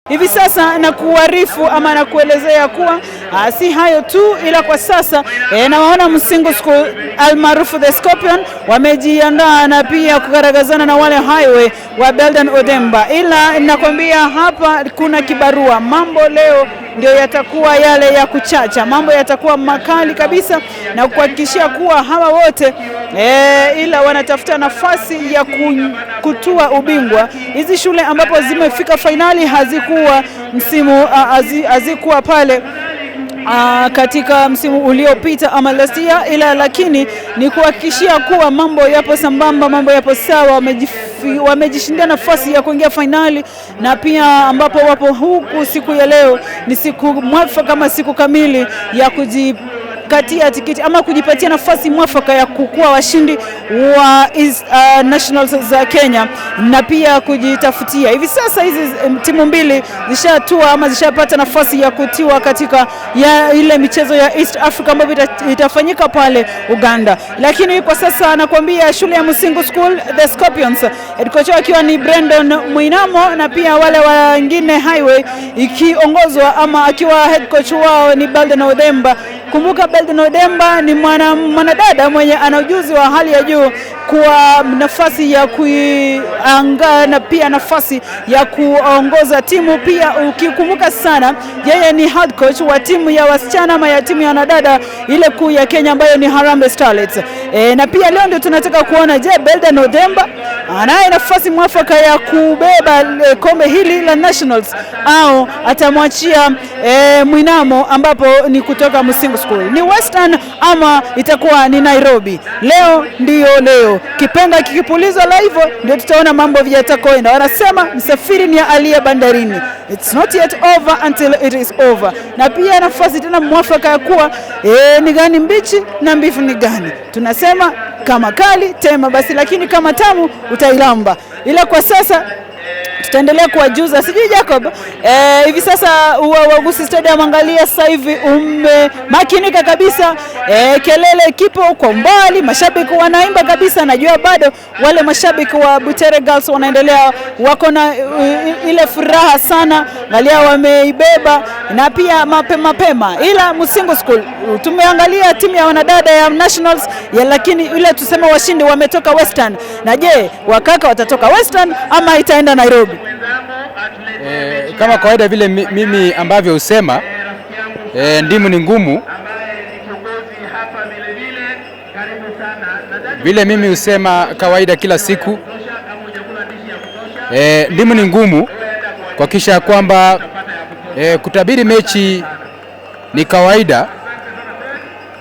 Hivi sasa na kuarifu ama na kuelezea kuwa si hayo tu, ila kwa sasa nawaona Musingu School almaarufu The Scorpion wamejiandaa na pia kugaragazana na wale Highway wa Belden Odemba, ila nakwambia hapa kuna kibarua. Mambo leo ndio yatakuwa yale ya kuchacha, mambo yatakuwa makali kabisa, na kuhakikishia kuwa hawa wote ila wanatafuta nafasi ya kutua ubingwa. Hizi shule ambapo zimefika fainali hazikuwa msimu hazikuwa pale katika msimu uliopita ama last year, ila lakini ni kuhakikishia kuwa mambo yapo sambamba, mambo yapo sawa, wamejishindia nafasi ya kuingia fainali, na pia ambapo wapo huku siku ya leo ni siku mwafaka kama siku kamili ya kujikatia tikiti ama kujipatia nafasi mwafaka ya kukuwa washindi wa Nationals za Kenya na pia kujitafutia. Hivi sasa hizi timu mbili zishatua ama zishapata nafasi ya kutiwa katika ya ile michezo ya East Africa ambayo itafanyika pale Uganda. Lakini kwa sasa nakwambia shule ya Musingu School The Scorpions, head coach akiwa ni Brandon Mwinamo, na pia wale wengine Highway ikiongozwa ama akiwa head coach wao ni Belden Odemba. Kumbuka Belden Odemba ni mwanadada mwenye ana ujuzi wa hali ya juu kwa nafasi ya kuiangaa na pia nafasi ya kuongoza timu. Pia ukikumbuka sana, yeye ni head coach wa timu ya wasichana ama ya timu ya wanadada ile kuu ya Kenya ambayo ni Harambee Starlets. Na pia leo ndio tunataka kuona, je, Belden Odemba anaye nafasi mwafaka ya kubeba kombe hili la Nationals au atamwachia Mwinamo ambapo ni kutoka Musingu School, ni Western ama itakuwa ni Nairobi? Leo ndiyo leo, kipenga kikipulizwa live ndio tutaona mambo vijatakoenda. Wanasema msafiri ni aliye bandarini, it's not yet over until it is over. Na pia nafasi tena mwafaka ya kuwa ni gani mbichi na mbivu ni gani, tunasema kama kali tema basi, lakini kama tamu utailamba. Ila kwa sasa tutaendelea kuwajuza. Sijui Jacob, hivi sasa wa Gusii Stadium, angalia sasa hivi umemakinika kabisa, kelele kipo kwa mbali, mashabiki wanaimba kabisa. Najua bado wale mashabiki wa Butere Girls wanaendelea, wako na ile furaha sana, angalia wameibeba na pia mapema mapema. Ila Musingu School tumeangalia timu ya wanadada ya Nationals ya, lakini ile tuseme washindi wametoka Western, na je, wakaka watatoka Western ama itaenda Nairobi? Kama kawaida vile mimi ambavyo husema ndimu ni ngumu, vile mimi husema kawaida kila siku, ndimu ni ngumu kuhakikisha kwamba kutabiri mechi ni kawaida,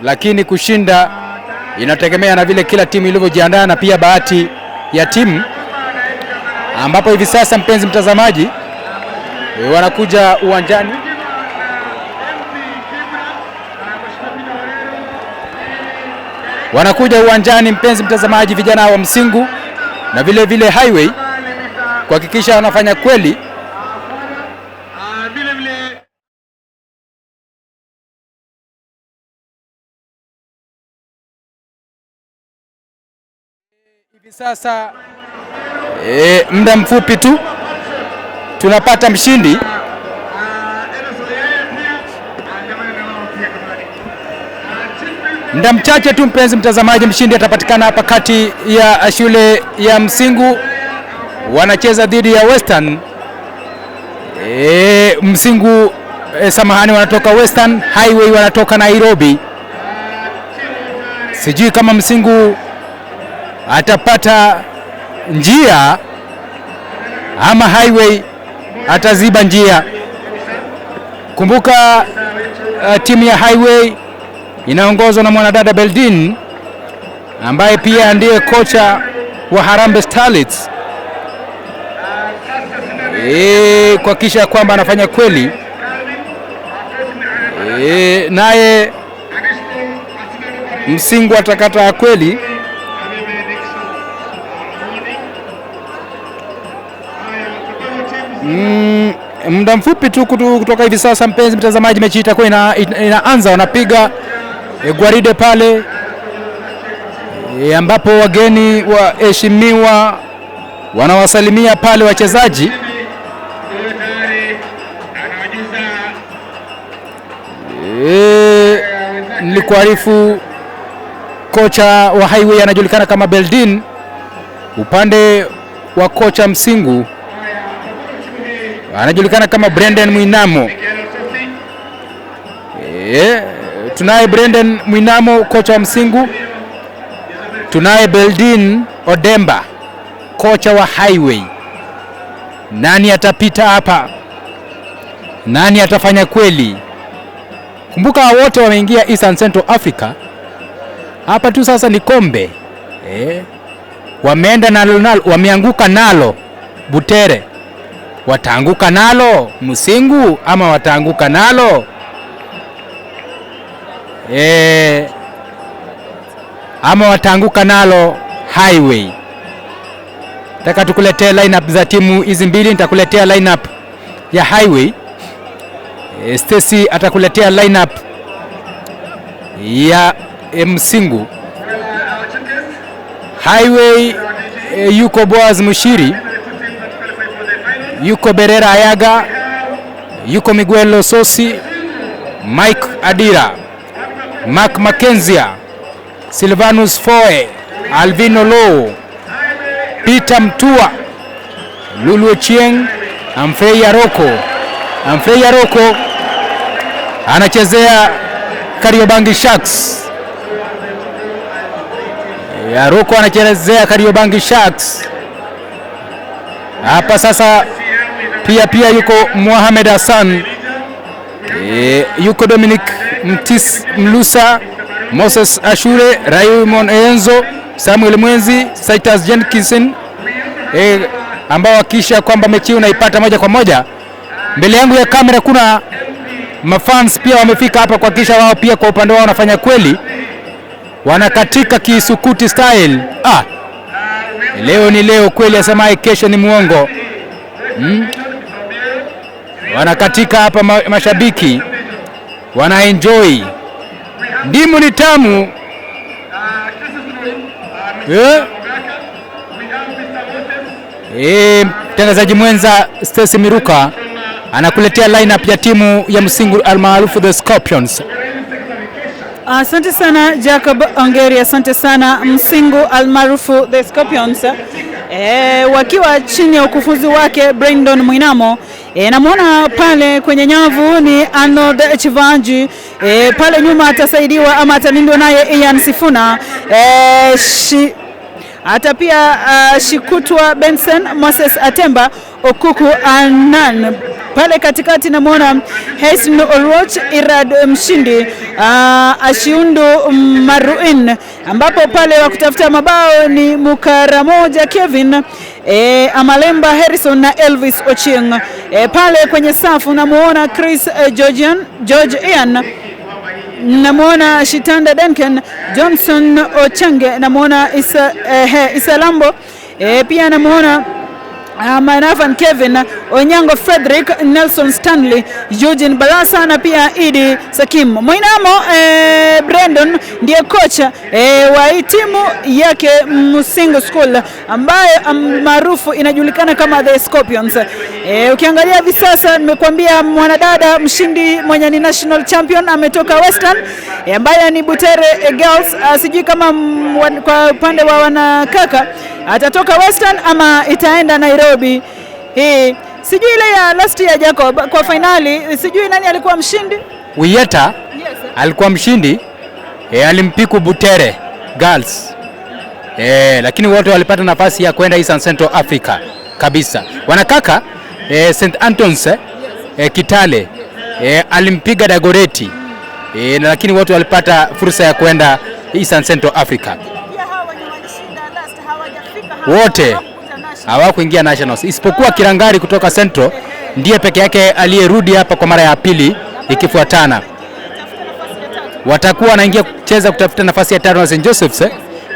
lakini kushinda inategemea na vile kila timu ilivyojiandaa na pia bahati ya timu, ambapo hivi sasa mpenzi mtazamaji, wanakuja uwanjani mpenzi mtazamaji, vijana wa Msingu na vile vile Highway kuhakikisha wanafanya kweli. Hivi sasa muda mfupi tu tunapata mshindi. Muda mchache tu mpenzi mtazamaji, mshindi atapatikana hapa kati ya shule ya Msingu wanacheza dhidi ya Western. Msingu samahani, wanatoka Western, Highway wanatoka Nairobi. Sijui kama Msingu atapata njia ama Highway ataziba njia. Kumbuka timu ya Highway inaongozwa na mwanadada Beldin ambaye pia ndiye kocha wa Harambee Starlets, kuhakikisha kwamba anafanya kweli. Naye Msingu atakata kweli. Muda mfupi tu kutoka hivi sasa mpenzi mtazamaji, mechi itakuwa inaanza. Wanapiga gwaride pale ambapo wageni waheshimiwa wanawasalimia pale wachezaji. Nilikuarifu kocha wa Highway anajulikana kama Beldin, upande wa kocha Msingu anajulikana kama Brendan Mwinamo. Tunaye Brendan Mwinamo kocha wa Msingu, tunaye Beldin Odemba kocha wa Highway. Nani atapita hapa? Nani atafanya kweli? Kumbuka wote wameingia Eastern Central Africa. Hapa tu sasa ni kombe. Wameenda nalo nalo, wameanguka nalo Butere. Wataanguka nalo Msingu ama wataanguka nalo ama wataanguka nalo Highway. Nataka tukuletee lineup za timu hizi mbili. Nitakuletea lineup ya Highway. Stacy atakuletea lineup ya Msingu. Highway, yuko Boaz Mushiri, yuko Berera Ayaga, yuko Miguel Lososi, Mike Adira, Mark Mackenzia, Silvanus Foe, Alvino Low, Peter Mtua, Lulu Ochieng, Amfrey Aroko. Amfrey Aroko anachezea Kariobangi Sharks. Aroko anachezea Kariobangi Sharks. Hapa sasa pia yuko Mohamed Hassan, yuko Dominic Mtis Mlusa, Moses Ashure, Raymond Enzo, Samuel Mwenzi, Titus Jenkinson, ambao hakisha kwamba mechi hii unaipata moja kwa moja. Mbele yangu ya kamera kuna mafans pia wamefika hapa kuhakikisha wao pia kwa upande wao wanafanya kweli, wanakatika kisukuti style. Leo ni leo kweli, asemaye kesho ni muongo. Wanakatika hapa mashabiki wana enjoy. Ndimu ni tamu. Mtangazaji mwenza Stacy Miruka anakuletea lineup ya timu ya Msingu almaarufu The Scorpions. Asante sana Jacob Ongeri, asante sana Msingu almaarufu The Scorpions. Wakiwa chini ya ukufunzi wake Brandon Mwinamo. Namuona pale kwenye nyavu ni Arnold Chivanji. Pale nyuma atasaidiwa ama atalindwa naye Ian Sifuna. Hata pia Shikutwa Benson, Moses Atemba, Okuku Anan. Pale katikati namuona Hasten Oluoch, Irad Mshindi, Ashiundu Maruin, ambapo pale wa kutafuta mabao ni Mukaramoja Kevin, Amalemba Harrison na Elvis Ochieng. Pale kwenye safu namuona Chris George Ian, namuona Shitanda Duncan, Johnson Ochange, namuona Isa Lambo, pia namuona Manavan Kevin, Onyango Frederick, Nelson Stanley, Eugene Barasa na pia Idi Sakim. Mwinamo Brandon ndiye kocha wa timu yake Musingu School ambaye maarufu inajulikana kama The Scorpions. Ukiangalia hivi sasa nimekuambia mwanadada mshindi mwenye ni national champion ametoka Western, ambaye ni Butere Girls. Sijui kama kwa upande wa wanakaka atatoka Western ama itaenda Nairobi. Hii sijui ile ya last year Jacob kwa finali, sijui nani alikuwa mshindi? Wiyeta Yes. alikuwa mshindi, alimpiku Butere Girls. Lakini wote walipata nafasi ya kwenda Eastern Central Africa kabisa. Wanakaka St Anton's Kitale alimpiga Dagoreti, lakini wote walipata fursa ya kwenda Eastern Central Africa. Wote hawakuingia nationals isipokuwa Kirangari kutoka Central ndiye peke yake aliyerudi hapa kwa mara ya pili ikifuatana. Watakuwa wanaingia kucheza kutafuta nafasi ya tano na St Joseph's,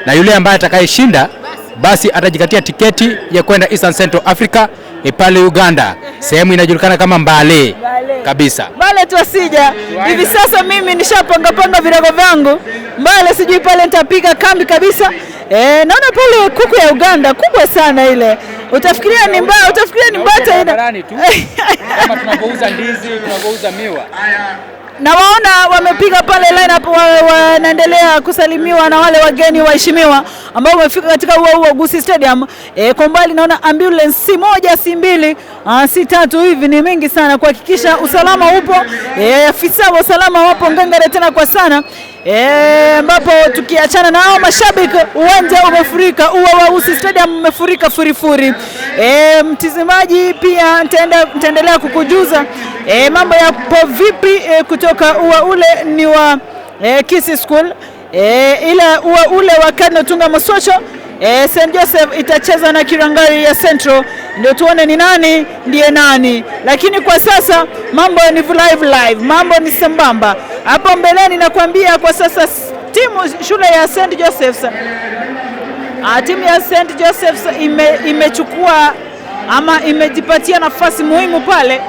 na yule ambaye atakayeshinda basi atajikatia tiketi ya kwenda Eastern Central Africa, pale Uganda, sehemu inajulikana kama Mbale kabisa. Mbale tu asija. Hivi sasa mimi nishapanga panga virago vyangu Mbale, sijui pale nitapiga kambi kabisa. Naona pale kuku ya Uganda kubwa sana ile. Utafikiria ni mbaya, utafikiria ni mbata ina. Kama tunapouza ndizi, tunapouza miwa. Na waona wamepiga pale line up, wanaendelea kusalimiwa na wale wageni waheshimiwa ambao wamefika katika ua huo Gusii Stadium. Kwa mbali naona ambulance si moja, si mbili, si tatu, hivi ni mingi sana kuhakikisha usalama upo. Afisa wa usalama wapo ngangare tena kwa sana. Ambapo tukiachana na hao mashabiki, uwanja umefurika, ua wa Gusii Stadium umefurika furifuri. Mtizamaji pia nitaendelea kukujuza mambo yapo vipi kutoka ua ule ni wa Kisii School, ila ua ule wa Cardinal Otunga Mosocho, St Joseph itacheza na Kirangari ya Central, ndio tuone ni nani ndiye nani, lakini kwa sasa mambo ni live live, mambo ni sambamba. Hapo mbeleni nakwambia kwa sasa timu shule ya St Joseph's, timu ya St Joseph's imechukua ama imejipatia nafasi muhimu pale.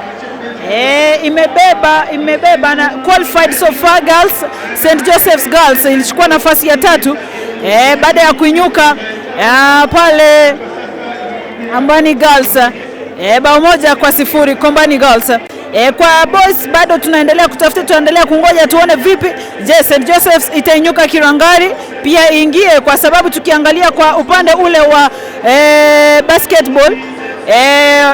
Imebeba na qualified so far girls. St Joseph's Girls ilichukua nafasi ya tatu baada ya kuinyuka pale Ambani Girls bao 1-0 Kombani Girls. Kwa boys bado tunaendelea kutafuta, tunaendelea kungoja tuone vipi. Je, St Joseph's itainyuka Kirangari pia ingie, kwa sababu tukiangalia kwa upande ule wa basketball,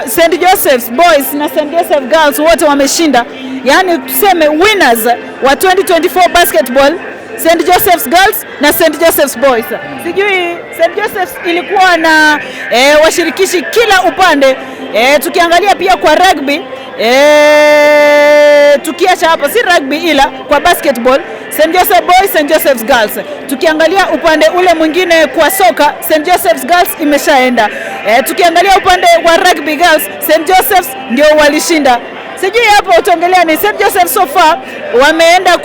St Joseph's Boys na St Joseph Girls wote wameshinda, yaani tuseme winners wa 2024 basketball St Joseph's Girls na St Joseph's Boys. Sijui St Joseph's ilikuwa na washirikishi kila upande. Tukiangalia pia kwa rugby, tukiacha hapo si rugby ila kwa basketball St Joseph Boys, St Joseph's Girls. Tukiangalia upande ule mwingine kwa soka St Joseph's Girls imeshaenda. Tukiangalia upande wa rugby girls St Joseph's ndio walishinda. Sijui hapo utaongelea ni St Joseph so far wameenda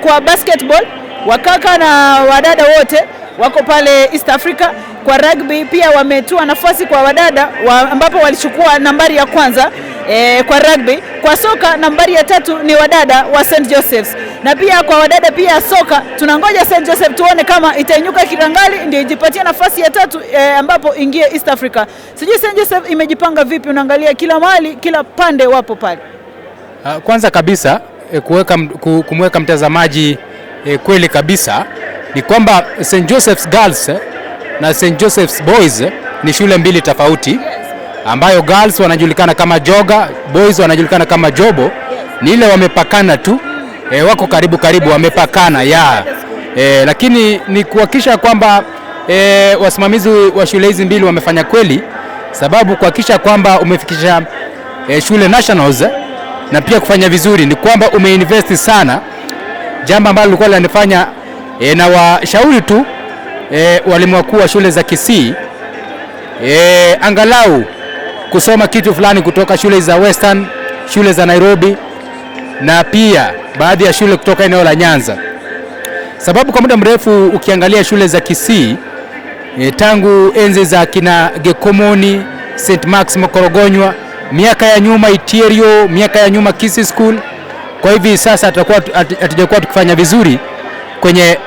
kwa basketball, wakaka na wadada wote wako pale East Africa. Kwa rugby pia wametua nafasi kwa wadada ambapo walichukua nambari ya kwanza kwa rugby. Kwa soka nambari ya tatu ni wadada wa St Joseph's, na pia kwa wadada pia soka tunangoja St Joseph tuone kama itainyuka Kirangali ndio ijipatie nafasi ya tatu ambapo ingie East Africa. Sijui St Joseph imejipanga vipi, unaangalia kila mahali, kila pande wapo pale. Kwanza kabisa kumweka mtazamaji kweli kabisa ni kwamba St Joseph's Girls na St Joseph's Boys ni shule mbili tofauti, ambayo girls wanajulikana kama Joga, boys wanajulikana kama Jobo. Ni ile wamepakana tu, wako karibu karibu, wamepakana ya. Lakini ni kuhakikisha kwamba wasimamizi wa shule hizi mbili wamefanya kweli, sababu kuhakikisha kwamba umefikisha shule nationals na pia kufanya vizuri ni kwamba umeinvest sana, jambo ambalo lilikuwa linanifanya na washauri tu walimu wakuu wa shule za Kisii angalau kusoma kitu fulani kutoka shule za Western, shule za Nairobi na pia baadhi ya shule kutoka eneo la Nyanza, sababu kwa muda mrefu ukiangalia shule za Kisii tangu enzi za kina Gekomoni, St Max Mokorogonywa, miaka ya nyuma Itierio, miaka ya nyuma Kisii School, kwa hivi sasa hatujakuwa tukifanya vizuri kwenye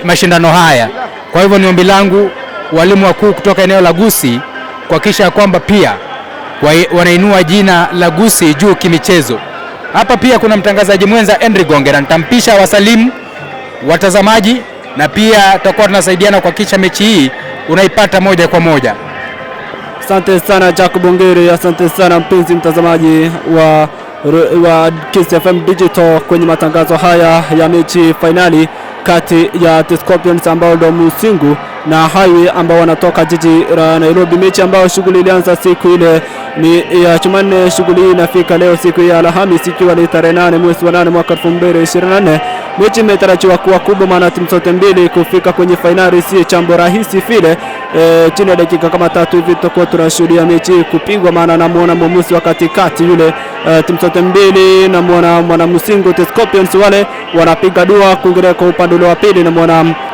mashindano haya. Kwa hivyo ni ombi langu walimu wakuu kutoka eneo la Gusii kuhakikisha kwamba pia wanainua jina la Gusii juu kimichezo. Hapa pia kuna mtangazaji mwenza Henry Gongera, nitampisha wasalimu watazamaji na pia tutakuwa tunasaidiana kuhakikisha mechi hii unaipata moja kwa moja. Asante sana Jacob Ongere, asante sana mpenzi mtazamaji wa Kisii FM Digital kwenye matangazo haya ya mechi finali kati ya The Scorpions ambao ndio Musingu na Highway ambao wanatoka jiji la Nairobi. Mechi ambayo shughuli ilianza siku ile ni ya Jumanne, shughuli inafika leo siku ya Alhamisi ikiwa ni tarehe 8 mwezi wa 8 mwaka 2024. Mechi imetarajiwa kuwa kubwa, maana timu zote mbili kufika kwenye finali si jambo rahisi vile. Chini ya dakika kama tatu hivi tutakuwa tunashuhudia mechi kupigwa, maana namuona mwamuzi wa katikati yule timu zote mbili, namuona mwana Musingu The Scorpions wale wanapiga dua kuingilia kwa upande ule wa pili, na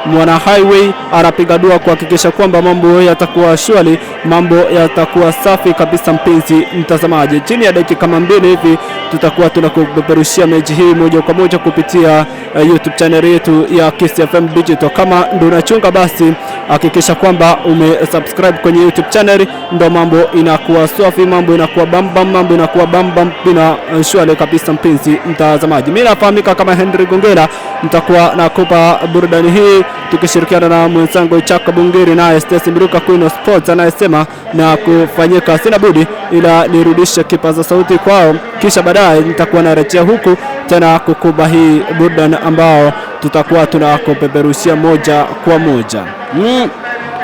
mwana Highway anapiga dua kuhakikisha kwamba mambo yatakuwa shwari, mambo yatakuwa safi kabisa. Mpenzi mtazamaji, chini ya dakika kama mbili hivi tutakuwa tunakupeperushia mechi hii moja kwa moja kupitia YouTube channel yetu ya Kisii FM Digital. Kama ndio unachunga basi Hakikisha kwamba umesubscribe kwenye YouTube channel, ndo mambo inakuwa safi, mambo inakuwa bambam, mambo inakuwa bambam bila shwari kabisa. Mpenzi mtazamaji, mimi nafahamika kama Henry Gongela, nitakuwa nakupa burudani hii tukishirikiana na mwenzangu Chaka Bungiri naye Stacy Mruka Queen of Sports anayesema na kufanyika. Sina budi ila nirudishe kipaza sauti kwao, kisha baadaye nitakuwa narejea huku tena kukuba hii burudani ambao tutakuwa tunakupeperushia moja kwa moja.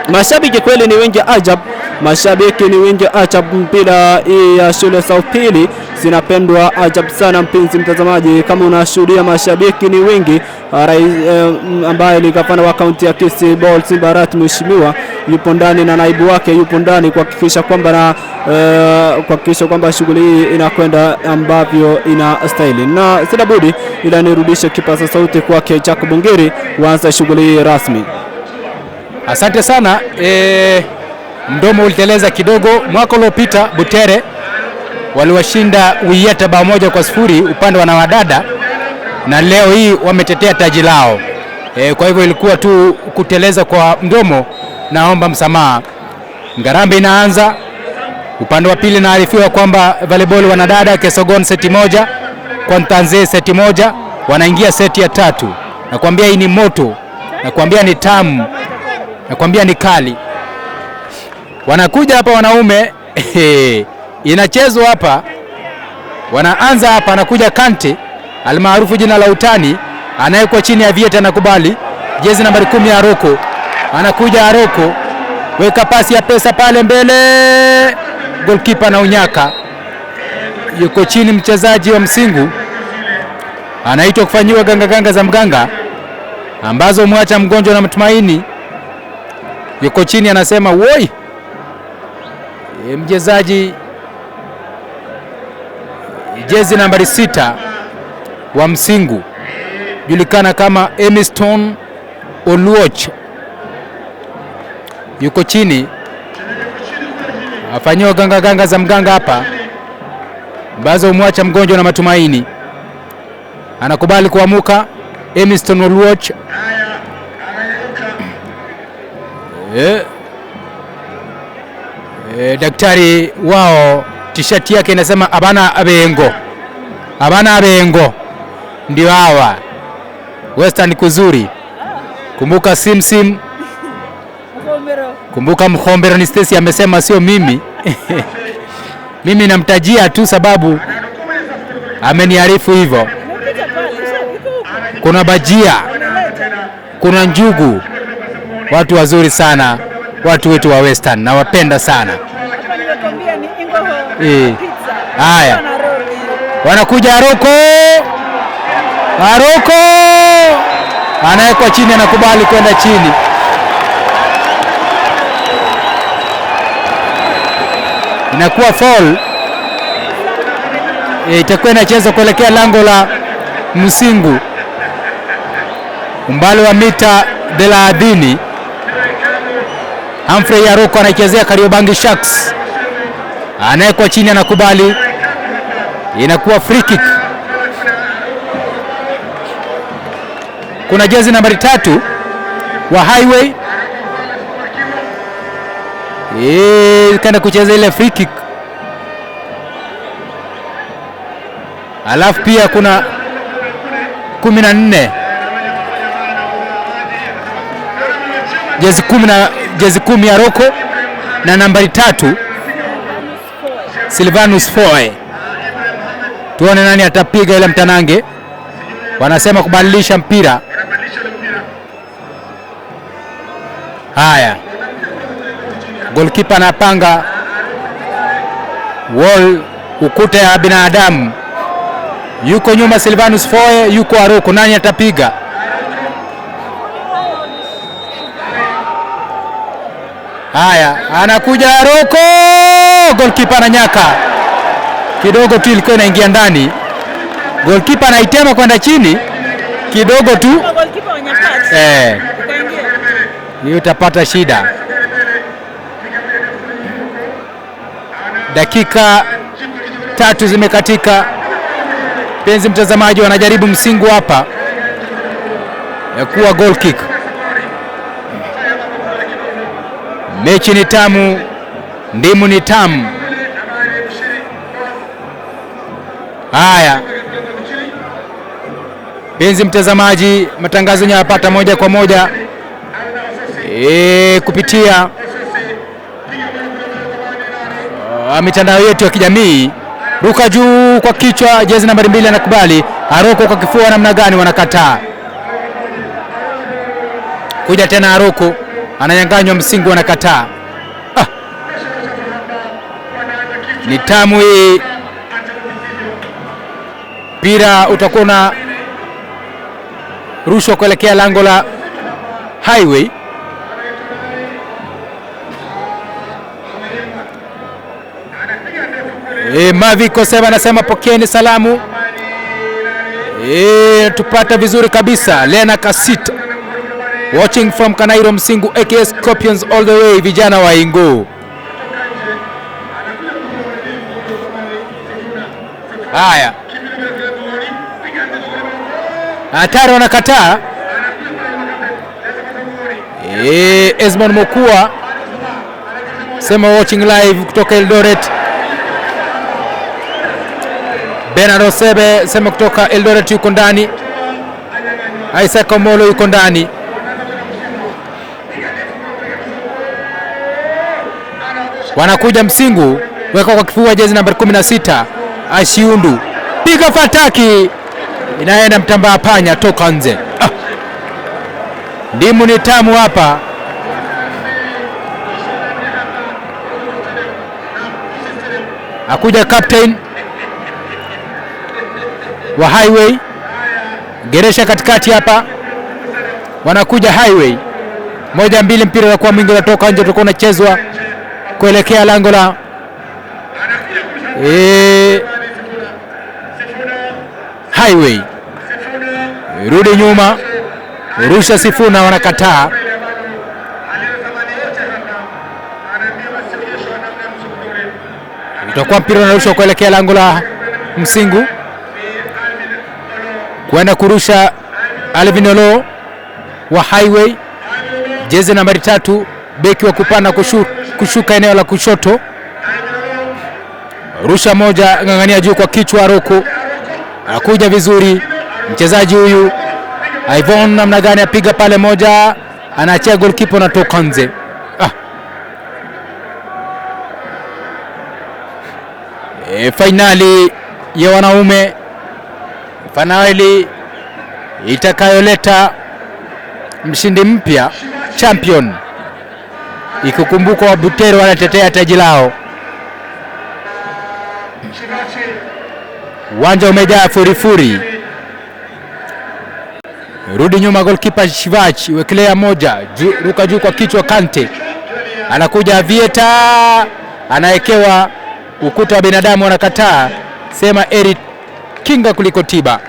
Mashabiki kweli ni wengi ajab, mashabiki ni wengi ajab. Mpira hii ya shule za upili zinapendwa ajab sana, mpenzi mtazamaji, kama unashuhudia mashabiki ni wengi. Rais ambaye ni gavana wa kaunti ya Kisii Paul Simbarat mheshimiwa yupo ndani na naibu wake yupo ndani kuhakikisha kwamba na kuhakikisha kwamba shughuli hii inakwenda ambavyo inastahili, na sina budi ila nirudishe kipaza sauti kwake Jacob Ngiri waanze shughuli hii rasmi. Asante sana. Mdomo uliteleza kidogo. Mwaka uliopita Butere waliwashinda Wiyeta bao 1-0 upande wa wadada, na leo hii wametetea taji lao. Kwa hivyo ilikuwa tu kuteleza kwa mdomo, naomba msamaha. Ngarambe inaanza upande wa pili. Naarifiwa kwamba volleyball wanadada Kesogon seti 1 kwa Ntanze seti 1, wanaingia seti ya 3. Nakwambia hii ni moto, nakwambia ni tamu, nakwambia ni kali. Wanakuja hapa wanaume inachezwa hapa, wanaanza hapa. Anakuja Kante almaarufu jina la utani, anayekuwa chini ya Vieta anakubali jezi nambari 10 ya Aroko. Anakuja Aroko, weka pasi ya pesa pale mbele, goalkeeper na unyaka yuko chini. Mchezaji wa Msingu anaitwa kufanyiwa ganga ganga za mganga ambazo mwacha mgonjwa na matumaini. Yuko chini anasema woi. Mchezaji jezi nambari 6 wa Msingu julikana kama Emiston Oluoch yuko chini afanyiwa ganga ganga za mganga hapa ambazo umwacha mgonjwa na matumaini. Anakubali kuamuka Emiston Oluoch. Daktari wao tishati yake inasema abana abengo, abana abengo, ndio hawa Western kuzuri. Kumbuka simsim, kumbuka Mkhombero ni Stacy amesema, sio mimi. Mimi namtajia tu sababu ameniarifu hivyo. Kuna bajia, kuna njugu, watu wazuri sana, watu wetu wa Western nawapenda sana. Haya, wanakuja Aroko, Aroko anawekwa chini, anakubali kwenda chini. Inakuwa foul, itakuwa inacheza kuelekea lango la Msingu, umbali wa mita 30. Humphrey Aroko anaichezea Kariobangi Sharks, anawekwa chini, anakubali, inakuwa free kick. Kuna jezi nambari 3 wa Highway kaenda kucheza ile free kick, alafu pia kuna 14 jezi 10 na jezi 10 ya Roko na nambari 3 Silvanus Foe. Tuone nani atapiga ile mtanange. Wanasema kubadilisha mpira. Haya, goalkeeper anapanga wall, ukuta ya binadamu. Yuko nyuma Silvanus Foe, yuko Aroko. Nani atapiga? Haya, anakuja Aroko, goalkeeper ananyaka kidogo tu, ilikuwa inaingia ndani. Goalkeeper anaitema kwenda chini kidogo tu, hiyo utapata shida. Dakika 3 zimekatika. Penzi mtazamaji, wanajaribu Msingu hapa ya kuwa goal kick. Mechi ni tamu, ndimu ni tamu. Haya, mpenzi mtazamaji, matangazo yanapata moja kwa moja kupitia mitandao yetu ya kijamii. Ruka juu kwa kichwa, jezi nambari 2 anakubali. Aroko kwa kifua, namna gani? Wanakataa. Kuja tena Aroko ananyang'anywa Msingu, wanakataa. Ni tamu hii. Mpira utakuwa na rushwa kuelekea lango la Highway. Mavi Kosema anasema pokeeni salamu. Tupata vizuri kabisa. Lena Kasita watching from Kanairo Msingu aka Scorpions all the way, vijana wa Ingo. Haya, hatari, wanakataa. Esmond Mokua sema watching live kutoka Eldoret. Bernard Osebe sema kutoka Eldoret yuko ndani. Isaac Omolo yuko ndani. Wanakuja Msingu, weka kwa kifua jezi nambari 16 Ashiundu, piga fataki, inaenda mtambaa panya, toka nje. Ndimu ni tamu hapa. Akuja captain wa Highway, geresha katikati hapa, wanakuja Highway 1-2, mpira unakuwa mwingi, unatoka nje, utakuwa unachezwa kuelekea lango la Highway. Rudi nyuma, rusha Sifuna, wanakataa. Utakuwa mpira unarushwa kuelekea lango la Msingu, kwenda kurusha Alvin Olo wa Highway, jezi nambari 3, beki wa kupanda kushuka eneo la kushoto. Rusha moja, ng'ang'ania juu kwa kichwa, Aroko akuja vizuri mchezaji huyu Ivon, namna gani apiga pale moja, anaachia goalkeeper na toka nje. Fainali ya wanaume, fainali itakayoleta mshindi mpya champion, ikikumbukwa Wabutero wanatetea taji lao. Uwanja umejaa furifuri. Rudi nyuma, goalkeeper Shivach wekelea moja juu, ruka juu kwa kichwa, Kante anakuja, Vieta anaekewa ukuta wa binadamu, anakataa. Sema eri kinga kuliko tiba.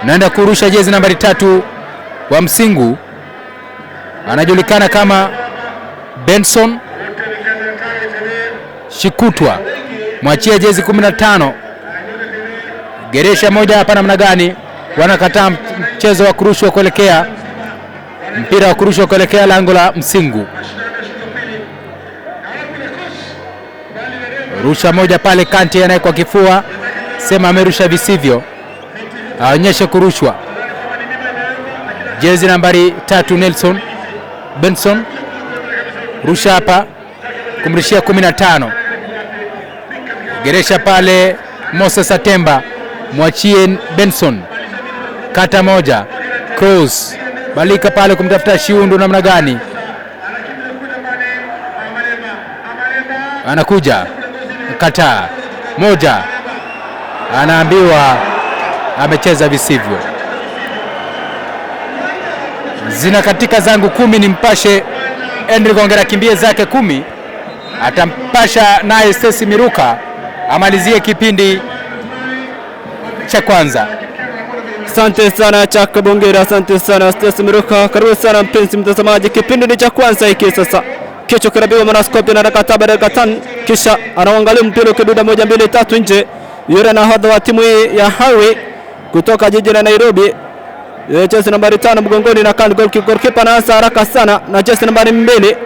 Naenda kurusha jezi nambari 3 wa Msingu, anajulikana kama Benson Shikutwa, mwachie jezi 15. Geresha moja hapa, namna gani? Wanakataa mchezo wa kurushwa kuelekea mpira wa kurushwa kuelekea lango la Msingu. Rusha moja pale, Kante anaye kwa kifua, sema amerusha visivyo, aonyeshe kurushwa. Jezi nambari 3 Nelson Benson, rusha hapa kumrishia 15. Geresha pale Moses Atemba, mwachie Benson, kata moja, cross balika pale kumtafuta Shiundu, namna gani anakuja, kataa moja, anaambiwa amecheza visivyo. Zina katika zangu 10, ni mpashe Henry Gongera kimbie zake 10, atampasha naye Stacey Miruka amalizie kipindi cha kwanza. Asante sana Chaka Bongera, asante sana Stacey Miruka. Karibu sana mpenzi mtazamaji, kipindi ni cha kwanza hiki sasa. Kichwa kinapigwa mwana Scorpion anakataa baada ya dakika 5, kisha anaangalia mpira ukiduda 1 2 3 nje. Yule nahodha wa timu hii ya Highway kutoka jiji la Nairobi Jezi nambari 5 mgongoni na kan goalkeeper anaanza haraka sana na jezi nambari 2,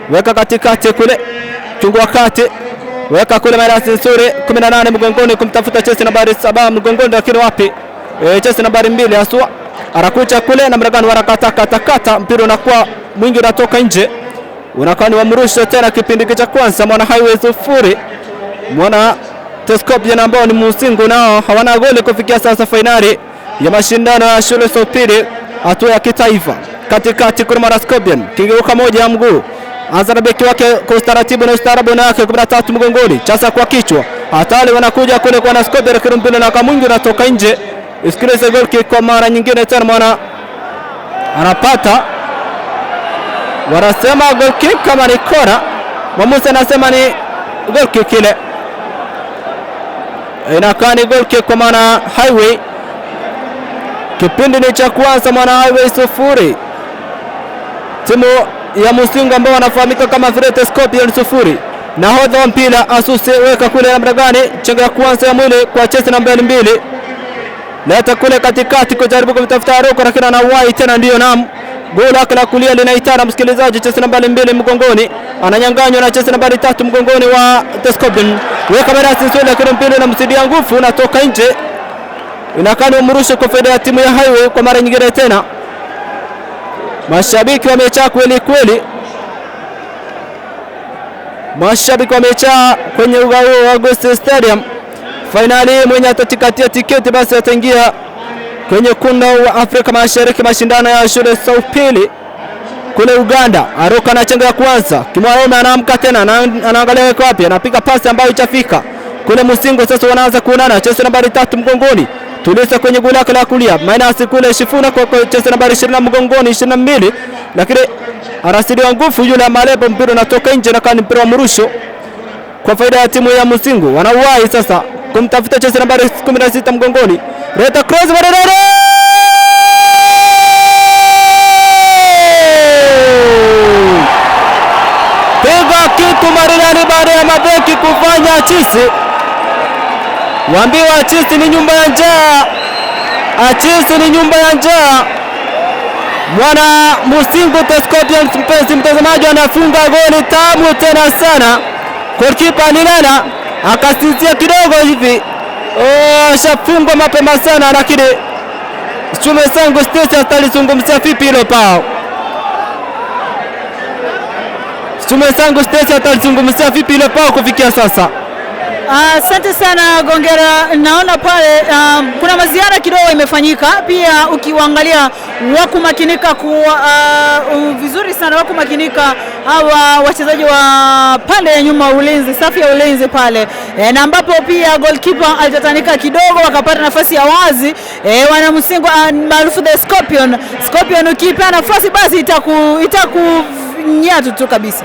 weka katikati kule, chungwa kati, weka kule Mairasi nzuri 18 mgongoni kumtafuta jezi nambari 7 mgongoni, lakini wapi, jezi nambari 2 aswa anakuja kule na mragani warakata kata kata, mpira unakuwa mwingi unatoka nje, unakuwa ni wa mrusho tena. Kipindi cha kwanza Mwana Highway 0 Mwana Scorpion ambao ni Musingu nao hawana goli kufikia sasa fainali ya mashindano ya shule za upili hatua ya kitaifa. Katikati kuna Mwana Scorpion kigeuka moja ya mguu, anza na beki wake kwa ustarabu na ustaarabu na wake 13 mgongoni, chasa kwa kichwa, hatari wanakuja kule kwa Scorpion, lakini mpira na mwingi unatoka nje. Isikilize goal kick kwa mara nyingine tena, mwana anapata, wanasema goal kick kama ni kona, mwamuzi anasema ni goal kick ile inakaa ni goal kick kwa maana Highway. Kipindi ni cha kwanza, Mwana Highway 0 timu ya Musingu ambao wanafahamika kama Fred Scorpion 0. Nahodha wa mpira Asuse weka kule namna gani, chenga ya kwanza ya mwili kwa chesi nambari 2, leta kule katikati kujaribu kumtafuta Aroko, lakini anawahi tena, ndio naam, goli lake la kulia linaitana msikilizaji. Chesi nambari 2 mgongoni ananyang'anywa na chesi nambari 3 mgongoni wa The Scorpion, weka Merasi nzuri, lakini mpira unamzidia nguvu unatoka nje, inakaa ni umrusho kwa faida ya timu ya Highway kwa mara nyingine tena. Mashabiki wamechaa kweli kweli, mashabiki wamechaa kwenye uga huo wa Agosti Stadium. Fainali mwenye atatikatia tiketi basi ataingia kwenye kunda wa Afrika Mashariki, mashindano ya shule za upili kule Uganda. Aruka na chenga ya kwanza, Kimwarome anaamka tena, anaangalia weko wapi, anapiga pasi ambayo ichafika kule Musingo. Sasa wanaanza kuonana, cheza nambari 3 mgongoni, Tulisa kwenye goli lake la kulia, minus kule Shifuna kwa cheza nambari 20 mgongoni, 22, lakini anasiliwa nguvu yule Malebo, mpira unatoka nje na kani mpira wa mrusho kwa faida ya timu ya Musingo. Wanauwahi sasa kumtafuta cheza nambari 16 mgongoni, Reta cross Barerere, piga kitu maridadi baada ya mabeki kufanya chisi. Waambiwa achisi ni nyumba ya njaa, achisi ni nyumba ya njaa. Mwana Musingu The Scorpions, mpenzi mtazamaji, anafunga goli tamu tena sana. Goalkeeper alilala akasinzia kidogo hivi, ashafungwa mapema sana, lakini Chume Sangu Stacy atalizungumzia vipi hilo pao? Chume Sangu Stacy atalizungumzia vipi hilo pao kufikia sasa? Asante sana Gongera, naona pale kuna maziara kidogo imefanyika pia, ukiwaangalia wakumakinika kuwa vizuri sana, wakumakinika hawa wachezaji wa pande ya nyuma ulinzi, safu ya ulinzi pale na ambapo pia goalkeeper alitatanika kidogo, wakapata nafasi ya wazi wanamsingo maarufu the Scorpion. Scorpion ukipa nafasi basi itakunyatu tu kabisa.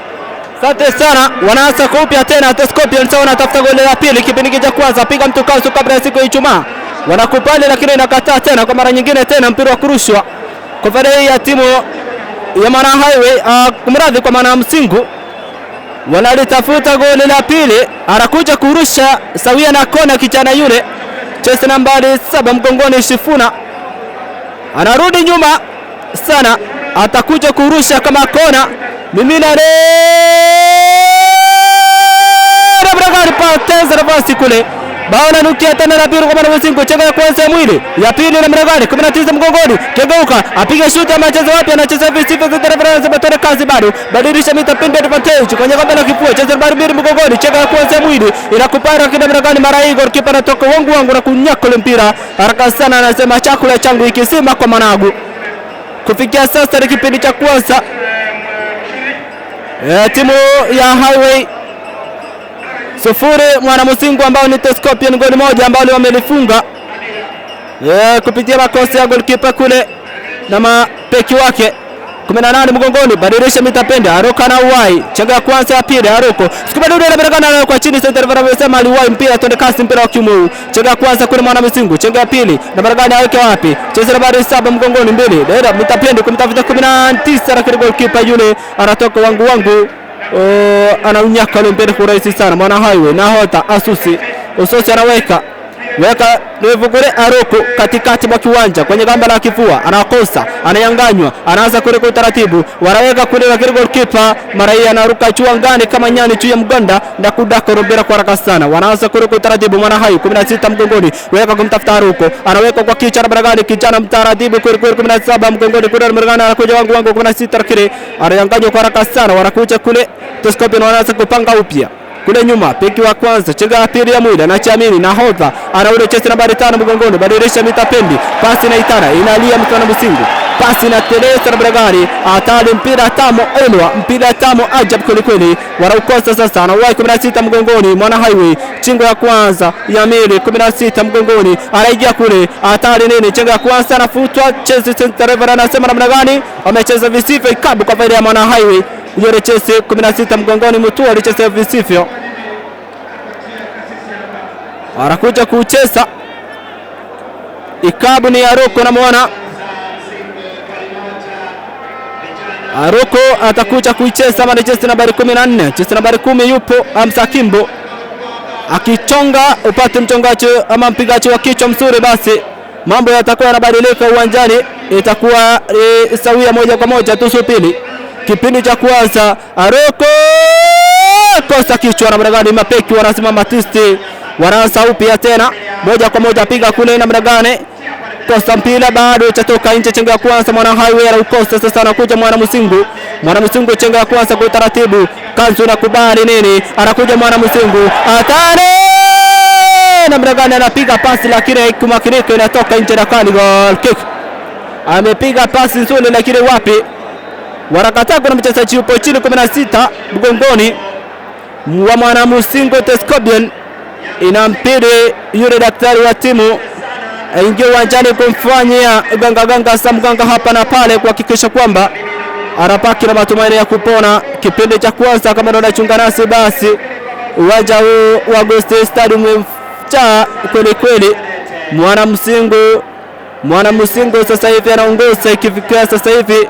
Asante sana, wanaanza kwa upya tena The Scorpions wanatafuta goli la pili kipindi cha kwanza, piga mtu kanzu kabla ya siku ya Ijumaa. Wanakubali lakini inakataa tena kwa mara nyingine tena, mpira wa kurushwa kwa faida ya timu ya Mwana Highway, kumradhi kwa Mwana Msingu. Wanalitafuta goli la pili, anakuja kurusha sawia na kona kijana yule, chesi nambari 7 mgongoni Shifuna, anarudi nyuma sana, atakuja kurusha kama kona. Mimina poteza nafasi kule, bao la nukia tena la pili kwa Mwana Msingu. Chenga ya kwanza ya mwili, ya pili na Mragani 19 mgongoni, kegeuka apiga shuti, amecheza wapi? Anacheza hivi sifa za reference batore kazi bado, badilisha mita pinde advantage kwenye kombe la kifua, cheza nambari 2 mgongoni, chenga ya kwanza ya mwili inakupara kina Mragani, mara hii goalkeeper anatoka wangu wangu na kunyaka ile mpira haraka sana, anasema chakula changu ikisima kwa managu. Kufikia sasa ni kipindi cha kwanza, timu ya Highway 0 Mwana Musingu ambao ni The Scorpion goli moja ambao wamelifunga kupitia makosa ya goalkeeper kule na mapeki wake. 18 mgongoni, badilisha mitapende, Aruka na uwai, chenga ya kwanza ya pili Aruko sikubadudu anaberekana nayo kwa chini, center wanasema aliwahi mpira, twende kasi, mpira wa kiumu. Chenga ya kwanza kule Mwana Musingu, chenga ya pili na Baragani aweke wapi? Cheza nambari 7 mgongoni, 2 dada mitapende kumtafuta 19, lakini goalkeeper yule anatoka wangu wangu, anaunyaka ule mpira kwa urahisi sana. Mwana Highway nahota Asusi, Usosi anaweka Weka refu kule Aroko katikati mwa kiwanja kwenye gamba la kifua, anakosa, anayanganywa, anaanza kule kwa utaratibu, wanaweka kule, lakini goalkeeper mara hii anaruka juu angani kama nyani juu ya mganda na kudaka mpira kwa haraka sana. Wanaanza kule kwa utaratibu, mwana hayu 16 mgongoni, weka kumtafuta Aroko, anaweka kwa kichwa na baragani, kijana mtaratibu kweli kweli, 17 mgongoni kule Mrgana anakuja wangu wangu 16, lakini anayanganywa kwa haraka sana, wanakuja kule Telescopian wanaanza kupanga upya kule nyuma, peki wa kwanza chenga ya pili ya mwili anachiamini nahodha anaule chesi nambari 5 mgongoni, badilisha mitapendi, pasi na itana inalia mtwana Musingu, pasi na Teresa na Bragani, atali mpira tamo elwa mpira tamo ajab kweli kweli, wanaukosa sasa, anawahi 16 mgongoni mwana highway, chingo ya kwanza ya mili 16 mgongoni, anaingia kule atali nini, chenga ya kwanza anafutwa, chesi center referee anasema namna gani, amecheza visivyo, ikabu kwa faida ya mwana highway yule chesi 16 mgongoni, Mutua alicheza visivyo, anakuja kucheza ikabu ni Aroko, namwona Aroko atakuja kuicheza manchester nambari 14, chesi nambari 10 yupo Hamza Kimbo akichonga upate mchongaji ama mpigaji wa kichwa mzuri, basi mambo yatakuwa yanabadilika uwanjani, itakuwa sawia moja kwa moja. Tusubiri kipindi cha kwanza. Aroko kosa kichwa namna gani? Mapeki wanasimama tisti, wanaanza upya tena moja kwa moja, piga kule namna gani? Kosa mpira bado chatoka nje, chenga ya kwanza mwana highway anaukosa sasa, anakuja mwana Musingu, mwana Musingu chenga ya kwanza kwa utaratibu, kanzu nakubali nini, anakuja mwana Musingu atare namna gani, anapiga pasi lakini kumakinika inatoka nje na kani, goal kick. Amepiga pasi nzuri lakini wapi, warakataa. Kuna mchezaji yupo chini 16 mgongoni wa mwana Musingu Tescobian, inampidi yule daktari wa timu aingie uwanjani kumfanyia ganga ganga sa mganga hapa na pale kuhakikisha kwamba anapaki na matumaini ya kupona. Kipindi cha kwanza kama ndo unachunga nasi, basi uwanja huu wa Agosti Stadium umejaa kweli kweli. Mwana Msingu, mwana Msingu sasa hivi anaongoza, ikifikia sasa hivi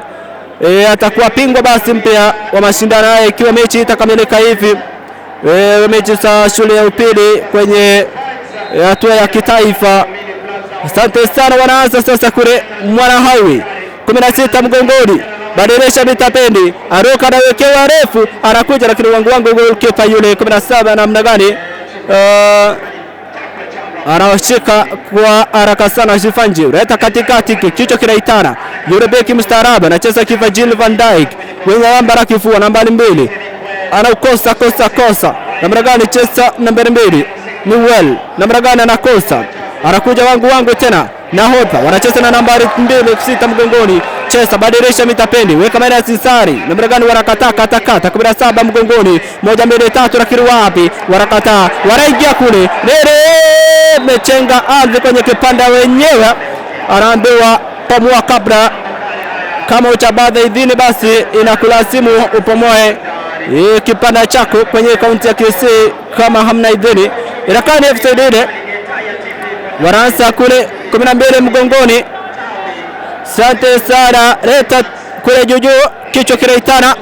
atakuwa pingwa basi mpya wa mashindano haya ikiwa mechi itakamilika hivi, mechi za shule ya upili kwenye hatua ya kitaifa. Asante sana, wanaanza sasa kule mwana highway 16 mgongoni, badilisha mitapendi, Aroka anawekewa refu, anakuja lakini wangu wangu goalkeeper yule 17 namna gani, anashika kwa haraka sana Jifanji, leta katikati, kichwa kinaitana yule beki mstaarabu anacheza kifa Jill van Dijk wenye namba la kifua nambari 2 anaukosa kosa kosa namna gani, cheza nambari 2 ni well namna gani anakosa, anakuja wangu wangu tena nahodha wanacheza na nambari 2 6 mgongoni, cheza badilisha mitapendi, weka maana ya Sinsari namna gani, wanakataa kata kata 17 mgongoni, 1 2 3, lakini wapi, wanakataa, wanaingia kule nere mechenga ardhi kwenye kipanda wenyewe, anaambiwa pomoa kabla kama uchabadha idhini, basi inakulazimu upomoe kipanda chako kwenye kaunti ya Kisii kama hamna idhini. Inakaa ni FC ile wanaanza kule 12 mgongoni. Asante sana, leta kule juju, kichwa kinaitana.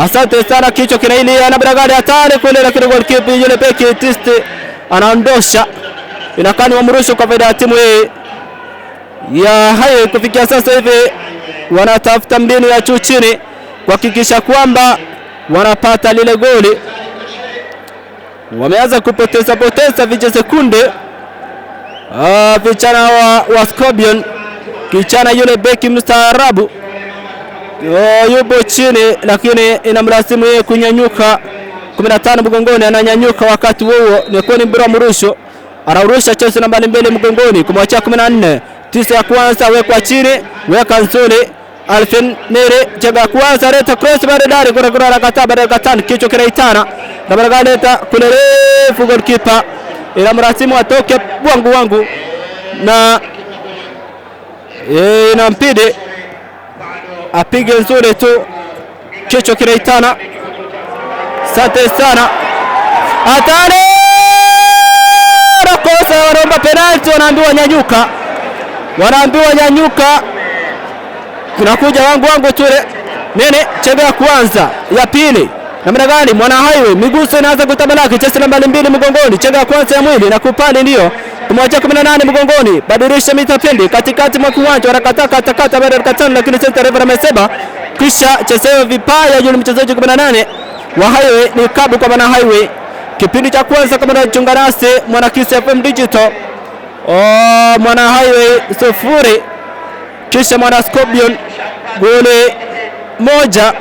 Asante sana, kichwa kinailia na Bragadi hatari kule, lakini goalkeeper yule beki Tisti anaondosha. Inakaa ni mrusho kwa faida ya timu hii ya Hayo. Kufikia sasa hivi wanatafuta mbinu ya juu chini kuhakikisha kwamba wanapata lile goli. Wameanza kupoteza poteza vijisekunde vijana wa Scorpion. Kijana yule beki mstaarabu yupo chini, lakini inamlazimu yeye kunyanyuka. 15 mgongoni ananyanyuka, wakati huo ni koni mpira mrusho, anaurusha Chelsea nambari 2 mgongoni kumwachia 14 tisa ya kwanza, wekwa chini, weka nzuri Alfin Nere chega kwanza, leta cross maridadi kuna kuna anakataa, baada ya kichwa kinaitana na baraka, leta kule refu goalkeeper inamrasimu atoke wangu wangu na inampidi apige nzuri tu, kichwa kinaitana. Asante sana, hatari nakosa, wanaomba penalti, wanaambiwa nyanyuka, wanaambiwa nyanyuka. Tunakuja wangu wangu tule nene chebe ya kwanza ya pili namna gani, mwana highway miguso inaanza kutamalaki, chesi nambari 2 mgongoni, chega ya kwanza ya mwili na kupali, ndio Kumwacha 18 mgongoni, badilisha mita pindi katikati mwa kiwanja, wanakataa katakata bado dakika 5, lakini center referee amesema kisha chezewe vipaya yule mchezaji 18 wa Highway ni kabu kwa maana Highway. Kipindi cha kwanza kama unajiunga nasi mwana Kiss FM Digital. Oh, mwana Highway 0 kisha mwana Scorpion goli 1.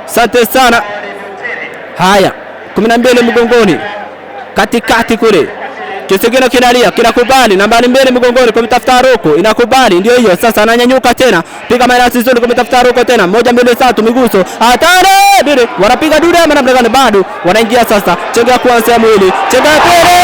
Asante sana. Haya, 12 mgongoni, katikati kule kisigino kinalia, kinakubali nambari 2 mgongoni kumtafuta Roko, inakubali ndio hiyo sasa, ananyanyuka tena, piga maana zuri kumtafuta Roko tena, 1 2 3, miguso hatari bile, wanapiga dude ama namna gani? Bado wanaingia sasa, chenga kwanza ya mwili, chenga ya pili.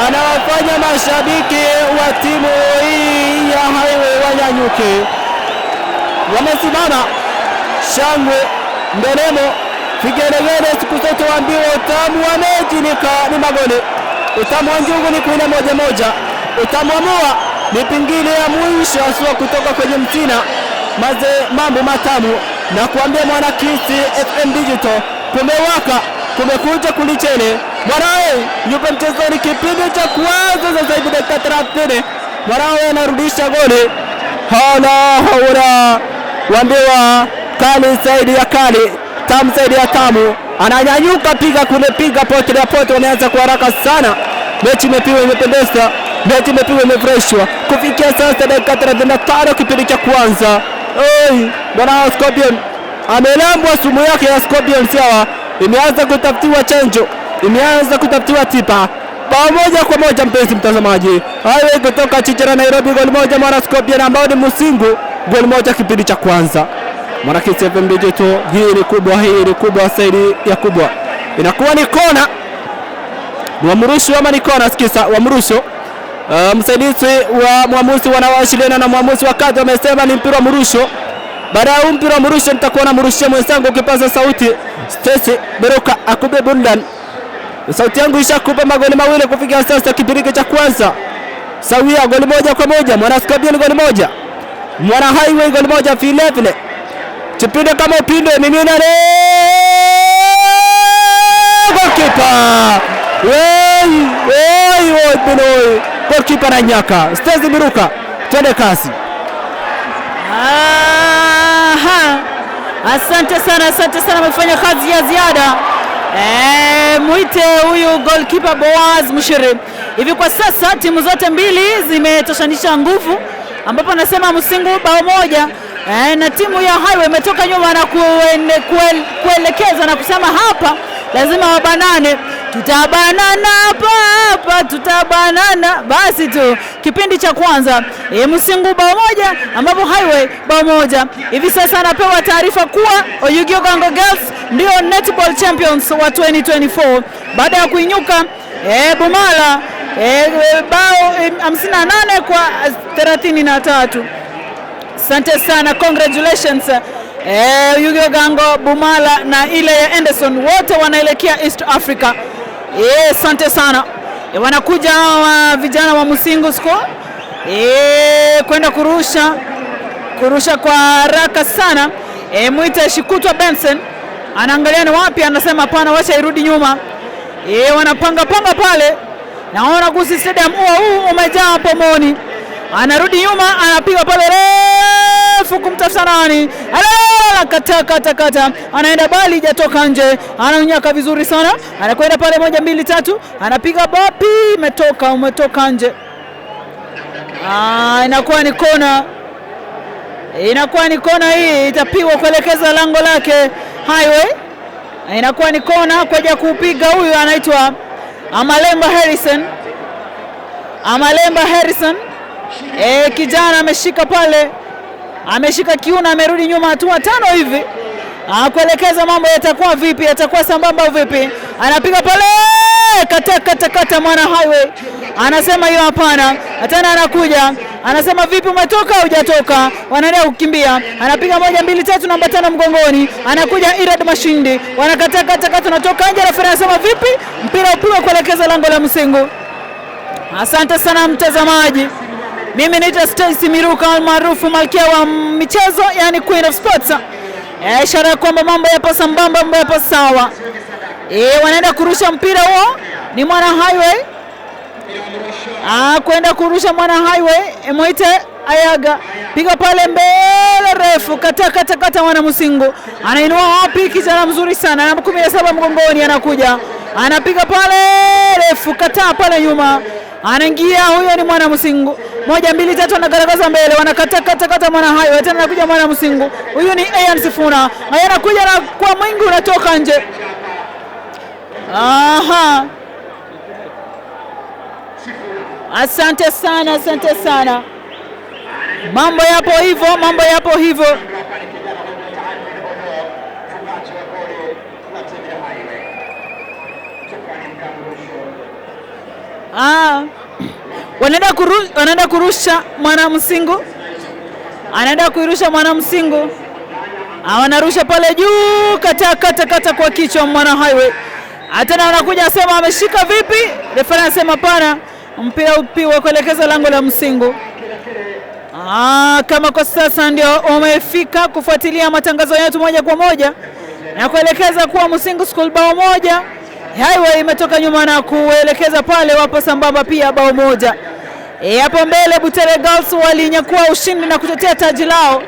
Anawafanya mashabiki wa timu hii ya Highway wanyanyuke. Wamesimama, shangwe, nderemo, vigelegele. Siku zote waambiwa utamu wa mechi ni magoli, utamu wa njungu ni kuina 1-1, utamu wa mua ni pingili ya mwisho aswa kutoka kwenye mtina. Maze mambo matamu na kuambia mwana Kiss FM Digital, kumewaka, kumekuja kulichele. Mwanawe yupo mchezoni kipindi cha kwanza sasa hivi dakika 30. Mwanawe anarudisha goli. Hala haura, waambiwa kali zaidi ya kali, tamu zaidi ya tamu. Ananyanyuka, piga kule, piga pote na pote. Wameanza kwa haraka sana. Mechi imepigwa, imependeza. Mechi imepigwa, imefurahishwa. Kufikia sasa dakika 35 kipindi cha kwanza. Oi, bwana Scorpion amelambwa sumu yake ya Scorpion sawa. Imeanza kutafutiwa chanjo, imeanza kutafutiwa tipa. Bao 1-1 mpenzi mtazamaji. Highway kutoka jiji la Nairobi goli 1, mwana Scorpion ambao ni Musingu goli 1 kipindi cha kwanza. Mwana Kiss FM Digital, hii ni kubwa, hii ni kubwa zaidi ya kubwa. Inakuwa ni kona. Ni mrusho ama ni kona? Sikiza, wa mrusho. Msaidizi wa mwamuzi wanawashiliana na mwamuzi wa kati wamesema ni mpira wa mrusho. Baada ya mpira wa mrusho nitakuwa namrushia mwenzangu kipaza sauti Stacy Beruka akube burdan. Sauti yangu ishakupa magoli 2 kufikia sasa kipindi cha kwanza. Sawia goli 1-1, mwana Scorpion goli 1. Mwana Highway goli 1 vile vile. Chipinde kama upinde mimina le goalkeeper. Wei, wei, wei, binoi. Goalkeeper na nyaka. Stacy Beruka, twende kasi. Aha. Asante sana, asante sana, amefanya kazi ya ziada. Muite huyu goalkeeper Boaz Mushiri. Hivi kwa sasa timu zote mbili zimetoshanisha nguvu, ambapo anasema Musingu bao 1 na timu ya Highway imetoka nyuma na kuelekeza na kusema hapa lazima wabanane. Tutabanana hapa hapa, tutabanana. Basi tu kipindi cha kwanza Musingu bao 1, ambapo Highway bao 1. Hivi sasa anapewa taarifa kuwa Oyugi Ogango Girls ndio netball champions wa 2024 baada ya kuinyuka Bumala bao 58 kwa 33. Asante sana, congratulations Oyugi Ogango, Bumala na ile ya Anderson, wote wanaelekea East Africa. Asante sana. Wanakuja hawa vijana wa Musingu School kwenda kurusha kwa haraka sana. Mwite Shikutwa Benson anaangalia ni wapi, anasema hapana, wacha irudi nyuma. Wanapanga panga pale. Naona Gusii Stadium huu umejaa pomoni. Anarudi nyuma, anapiga pale refu kumtafuta nani? Alala, kata kata kata. Anaenda bali hajatoka nje. Ananyaka vizuri sana. Anakwenda pale 1 2 3, anapiga bapi, umetoka nje. Inakuwa ni kona. Inakuwa ni kona hii itapigwa kuelekeza lango lake Highway. Inakuwa ni kona kwa ajili ya kupiga huyu anaitwa Amalemba Harrison. Amalemba Harrison. Kijana ameshika pale. Ameshika kiuno, amerudi nyuma hatua 5 hivi. Kuelekeza mambo yatakuwa vipi, yatakuwa sambamba vipi. Anapiga pale, kata kata kata mwana Highway. Anasema hiyo hapana. Tena anakuja anasema vipi, umetoka hujatoka? Wanaendelea kukimbia, anapiga 1 2 3, namba 5 mgongoni, anakuja Irad Mashindi, wanakataa kata kata, natoka nje. Refa anasema vipi, mpira upigwe kuelekeza lango la Musingu. Asante sana mtazamaji, mimi naitwa Stacy Miruka almaarufu malkia wa michezo, yani Queen of Sports. Ishara kwamba mambo yapo sambamba, mambo yapo sawa. Wanaenda kurusha mpira huo, ni Mwana Highway kwenda kurusha Mwana Highway, mwite Ayaga, piga pale mbele refu, kata kata kata, Mwana Musingu anainua wapi? Kijana mzuri sana, namba 17 mgongoni, anakuja anapiga pale refu, kataa pale nyuma, anaingia huyo ni Mwana Musingu. 1 2 3, anagaragaza mbele, wanakata kata kata Mwana Highway, tena anakuja Mwana Musingu, huyu ni Ian Sifuna, anakuja na kwa mwingi unatoka nje. Aha. Asante sana, asante sana. Mambo yapo hivyo, mambo yapo hivyo. Wanaenda kurusha Mwana Msingu. Anaenda kuirusha Mwana Msingu. Wanarusha pale juu, kata kata kata kwa kichwa Mwana Highway. Tena anakuja asema ameshika vipi? Refa anasema pana, mpira upigwe kuelekeza lango la Msingu. Kama kwa sasa ndio umefika kufuatilia matangazo yetu moja kwa moja na kuelekeza kuwa Musingu School bao 1, Highway imetoka nyuma na kuelekeza pale, wapo sambamba pia bao 1. Hapo mbele Butere Girls walinyakua ushindi na kutetea taji lao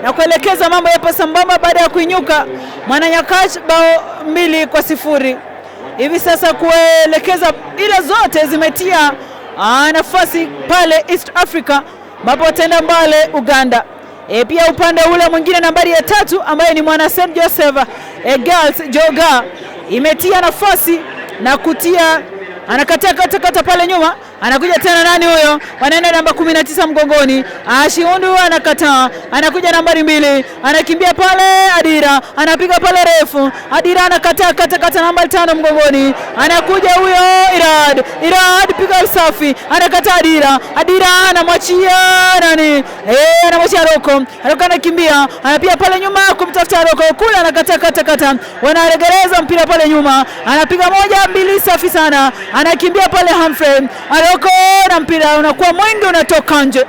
na kuelekeza mambo yapo sambamba baada ya kuinyuka Mwananyakach bao 2-0. Hivi sasa kuelekeza ila zote zimetia nafasi pale East Africa ambapo wataenda Mbale Uganda. Pia upande ule mwingine nambari ya 3 ambaye ni Mwana St Joseph Girls Joga imetia nafasi na kutia, anakataa kata kata pale nyuma, anakuja tena nani huyo? Wanaenda namba 19 mgongoni. Ashiundu anakataa, anakuja nambari 2, anakimbia pale Adira, anapiga pale refu. Adira anakataa kata kata, namba 5 mgongoni. Anakuja huyo Irad. Irad piga safi, anakataa Adira. Adira anamwachia nani? Anamwachia Roko. Roko anakimbia, anapiga pale nyuma kumtafuta Roko. Kule anakataa kata kata. Wanaregereza mpira pale nyuma. Anapiga 1 2 safi sana. Anakimbia pale Humphrey. Aroko na mpira unakuwa mwingi unatoka nje.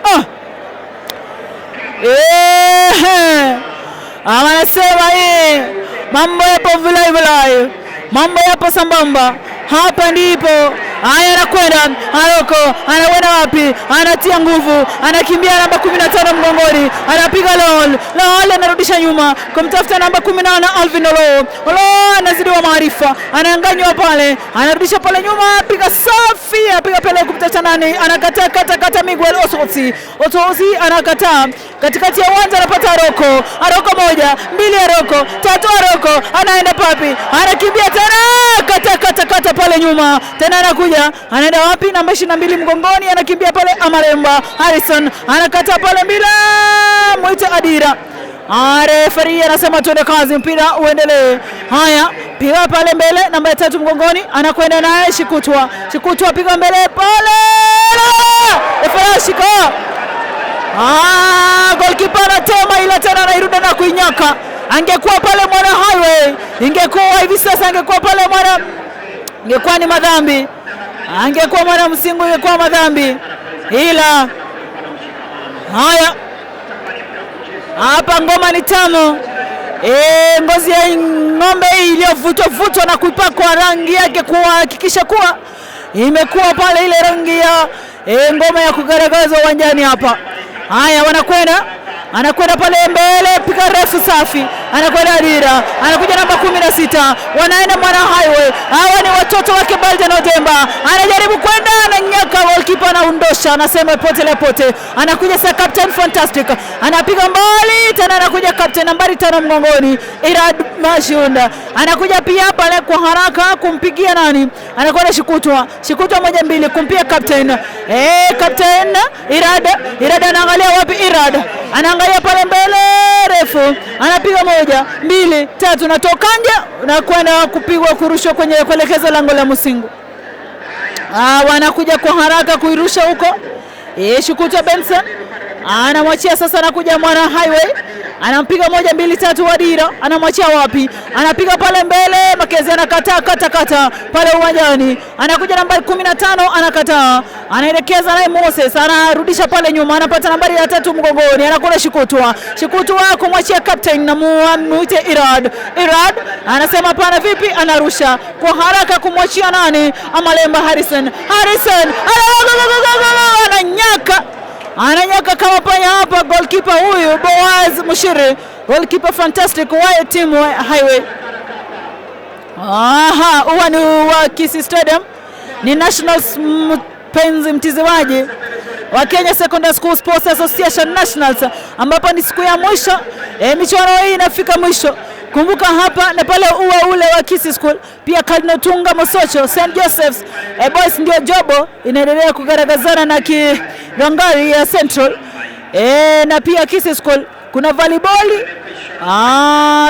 Anasema hii mambo yapo vilai vilai, mambo yapo sambamba. Hapa ndipo haya, anakwenda Aroko, anakwenda wapi? Anatia nguvu, anakimbia namba 15 mgongoni, anapiga lol lol, anarudisha nyuma kumtafuta namba 18 Alvin Olo. Olo anazidiwa maarifa, anaanganywa pale, anarudisha pale nyuma, piga safi, anapiga pale kumtafuta nani? Anakataa kata kata Miguel Osotsi. Osotsi anakataa katikati ya uwanja, anapata Aroko. Aroko 1 2, Aroko 3, Aroko anaenda papi, anakimbia tena, kata kata kata pale nyuma tena, anakuja anaenda wapi? Namba 22 mgongoni, anakimbia pale Amaremba Harrison, anakata pale bila mwita Adira. Refari anasema tuende kazi, mpira uendelee. Haya, piga pale mbele, namba 3 mgongoni, anakwenda naye Shikutwa. Shikutwa piga mbele pale, refari shika. Goalkeeper anatema ila tena anairuda na kuinyaka. Angekuwa pale Mwana Highway, ingekuwa hivi sasa, angekuwa pale Mwana, ingekuwa ni madhambi. Angekuwa Mwana Msingu ingekuwa madhambi. Ila haya, hapa ngoma ni tamu. Ngozi ya ng'ombe hii iliyovutwa vutwa na kuipakwa rangi yake kuhakikisha kuwa imekuwa pale ile rangi ya ngoma ya kugaragaza uwanjani hapa. Haya, wanakwenda, anakwenda pale mbele, piga refu safi, anakwenda Adira, anakuja namba 16, wanaenda Mwana Highway. Hawa ni watoto wake Balden Odemba, anajaribu kwenda, ananyaka, goalkeeper anaundosha, anasema pote la pote. Anakuja sasa Captain Fantastic, anapiga mbali tena, anakuja captain nambari 5 mgongoni Irad Mashunda, anakuja pia pale kwa haraka kumpigia nani, anakwenda Shikutwa. Shikutwa 1 2 kumpia captain. Captain Irad, Irad anaangalia wapi? Irad anaangalia pale mbele refu, anapiga 1 2 3, natoka nje na kwenda kupigwa kurushwa kwenye kuelekeza lango la Musingu. Wanakuja kwa haraka kuirusha huko. Shukuta Benson anamwachia sasa, anakuja Mwana Highway, anampiga 1 2 3 Wadira, anamwachia wapi? Anapiga pale mbele, Makezi anakataa kata kata pale uwanjani, anakuja nambari 15 anakataa, anaelekeza naye Moses, anarudisha pale nyuma, anapata nambari ya 3 mgongoni, anakula Shikutwa, Shikutwa kumwachia captain na muite Irad. Irad anasema hapana, vipi? Anarusha kwa haraka kumwachia nani? Amalemba Harrison. Harrison ananyaka, ananyaka kama panya hapa. Goalkeeper huyu Boaz Mushiri, goalkeeper fantastic wa timu Highway. Aha, huwa ni wa Kisii Stadium, ni Nationals, mpenzi mtizamaji wa Kenya Secondary School Sports Association Nationals, ambapo ni siku ya mwisho michuano hii inafika mwisho. Kumbuka hapa na pale ua ule wa Kisii School, pia Cardinal Tunga Mosocho, St Joseph's Boys ndio Jobo inaendelea kugaragazana na Kirangari ya Central na pia Kisii School kuna volleyball,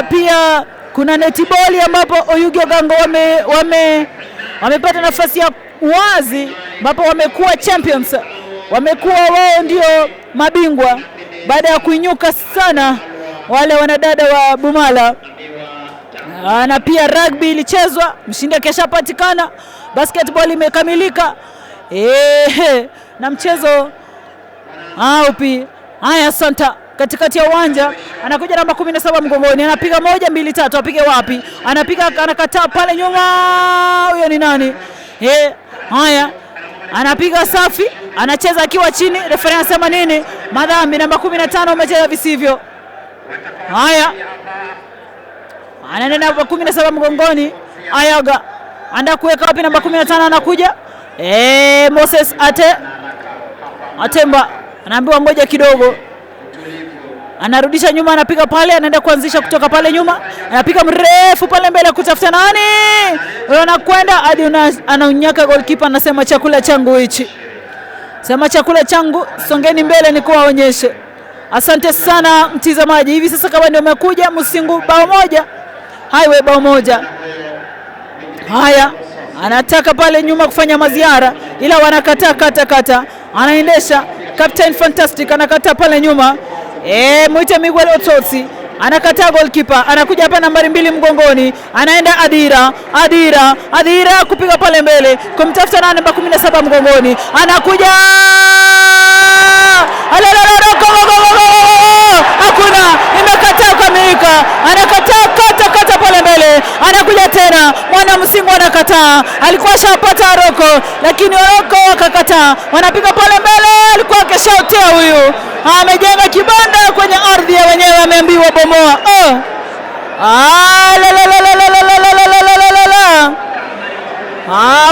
pia kuna netiboli ambapo Oyugi Ogango wamepata nafasi ya wazi ambapo wamekuwa champions, wamekuwa wao ndio mabingwa baada ya kuinyuka sana wale wanadada wa Bumala. Na pia rugby ilichezwa, mshindi akishapatikana, basketball imekamilika na mchezo upi. Haya, Santa katikati ya uwanja anakuja namba 17 mgongoni, anapiga 1 2 3, apige wapi? Anapiga, anakataa pale nyuma, huyo ni nani? Haya, anapiga safi, anacheza akiwa chini, referee anasema nini? Madhambi, namba 15 umecheza visivyo. Haya, anaenda namba 17 mgongoni, Ayaga anda kuweka wapi? Namba 15 anakuja Moses Atemba anaambiwa ngoja kidogo, anarudisha nyuma, anapiga pale, anaenda kuanzisha kutoka pale nyuma, anapiga mrefu pale mbele kutafuta nani, anakwenda hadi anaunyaka goalkeeper, anasema chakula changu hichi, sema chakula changu, songeni mbele nikuwaonyeshe. Asante sana mtizamaji. Hivi sasa kama ndio umekuja, Musingu bao 1, Highway bao 1. Haya, anataka pale nyuma kufanya maziara, ila wanakataa kata kata, anaendesha Captain Fantastic anakataa pale nyuma. Mwite Miguel Ototsi anakataa goalkeeper, anakuja hapa nambari 2 mgongoni, anaenda Adira, Adira, Adira kupiga pale mbele kumtafuta nani, namba 17 mgongoni, anakuja hakuna, imekataa kukamilika, anakataa kata kata pale mbele, anakuja tena Mwana Msingu anakataa, alikuwa ashapata Oroko lakini Oroko akakataa, wanapiga pale mbele, alikuwa akishautea huyu, amejenga kibanda kwenye ardhi ya wenyewe, ameambiwa bomoa.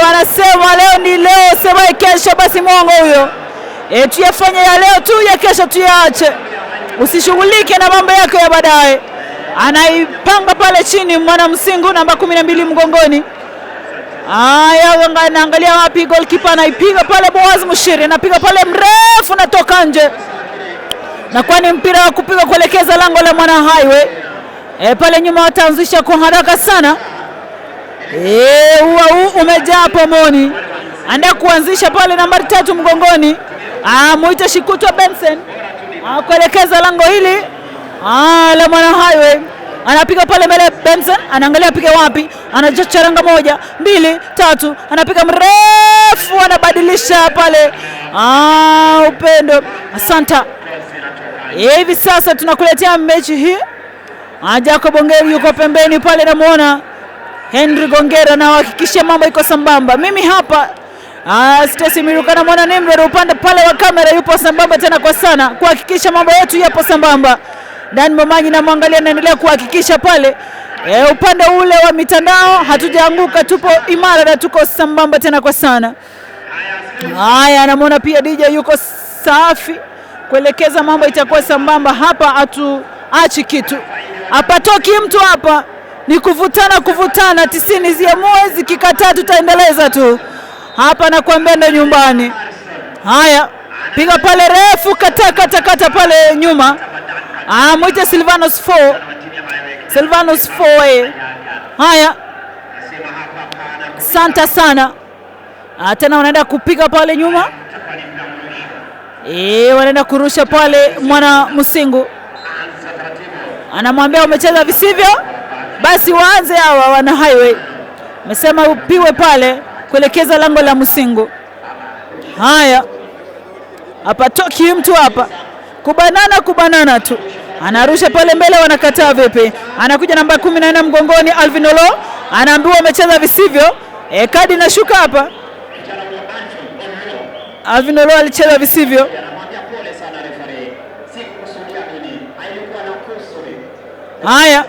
Wanasema leo ni leo, sema kesho basi mwongo huyo. Tuyafanye ya leo tu, ya kesho tuyaache, usishughulike na mambo yako ya baadaye. Anaipanga pale chini Mwana Msingu namba 12 mgongoni. Haya, anaangalia wapi goalkeeper, anaipiga pale Boaz Mushiri, anapiga pale mrefu natoka nje, na kwani mpira wa kupiga kuelekeza lango la Mwana Highway. Pale nyuma wataanzisha kwa haraka sana. Ua huu umejaa pomoni, anda kuanzisha pale nambari 3 mgongoni, muite Shikutwa Benson kuelekeza lango hili la Mwana Highway. Anapiga pale mbele Benson, anaangalia apige wapi, anacharanga 1 2 3, anapiga mrefu, anabadilisha pale. Upendo, asante. Hivi sasa tunakuletea mechi hii. Jacob Ongeri yuko pembeni pale, namuona Henry Gongera na hakikisha mambo iko sambamba. Mimi hapa Stacy Miruka na mwana Nimrod upande pale wa kamera yupo sambamba tena kwa sana kuhakikisha mambo yetu yapo sambamba. Dan Momanyi na mwangalia anaendelea kuhakikisha pale upande ule wa mitandao hatujaanguka, tupo imara na tuko sambamba tena kwa sana. Haya, namuona pia DJ yuko safi kuelekeza mambo itakuwa sambamba hapa, atuachi kitu. Hapatoki mtu hapa, ni kuvutana kuvutana, 90 ziamue, zikikataa tutaendeleza tu hapa na kuambia ndo nyumbani. Haya, piga pale refu, kata kata kata pale nyuma. Mwite Silvanus 4. Silvanus 4. Haya, santa sana. Tena wanaenda kupiga pale nyuma. Wanaenda kurusha pale mwana Musingu. Anamwambia umecheza visivyo, basi waanze hawa wana Highway. Amesema upiwe pale kuelekeza lango la Musingu. Haya, hapatoki mtu hapa, kubanana kubanana tu. Anarusha pale mbele, wanakataa vipi? Anakuja namba 14 mgongoni, Alvin Olo anaambiwa umecheza visivyo. Kadi inashuka hapa. Alvin Olo alicheza visivyo. Haya,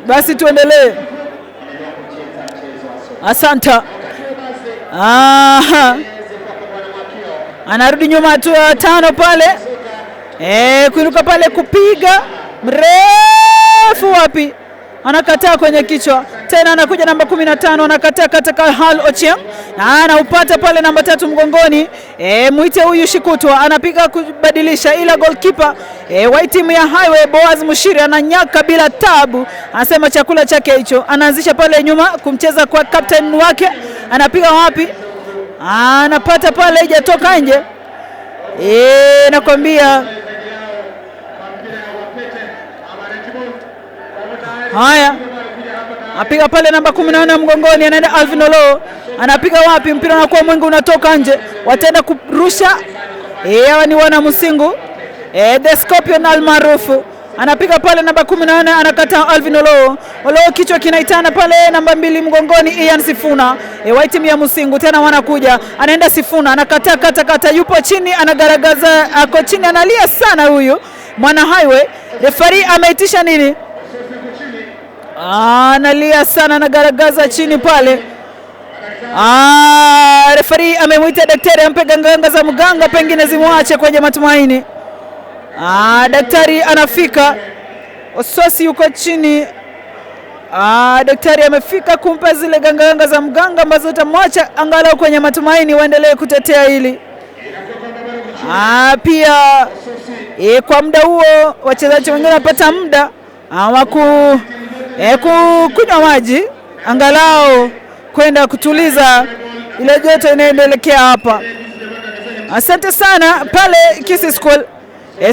basi tuendelee. Asante. Aha. Anarudi nyuma hatua 5 pale. Kuinuka pale kupiga mrefu wapi? Anakataa kwenye kichwa. Tena anakuja namba 15 anakataa kata Hal Ochieng. Na anaupata pale namba 3 mgongoni. Muite huyu Shikutwa anapiga kubadilisha, ila goalkeeper wa timu ya Highway Boaz Mushiri ananyaka bila tabu. Anasema chakula chake hicho. Anaanzisha pale nyuma kumcheza kwa captain wake. Anapiga wapi? Anapata pale, haijatoka nje. Nakwambia. Haya, apiga pale namba 14 mgongoni, anaenda Alvin Olo. Anapiga wapi? Mpira unakuwa mwingi unatoka nje. Wataenda kurusha. Hawa ni wana Musingu. The Scorpion almaarufu. Anapiga pale namba 14, anakataa Alvin Olo. Olo kichwa kinaitana pale namba 2 mgongoni Ian Sifuna. Wa timu ya Musingu tena wanakuja. Anaenda Sifuna, anakataa kata kata, yupo chini anagaragaza, ako chini analia sana huyu mwana Highway. Referee ameitisha nini? Analia sana, anagaragaza chini pale. Referee amemuita daktari ampe ganganga za mganga, pengine zimwache kwenye matumaini. Daktari anafika. Ososi yuko chini. Daktari amefika kumpa zile ganganga za mganga ambazo utamwacha angalau kwenye matumaini, waendelee kutetea hili. Pia kwa muda huo wachezaji wengine wanapata muda wa kunywa maji angalau kwenda kutuliza ile joto inaendelea hapa. Asante sana pale Kisii School.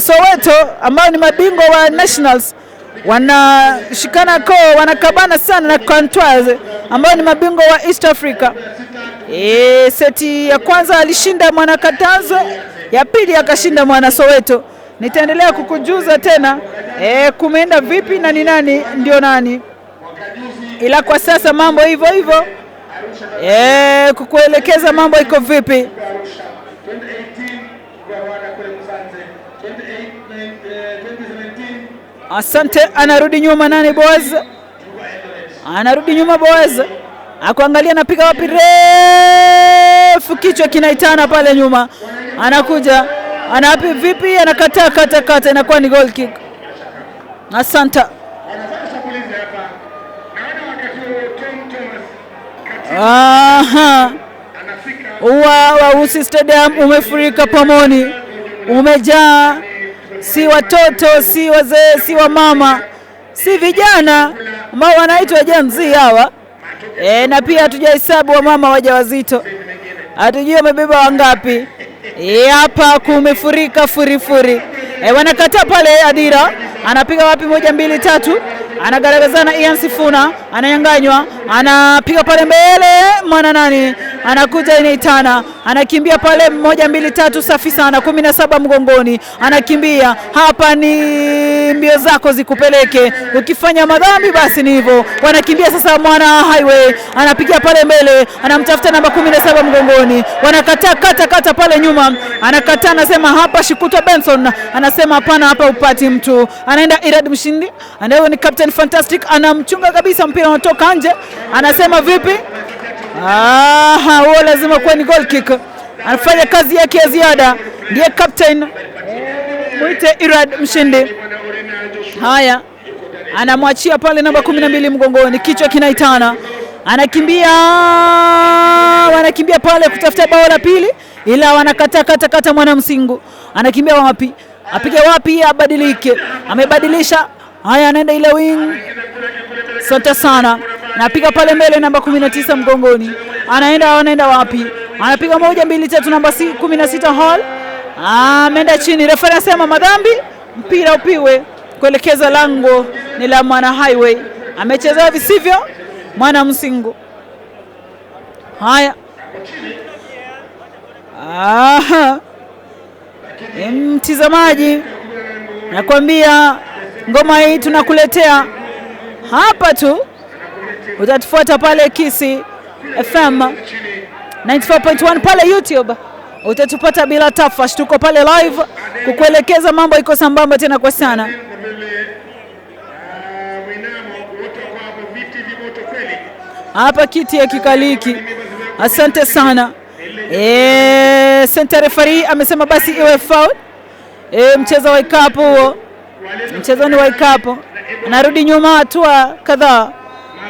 Soweto ambao ni mabingwa wa Nationals wanashikana koo, wanakabana sana na Kantwaze ambao ni mabingwa wa East Africa. Seti ya kwanza alishinda mwana Katazwe, ya pili akashinda mwana Soweto. Nitaendelea kukujuza tena kumeenda vipi na ni nani ndio nani, ila kwa sasa mambo hivyo hivyo, kukuelekeza mambo iko vipi. Asante. Anarudi nyuma nani? Boaz anarudi nyuma. Boaz akuangalia anapiga wapi, refu, kichwa kinaitana pale nyuma. Anakuja anapi vipi, anakataa kata kata, inakuwa ni goal kick. Asante. Aha. Wa Usi Stadium umefurika pomoni, umejaa, si watoto, si wazee, si wamama, si vijana ambao wanaitwa Gen Z hawa. Na pia hatujahesabu wamama wajawazito, hatujui wamebeba wangapi. Hapa kumefurika furifuri. Wanakataa pale. Adira anapiga wapi? 1 2 3, anagaragazana. Ian Sifuna ananyanganywa, anapiga pale mbele mwana nani anakuja inaitana, anakimbia pale 1 2 3, safi sana. 17 mgongoni, anakimbia hapa. Ni mbio zako zikupeleke, ukifanya madhambi basi ni hivyo. Wanakimbia sasa, mwana Highway anapiga pale mbele, anamtafuta namba 17 mgongoni, wanakataa kata kata pale nyuma, anakataa, anasema hapa. Shikuta Benson anasema hapana, hapa upati mtu. Anaenda Irad Mshindi, anaye ni Captain Fantastic, anamchunga kabisa, mpira unatoka nje, anasema vipi? Aha, huo lazima kuwa ni goal kick. Anafanya kazi yake ya ziada, ndiye captain, mwite Irad Mshindi. Haya, anamwachia pale namba 12 mgongoni, kichwa kinaitana, anakimbia, wanakimbia pale kutafuta bao la pili, ila wanakataa kata kata. Mwana Msingu anakimbia wapi? Apige wapi? Abadilike, amebadilisha. Haya, anaenda ile wing. Asante sana. Napiga pale mbele namba 19 mgongoni. Anaenda wapi? Anapiga 1 2 3, namba 16 Hall. Ameenda chini. Refa anasema madhambi, mpira upiwe kuelekeza lango ni la Mwana Highway. Amecheza visivyo Mwana Msingu. Haya. Aha. Mtizamaji, nakwambia ngoma hii tunakuletea hapa tu, utatufuata pale Kisii FM 94.1 pale YouTube utatupata bila tafash. Tuko pale live kukuelekeza mambo iko sambamba tena kwa sana. Hapa kiti ya kikaliki. Asante sana. Center referee amesema basi iwe foul. Mchezo wa ikapu huo. Mchezo ni wa ikapu. Anarudi nyuma hatua kadhaa.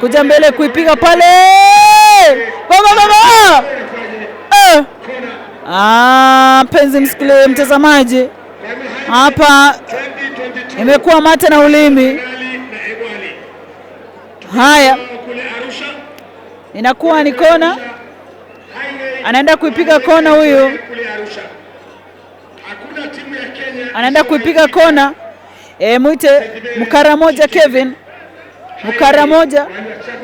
Kuja mbele kuipiga pale. Baba baba. Mpenzi msikilizaji, mtazamaji, hapa imekuwa mate na ulimi. Haya, inakuwa ni kona. Anaenda kuipiga kona huyu. Anaenda kuipiga kona. Muite Mkaramoja Kevin. Mkaramoja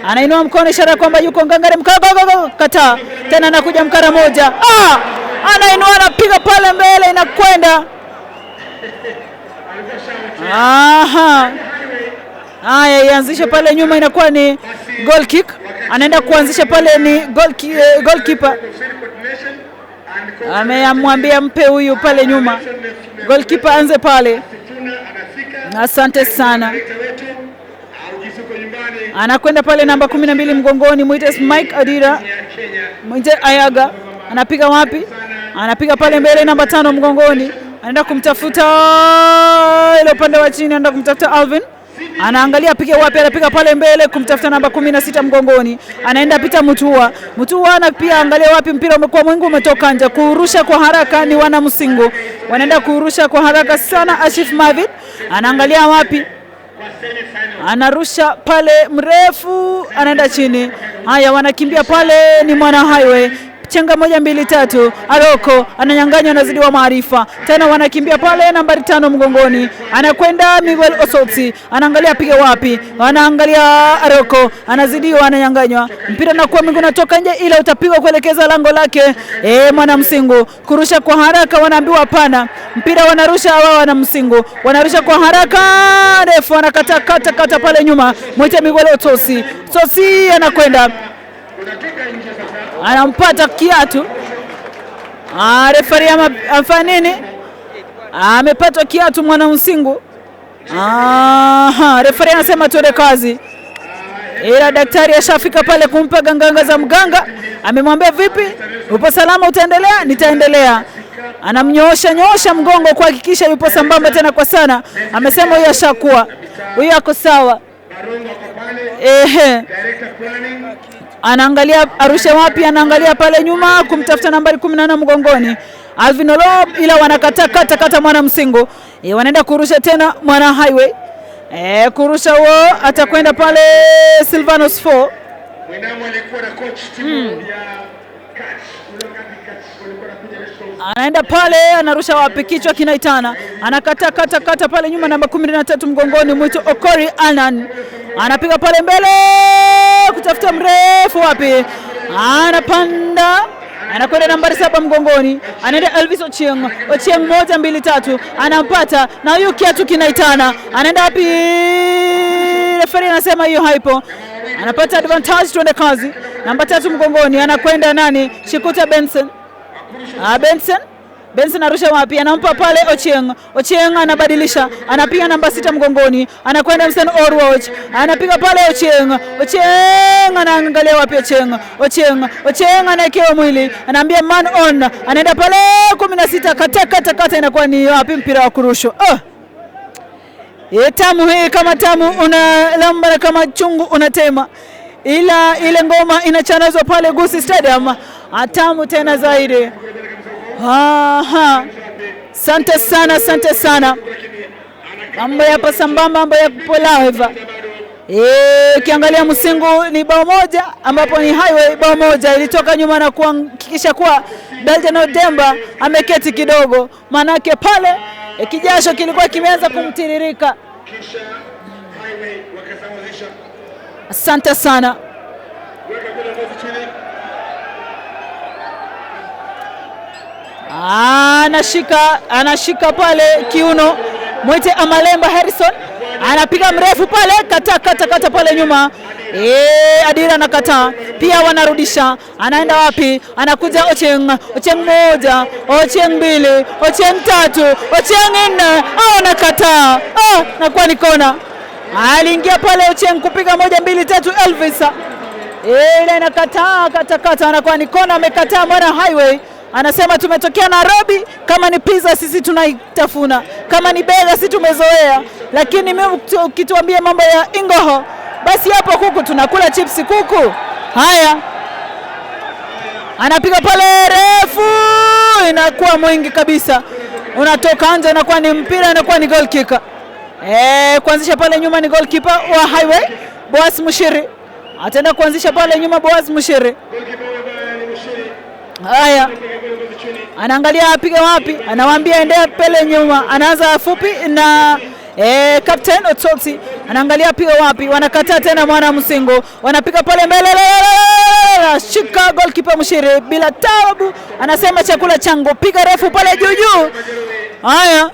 anainua mkono ishara kwamba yuko ngangari. Mkaramoja kataa. Tena anakuja Mkaramoja. Anainua anapiga pale mbele inakwenda. Aha. Haya, ianzishe pale nyuma inakuwa ni goal kick. Anaenda kuanzisha pale ni goalkeeper. Amemwambia mpe huyu pale nyuma. Goalkeeper anze pale. Asante sana. Anakwenda pale namba 12 mgongoni, muite Mike Adira, muite Ayaga. Anapiga wapi? Anapiga pale mbele namba 5 mgongoni. Anaenda kumtafuta ile upande wa chini, anaenda kumtafuta Alvin. Anaangalia apige wapi, anapiga pale mbele kumtafuta namba 16 mgongoni. Anaenda pita Mutua. Mutua na pia angalia wapi mpira umekuwa mwingi umetoka nje. Kurusha kwa haraka ni wana Msingu. Wanaenda kurusha kwa haraka sana. Ashif Mavid anaangalia wapi? Anarusha pale mrefu, anaenda chini. Haya, wanakimbia pale ni Mwana Highway. Chenga 1 2 3. Aroko ananyang'anywa, anazidiwa maarifa. Tena wanakimbia pale nambari 5 mgongoni. Anakwenda Miguel Osotsi. Anaangalia apige wapi. Anaangalia Aroko, anazidiwa, ananyang'anywa. Mpira unakuwa mwingi unatoka nje, ila utapigwa kuelekeza lango lake. Mwana Msingu kurusha kwa haraka, wanaambiwa hapana. Mpira wanarusha wao wana Msingu. Wanarusha kwa haraka ndefu, anakata kata kata pale nyuma. Mwite Miguel Osotsi. Osotsi anakwenda, anampata kiatu. Refari amfanya nini? Amepata kiatu Mwana Msingu. Refari anasema tuende kazi. Ila daktari ashafika pale kumpa ganganga za mganga. Amemwambia vipi? Upo salama, utaendelea? Nitaendelea. Anamnyoosha nyoosha mgongo kuhakikisha yupo sambamba tena kwa sana. Amesema huyu ashakuwa, huyu ako sawa. Anaangalia arushe wapi, anaangalia pale nyuma kumtafuta nambari 18 mgongoni Alvin Olo, ila wanakata kata kata Mwana Msingu. Wanaenda kurusha tena Mwana Highway. Kurusha huo atakwenda pale Silvanos 4. Anaenda pale anarusha wapi, kichwa kinaitana. Anakata kata kata pale nyuma namba 13 mgongoni mwito Okori Anan. Anapiga pale mbele kutafuta mrefu wapi. Anapanda, anakwenda nambari 7 mgongoni. Anaenda Elvis Ochieng. Ochieng 1 2 3 anampata na huyu kiatu kinaitana. Anaenda wapi? Referee anasema hiyo haipo. Anapata advantage, tuende kazi. Namba 3 mgongoni anakwenda nani? Shikuta Benson. Benson arusha wapi? Anampa pale Ochieng. Ochieng anabadilisha. Anapiga namba 6 mgongoni. Anakwenda Msen Orwatch. Anapiga pale Ochieng. Ochieng anaangalia wapi Ochieng. Ochieng. Ochieng anaekewa mwili. Anaambia man on. Anaenda pale 16 kata kata kata, inakuwa ni wapi mpira wa kurushwa. Oh. Tamu hii kama tamu unalamba na kama chungu unatema. Ila ile ngoma inachanazwa pale Gusii Stadium. Atamu tena zaidi. Aha. Asante sana, asante sana. Mambo yapo sambamba, mambo yapo live. Ukiangalia Musingu ni bao moja, ambapo ni Highway bao moja ilitoka nyuma na kuhakikisha kuwa Belgian Odemba ameketi kidogo, manake pale kijasho kilikuwa kimeanza kumtiririka. Asante sana. Anashika pale kiuno mwite Amalemba Harrison, anapiga mrefu pale, kata kata kata pale nyuma. Adira anakataa pia, wanarudisha. Anaenda wapi? Anakuja Ochieng, Ochieng moja, Ochieng mbili, Ochieng tatu, Ochieng nne. Anakataa, nakuwa ni kona. Aliingia pale Ochieng kupiga moja mbili tatu, Elvis ile inakataa kata kata, anakuwa ni kona. Amekataa mwana Highway. Anasema tumetokea Nairobi, kama ni pizza sisi tunaitafuna, kama ni bega sisi tumezoea, lakini mimi ukituambia mambo ya Ingoho basi hapo kuku tunakula chipsi kuku. Haya, anapiga pale refu, inakuwa mwingi kabisa, unatoka nje, inakuwa ni mpira, inakuwa ni goal kicker. Kuanzisha pale nyuma ni goalkeeper wa Highway Boaz Mushiri, ataenda kuanzisha pale nyuma Boaz Mushiri. Haya, anaangalia apige wapi, anawaambia endea pele nyuma, anaanza fupi na Captain Otsotsi anaangalia apige wapi, wanakataa tena mwana Musingu, wanapiga pale mbele, shika goalkeeper Mushiri bila tabu, anasema chakula changu, piga refu pale juu juu. Haya,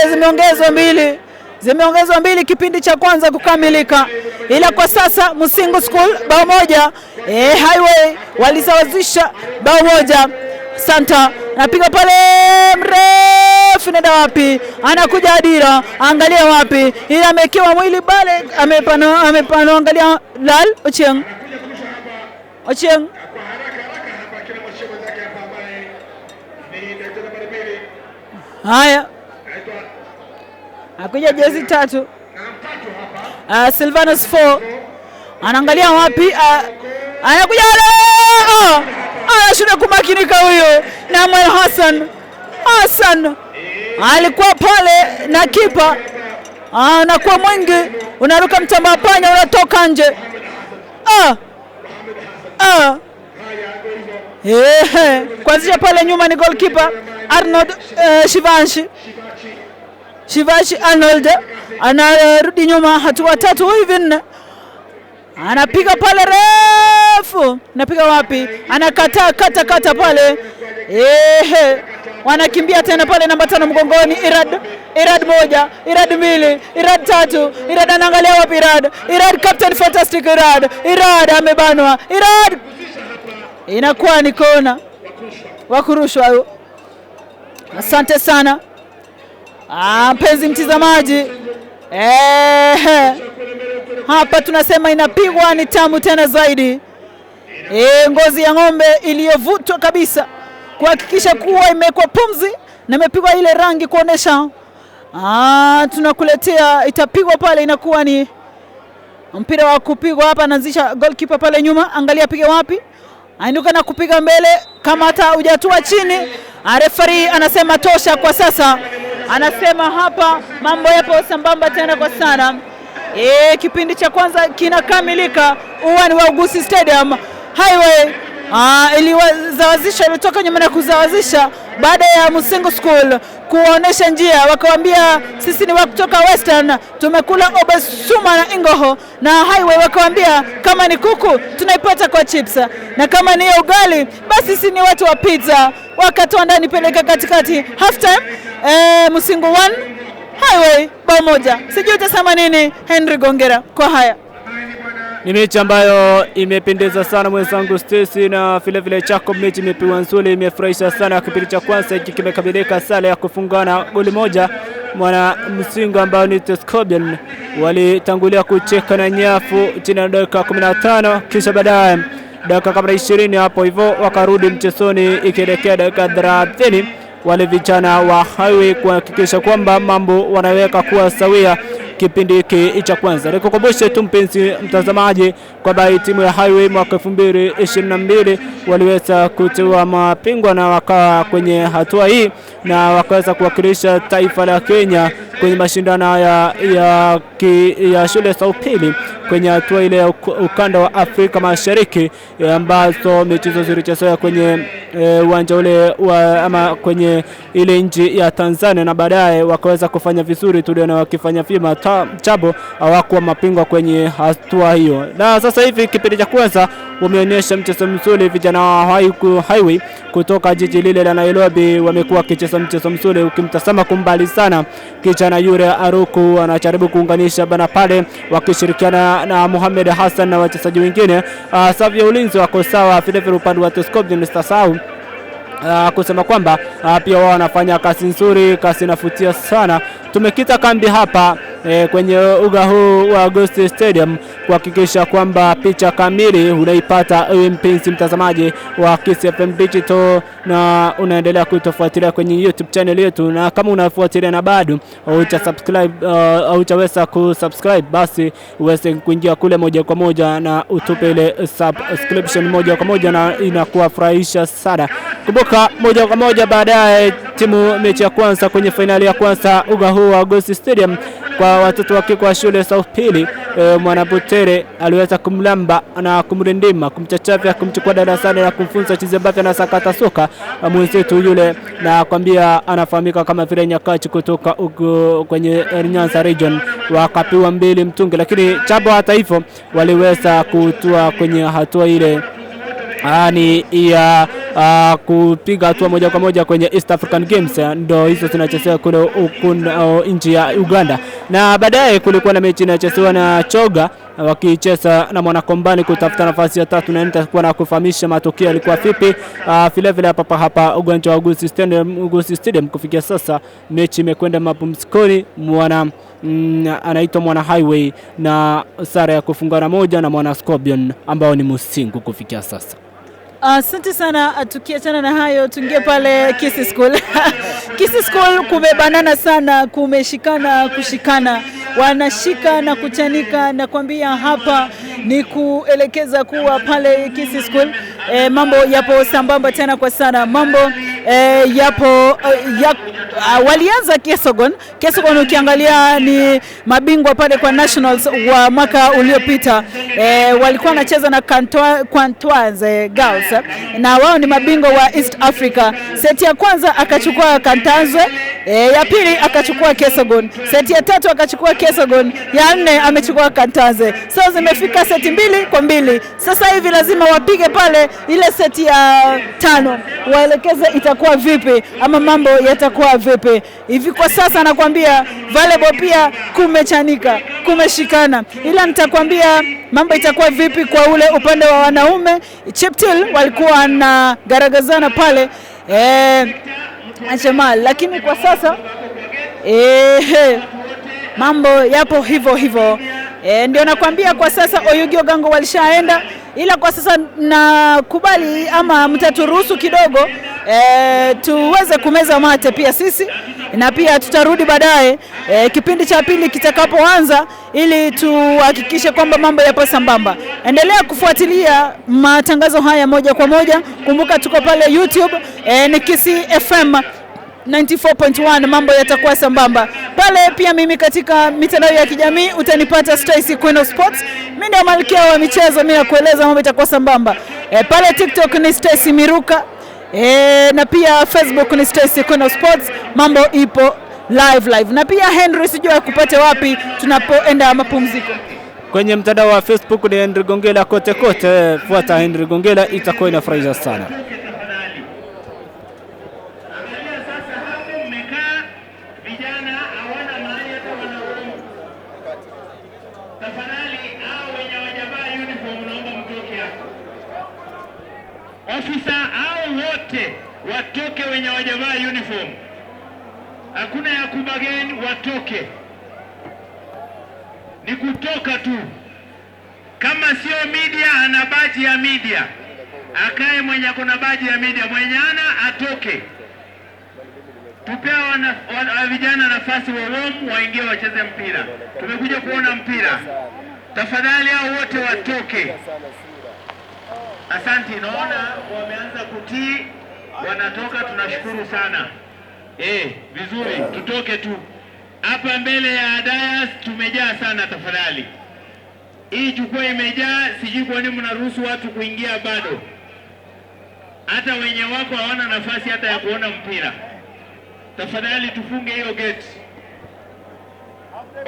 zimeongezwa mbili, zimeongezwa mbili kipindi cha kwanza kukamilika, ila kwa sasa Musingu School bao moja, Highway walisawazisha bao moja. Santa anapiga pale mrefu, nenda wapi? Anakuja Adira, angalia wapi, ila amekiwa mwili bale, amepano amepano, angalia Lal Ochieng, Ochieng haya akuja jezi tatu. Silvanus 4 anaangalia wapi, anakuja anashinda kumakinika huyo Namuel Hassan. Hassan alikuwa pale na kipa, anakuwa mwingi, unaruka mtamba panya, unatoka nje. Kuanzisha pale nyuma ni goalkeeper Arnold Shivanshi. Shivanshi Arnold anarudi nyuma hatua tatu hivi nne, anapiga pale refu, anapiga wapi? Anakataa kata kata pale. Wanakimbia tena pale namba 5 mgongoni Irad, Irad moja, Irad mbili, Irad tatu, Irad anaangalia wapi? Irad, Irad captain fantastic Irad, Irad amebanwa, Irad inakuwa ni kona wakurushwa. Asante sana mpenzi mtizamaji. Hapa tunasema inapigwa ni tamu tena zaidi. Ngozi ya ng'ombe iliyovutwa kabisa kuhakikisha kuwa imewekwa pumzi na imepigwa ile rangi kuonesha tunakuletea, itapigwa pale, inakuwa ni mpira wa kupigwa hapa. Anaanzisha goalkeeper pale nyuma, angalia piga wapi, ainuka na kupiga mbele, kama hata hujatua chini. Referee anasema tosha kwa sasa, anasema hapa mambo yapo sambamba tena kwa sana. Kipindi cha kwanza kinakamilika uwani wa Ugusi Stadium. Highway iliwazawazisha, ilitoka nyuma na kuzawazisha baada ya Musingu School kuonesha njia, wakawaambia sisi ni wa kutoka Western, tumekula Obesuma na Ingoho. Na Highway wakawaambia kama ni kuku tunaipata kwa chips, na kama ni ugali basi sisi ni watu wa pizza. Wakatoa ndani peleka katikati. Half time Musingu 1 Highway bao moja. Sijui utasema nini Henry Gongera kwa haya. Ni mechi ambayo imependeza sana mwenzangu Stacy na vile vile Jacob. Mechi imepigwa nzuri, imefurahisha sana. Kipindi cha kwanza hiki kimekamilika sare ya kufungana goli moja. Mwana Msinga ambao ni Scorpion walitangulia kucheka na nyafu chini ya dakika 15, kisha baadaye dakika kama 20 hapo hivyo wakarudi mchezoni ikielekea dakika 30 wale vijana wa Highway kuhakikisha kwamba mambo wanaweka kuwa sawia. kipindi hiki cha kwanza. Nikukumbushe tu mpenzi mtazamaji kwamba timu ya Highway mwaka 2022 waliweza kuteua mabingwa na wakawa kwenye hatua hii na wakaweza kuwakilisha taifa la Kenya kwenye mashindano haya ya shule za upili kwenye hatua ile ya ukanda wa Afrika Mashariki, ambazo michezo zilichezewa kwenye uwanja ule wa, ama kwenye ile nchi ya Tanzania, na baadaye wakaweza kufanya vizuri, tuliona wakifanya vyema. Chabo hawakuwa mapingwa kwenye hatua hiyo, na sasa hivi kipindi cha kwanza wameonyesha mchezo mzuri. Vijana wa Highway kutoka jiji lile la Nairobi wamekuwa wakicheza mchezo mzuri. Ukimtazama kumbali sana kijana yule Aruku anajaribu kuunganisha bana pale, wakishirikiana na Mohamed Hassan na wachezaji wengine. Safu ya ulinzi wako sawa, vile vile upande wa Scorpion stasau kusema kwamba pia wao wanafanya kazi nzuri, kazi inavutia sana. Tumekita kambi hapa kwenye uga huu wa Gusii Stadium kuhakikisha kwamba picha kamili unaipata ewe mpenzi mtazamaji wa Kisii FM Digital, na unaendelea kutufuatilia kwenye YouTube channel yetu, na kama unafuatilia na bado hauja subscribe, haujaweza kusubscribe, basi uweze kuingia kule moja kwa moja na utupe ile subscription moja kwa moja, na inakuwa furahisha sana. Kumbuka moja kwa moja baadaye timu mechi ya kwanza kwenye fainali ya kwanza uga huu wa Gusii Stadium kwa watoto wa kike wa shule za upili, Mwanabutere aliweza kumlamba na kumrindima, kumchachavya, kumchukua darasani na kumfunza jinsi ambavyo anasakata soka mwenzetu yule, na kwambia anafahamika kama vile Nyakachi kutoka ugo kwenye Nyanza region, wakapiwa 2 mtungi, lakini Chabo hata hivyo waliweza kutua kwenye hatua ile ni ya kupiga hatua moja kwa moja kwenye East African Games, ndo hizo zinachezewa kule nchi ya Uganda. Na baadaye kulikuwa na mechi inachezewa na Choga wakicheza na Mwanakombani kutafuta nafasi ya 3, na nitakuwa na kufahamisha matokeo yalikuwa vipi. Vile vile hapa hapa uwanja wa Gusii Stadium, Gusii Stadium kufikia sasa mechi imekwenda mapumzikoni, anaitwa Mwana Highway na sare ya kufungana 1 na Mwana Scorpion ambao ni Musingu kufikia sasa. Asante sana. Tukiachana na hayo, tuingie pale Kisii School. Kisii School kumebanana sana, kumeshikana kushikana, wanashika na kuchanika, na kwambia hapa ni kuelekeza kuwa pale Kisii School mambo yapo sambamba tena kwa sana, mambo yapo walianza Kesogon. Kesogon ukiangalia ni mabingwa pale kwa nationals wa mwaka uliopita. Walikuwa wanacheza na Kantwanze Girls, na wao ni mabingwa wa East Africa. Seti ya kwanza akachukua Kantwanze, ya pili akachukua Kesogon, seti ya tatu akachukua Kesogon, ya nne amechukua Kantwanze. So zimefika seti 2-2. Sasa hivi lazima wapige pale ile seti ya 5, waelekeze itakuwa vipi ama mambo yatakuwa vipi. Hivi kwa sasa nakwambia volleyball pia kumechanika, kumeshikana, ila nitakwambia mambo itakuwa vipi kwa ule upande wa wanaume. Cheptil walikuwa na garagazana pale Jamal, lakini kwa sasa mambo yapo hivyo hivyo. Ndio nakwambia kwa sasa Oyugi Ogango walishaenda, ila kwa sasa nakubali ama mtaturuhusu kidogo tuweze kumeza mate pia sisi, na pia tutarudi baadaye kipindi cha pili kitakapoanza, ili tuhakikishe kwamba mambo yapo sambamba. Endelea kufuatilia matangazo haya moja kwa moja. Kumbuka tuko pale YouTube, ni Kisii FM 94.1, mambo yatakuwa sambamba pale. Pia mimi katika mitandao ya kijamii utanipata Stacy Queen of Sports, mimi ndio malkia wa michezo, mimi nakueleza mambo yatakuwa sambamba. Pale TikTok ni Stacy Miruka, na pia Facebook ni Stacy Queen of Sports. Mambo ipo live live. Na pia Henry, sijui akupate wapi tunapoenda mapumziko. Kwenye mtandao wa Facebook ni Henry Gongela, kote kote fuata Henry Gongela, itakuwa inafurahisha sana. Ofisa hao wote watoke wenye hawajavaa uniform, hakuna ya kubageni, watoke, ni kutoka tu. Kama sio media, ana baji ya media, akae mwenye akona baji ya media, mwenye ana atoke. Tupea vijana nafasi wa warm waingie wacheze mpira. Tumekuja kuona mpira. Tafadhali hao wote watoke. Asante, naona wameanza kutii, wanatoka, tunashukuru sana. Vizuri, tutoke tu. Hapa mbele ya dais tumejaa sana, tafadhali. Hii jukwaa imejaa, sijui kwa nini mnaruhusu watu kuingia bado. Hata wenye wako hawana nafasi hata ya kuona mpira. Tafadhali tufunge hiyo gate.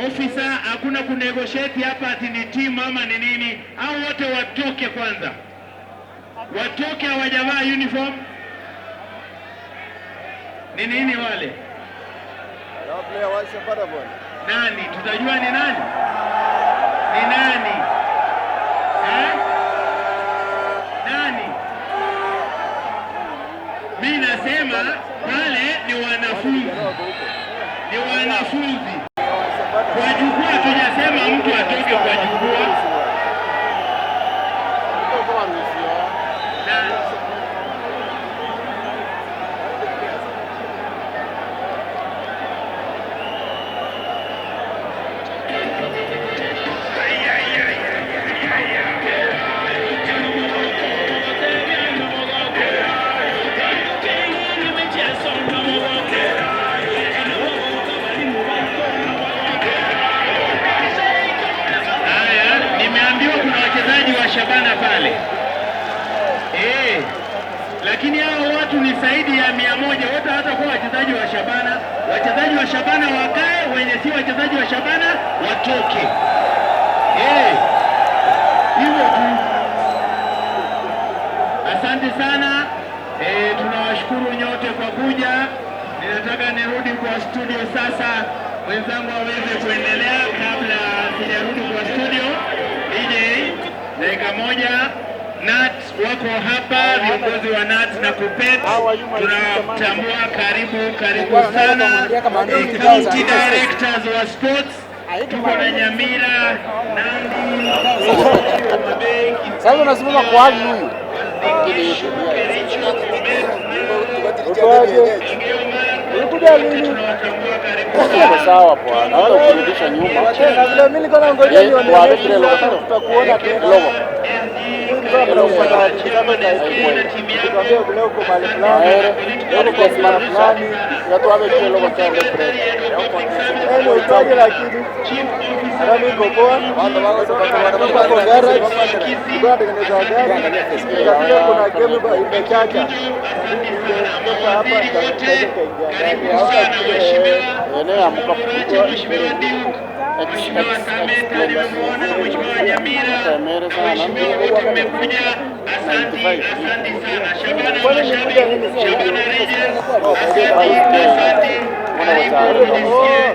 Officer, hakuna kunegotiate hapa ati ni team ama ni nini. Hao wote watoke kwanza. Watoke, hawajavaa uniform. Ni nini wale? Nani? Tutajua ni nani? Ni nani? Eh? Nani? Mimi nasema wale ni wanafunzi. Ni wanafunzi. Kwa jukwaa tujasema mtu atoke kwa jukwaa. Na Haya, nimeambiwa kuna wachezaji wa Shabana pale. Lakini hao watu ni zaidi ya 100, wote hawatakuwa wachezaji wa Shabana. Wachezaji wa Shabana wakae, wenye si wachezaji wa Shabana watoke. Hivyo tu. Asante sana. Tunawashukuru nyote kwa kuja. Ninataka nirudi kwa studio sasa, mwenzangu aweze kuendelea. Kabla sijarudi kwa studio, DJ, dakika moja. NAT wako hapa, viongozi wa NAT na KUPPET tunatambua, karibu karibu sana. County Directors wa Sports tuko na Nyamira, Nandi, Homa Bay, Sasa unasimama kwa hali huyu. Kericho, Bomet, Ulikuja lini? tunawatambua, karibu sana. Sawa bwana, hata ukirudisha nyuma. Na vile mimi nilikuwa nangoja nione tutakuona tena. Logo. Tuambie vile uko mahali fulani, leo uko mahali fulani. Uitaje lakini hata mimi niko poa. Niko garage, nilikuwa natengeneza gari. Nikasikia kuna game imechacha. Nilitoka hapa nikaingia ndani. Mheshimiwa Duke, Mheshimiwa Sameta nimemuona, Mheshimiwa Nyamira, Mheshimiwa wote mmekuja, asante, asante sana. Shabana mashabiki, Shabana Rangers, asante, asante, karibu mjisikie.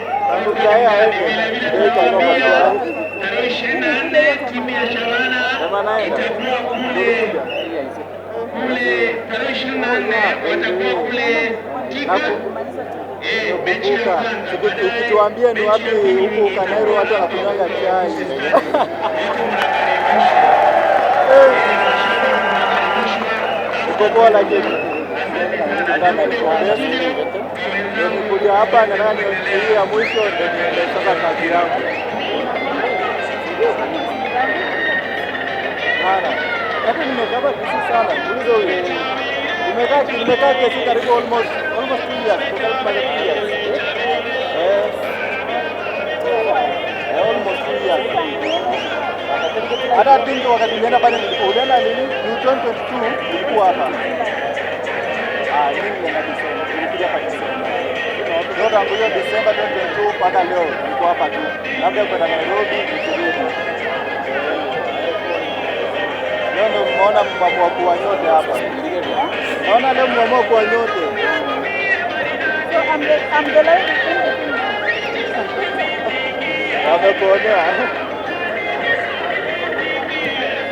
Vile vile tunawaambia tarehe 24 timu ya Shabana itakuwa kule tarehe 24 watakuwa kule Thika. Mechi ya kwanza. Ukituambia ni wapi huku Kanairo watu wanakunywanga chai. Uko poa lakini. Hata naikuambia ndio nikuja hapa na nani hii ya mwisho ndio niende sasa kazi yangu. Bana, hata nimekaa hapa Kisii sana. Ulizo huyo. Nimekaa Kisii karibu almost 2 years, kwa karibu 2 years. Almost 2 years. Hata tingi wakati nilienda pale nilikuwa ulienda lini? Ni 2022 nilikuwa hapa. Mimi nilienda December, nilikuja hapa December. Ndio tangu hiyo December 2022 mpaka leo nilikuwa hapa tu. Labda kwenda Nairobi nikirudi. Leo ndio mmeona mmeamua kuwa nyote hapa. Naona leo mmeamua kuwa nyote. So I'm the lady in the thing. Wamekuonea.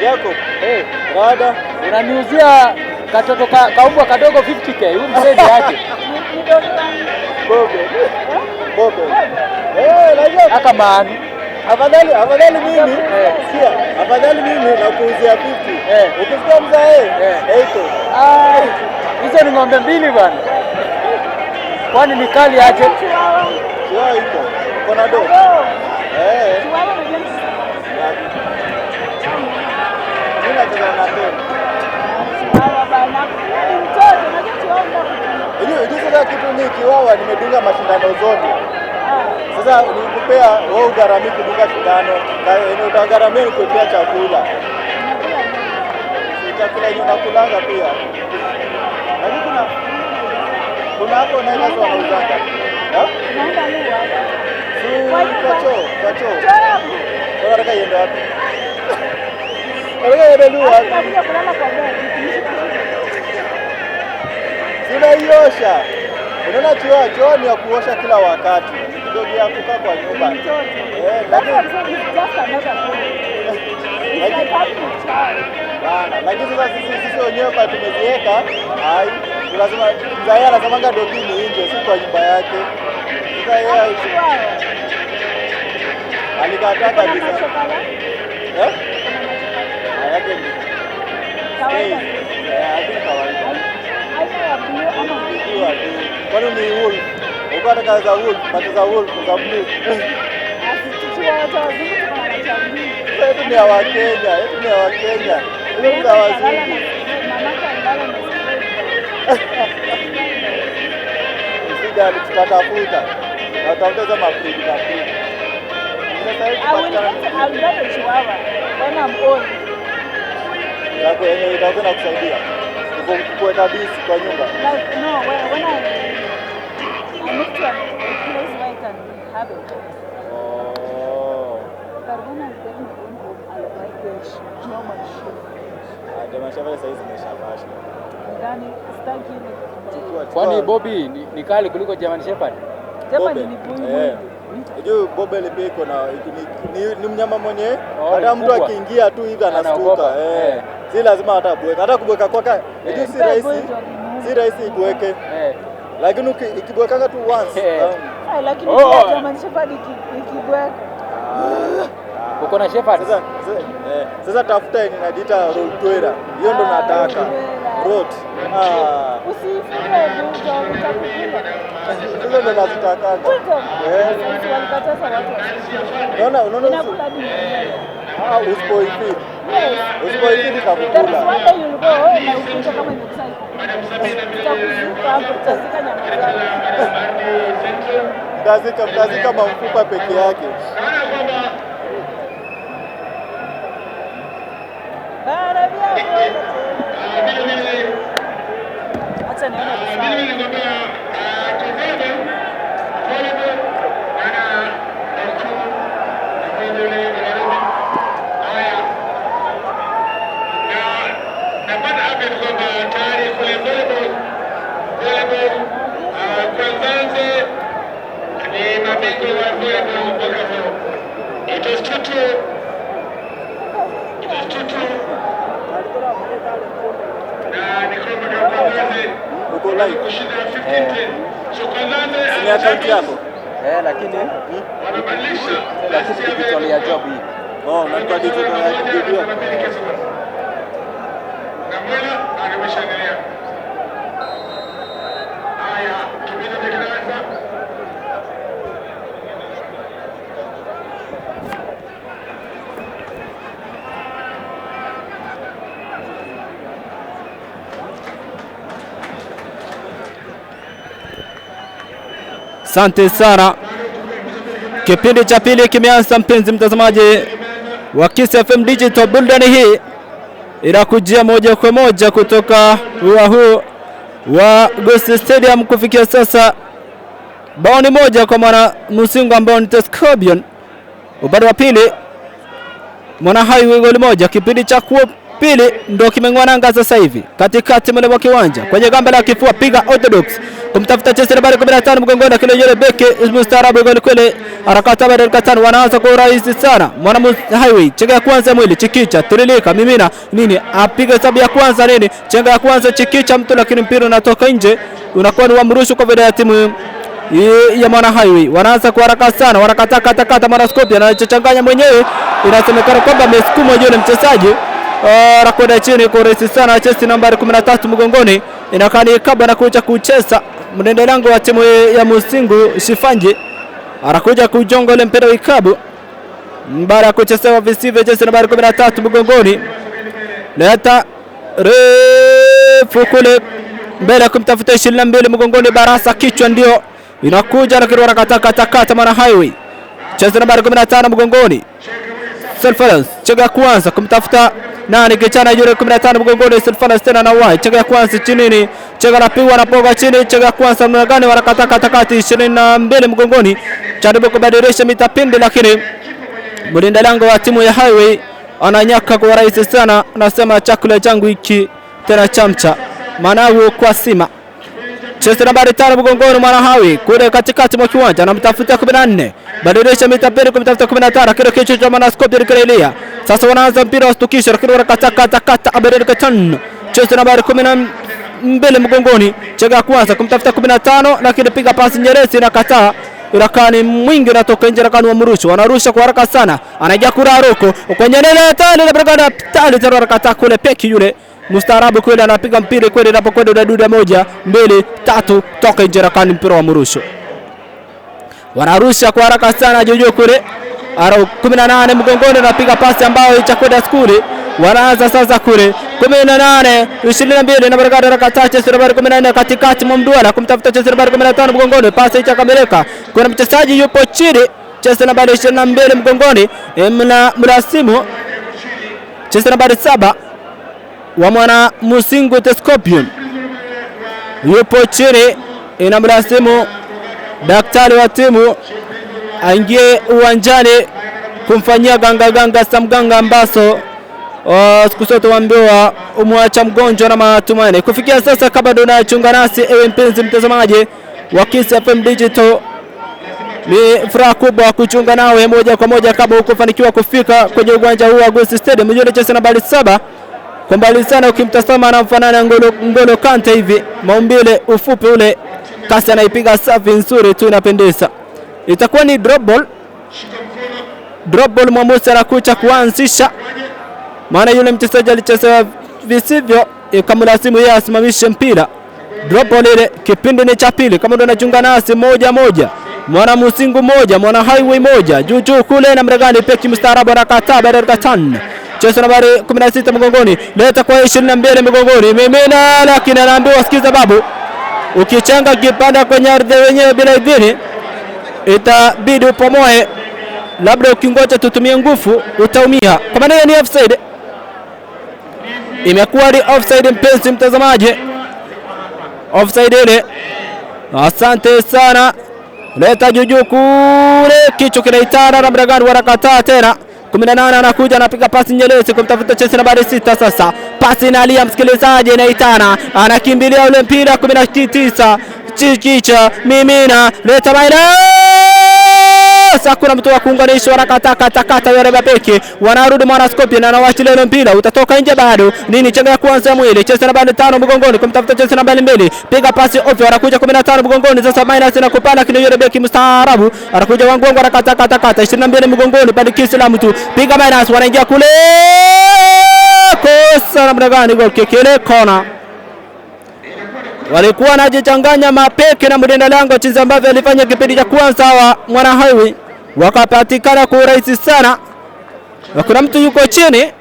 Jacob, hey, rada. Unaniuzia katoto kaumbwa kadogo 50K, huyu mzee yake. Bobe. Bobe. Eh, najua Aka man. afadhali mimi, sikia, afadhali mimi na kuuzia 50. Ukisikia mzae, 80. Ah, hizo ni ng'ombe mbili bwana. Kwani ni kali aje? Chihuahua iko. Kona do. Eh. Mimi nacheza na dog. Unajua sasa kitu ni chihuahua nimedunga mashindano zote. Sasa nikupea wewe ugharamii kudunga shindano, na utagharamia nikuwekea chakula. Si chakula yenye unakulanga pia. Lakini kuna hapo Naivas wanauzanga. Eh? Si kwa choo, kwa choo. Sasa nataka iende wapi? Nataka iende lu wapi? Sinaiosha. Unaona choo, choo ni ya kuosha kila wakati. Ni kidogo ya kukaa kwa nyumba. Eh, lakini bana, lakini sasa sisi wenyewe kwa tumeziweka, ai, lazima mzae anasemanga dogi ni nje, si kwa nyumba yake. Sasa yeye alikataa kabisa. Eh? Yake ni kawaida. Eh, kawaida. Kwani ni wolf? Uko nataka za wolf, macho za wolf za blue. Sasa yetu ni ya Wakenya, yetu ni ya Wakenya. Hizo ni za wazungu. Usijali, tutatafuta. Na tutafuta za mafriji na friji. Sasa hivi kupatikana I will get a chihuahua when I'm old. Yako yenyewe itakuwa inakusaidia. Kuweka bisi kwa nyumba. Like no, when I move to a place where I can have a pet. Oh. But when I get my own home, I'll buy the German Shepherd. Ah, German Shepherd sasa hizi zimeshafasha. Ndani sitaki ile. Kwani Bobby ni kali kuliko German Shepherd? German ni buyu. Eh. Unajua Bobel pia iko na ni mnyama mwenye hata mtu mkubwa. akiingia tu hivi anastuka. Anaogopa. Eh. Eh. Si lazima hata bweka. Hata kubweka kwake, unajua si rahisi. Si rahisi ibweke. Eh. Lakini ikibwekanga tu once. Eh. Lakini Oh. pia German Shepherd ikibweka. Uko na Shepherd? Sasa tafuta yenye inajiita Rottweiler. Hiyo ndo nataka. Rot. Ah. Usifuge bulldog, utakukula. Hizo ndo nazitakanga. Bulldog. Eh. Walikataza watu wasifuge. Unaona Inakula hadi mwenyewe. Ah, usipoifeed. Yes. Usipoifeed There is itakukula. one day you'll go na ukute kama imekusanya. Itakuzika hapo, itazika nyama zako. Mtazika mamfupa peke yake. Bara vya Acha nione vifaa. Napata update kwamba tayari kule volleyball Kwanzanze ni mabingwa wa volleyball mwaka huu. It was 2-2. It was 2-2. Na ni kwamba Kwanzanze Uko live. kushinda 15-10. So Kwanzanze Ni account yako? Eh, lakini wanabadilisha lakini digital ya job hii. Oh, unataka digital ya video. Na Mwela ameshaendelea. Haya, kipindi cha kinaanza. Asante sana. Kipindi cha pili kimeanza, mpenzi mtazamaji wa Kiss FM Digital. Burudani hii inakujia moja kwa moja kutoka ua huu wa Ghost Stadium. Kufikia sasa bao ni moja kwa mwana Musingu ambao ni Scorpion. Upande wa pili Mwana Highway goli moja. Kipindi cha pili ndo kimeng'oa nanga sasa hivi katikati mle wa kiwanja kwenye gamba la kifua, piga Orthodox kumtafuta Chelsea nambari 15 mgongoni, lakini yule beki mustaarabu goli kweli, harakati baada ya dakika 5 wanaanza kwa urahisi sana. Mwana Highway chenga ya kwanza mwili chikicha tiririka mimina nini, apiga hesabu ya kwanza nini, chenga ya kwanza chikicha mtu, lakini mpira unatoka nje, unakuwa ni wa mrusho kwa faida ya timu ya Mwana Highway. Wanaanza kwa haraka sana, wanakataa kata kata, Mwana Scorpion anachochanganya mwenyewe, inasemekana kwamba amesukumwa yule mchezaji anakwenda chini kwa urahisi sana. Chelsea nambari 13 mgongoni Inakaa ni kabla anakuja kucheza mlinda lango wa timu ya Musingu Shifanji anakuja kujonga ule mpira wa ikabu baada ya kuchezewa visivyo, jezi nambari 13 mgongoni, leta refu kule mbele kumtafuta 22 mgongoni, Barasa kichwa ndio inakuja, lakini wanakatakata mwana Highway, cheza nambari 15 mgongoni Silvanus, chega kwanza kumtafuta nani kichana yule 15 mgongoni Silvanus tena na wai chega kwanza chinini, chega napigwa na poga chini, chega kwanza mna gani wanakatakata 22 mgongoni, jaribu kubadilisha mitapindi, lakini mlinda lango wa timu ya Highway ananyaka kwa rahisi sana, anasema chakula changu hiki tena chamcha managu kwa sima. Cheza nambari 5 mgongoni mwana Highway kule katikati mwa kiwanja anamtafuta 14, badilisha mitapeli kumtafuta 15, kile kichwa cha mwana Scorpion kirelia. Sasa wanaanza mpira wa stukisho, lakini wanakata kata Abedel Katan. Cheza nambari 12 mgongoni, chega kwanza kumtafuta 15, lakini piga pasi nyeresi inakataa. Irakani mwingi unatoka nje, Irakani wa mrusho wanarusha kwa haraka sana, anaingia kuraruko kwenye nele tali na brigada tali tena anakataa kule, peki yule mustaarabu kweli anapiga mpira kweli, inapokwenda udaduda 1 2 3 toka nje, Irakani mpira wa mrusho wanarusha kwa haraka sana juujuu kule, 18 mgongoni anapiga pasi ambayo itakwenda skuli. Wanaanza sasa kule 18 22 na baraka haraka chache nambari 14 katikati mwa mduara kumtafuta cheza nambari 15 mgongoni, pasi itakamilika. Kuna mchezaji yupo chini, cheza nambari 22 mgongoni, mna mrasimu cheza nambari 7 wa mwana Musingu the Scorpion yupo chini, ina mrasimu daktari wa timu aingie uwanjani kumfanyia ganga ganga samganga ambaso siku zote waambiwa umwacha mgonjwa na matumaini. Kufikia sasa, kama ndo unachunga nasi, ewe mpenzi mtazamaji wa Kiss FM Digital, ni furaha kubwa kuchunga nawe moja kwa moja kama hukufanikiwa kufika kwenye uwanja huu wa Gusii Stadium. Yule cheza nambari 7 kwa mbali sana, ukimtazama anamfanana Ngolo Kante hivi, maumbile, ufupi ule, kasi anaipiga safi nzuri tu, inapendeza. Itakuwa ni drop ball. Drop ball, mwamuzi anakuja kuanzisha, maana yule mchezaji alicheza visivyo, ikamlazimu yeye asimamishe mpira. Drop ball ile, kipindi ni cha pili. Kama ndio unajiunga nasi, 1-1, mwana Musingu 1, mwana Highway 1, juu juu kule na mregani peki mstaarabu anakataa baada ya 5. Cheza nambari 16 mgongoni, leta kwa 22 mgongoni, mimina, lakini anaambiwa sikiza babu, ukichanga kipanda kwenye ardhi wenyewe bila idhini itabidi upomoe, labda ukingoja tutumie nguvu utaumia. Kwa maana hiyo ni offside, imekuwa ni offside mpenzi mtazamaji, offside ile. Asante sana, leta juujuu kule, kichwa kinaitana na mragani, wanakataa tena. 18 anakuja anapiga pasi nyelezi kumtafuta Chelsea nambari 6. Sasa pasi inalia msikilizaji, inaitana, anakimbilia ule mpira 19 chikicha mimina, leta baina. Hakuna mtu wa kuunganisha, wanakataa kata kata yale mabeki wanarudi mwana Scorpion anawachilia ile mpira utatoka nje bado nini, chenga ya kwanza ya mwili Chelsea nambari 5 mgongoni kumtafuta Chelsea nambari 2, piga pasi ovyo, anakuja 15 mgongoni sasa minus na kupanda kile yule beki mstaarabu anakuja wangu wangu anakata kata kata 22 mgongoni pale Kiislamu tu piga minus, wanaingia kule kosa namna gani, goal kick ile kona. Walikuwa wanajichanganya mapeke na mlinda lango jinsi ambavyo alifanya kipindi cha kwanza wa mwana Highway, wakapatikana kwa urahisi sana. Na kuna mtu yuko chini,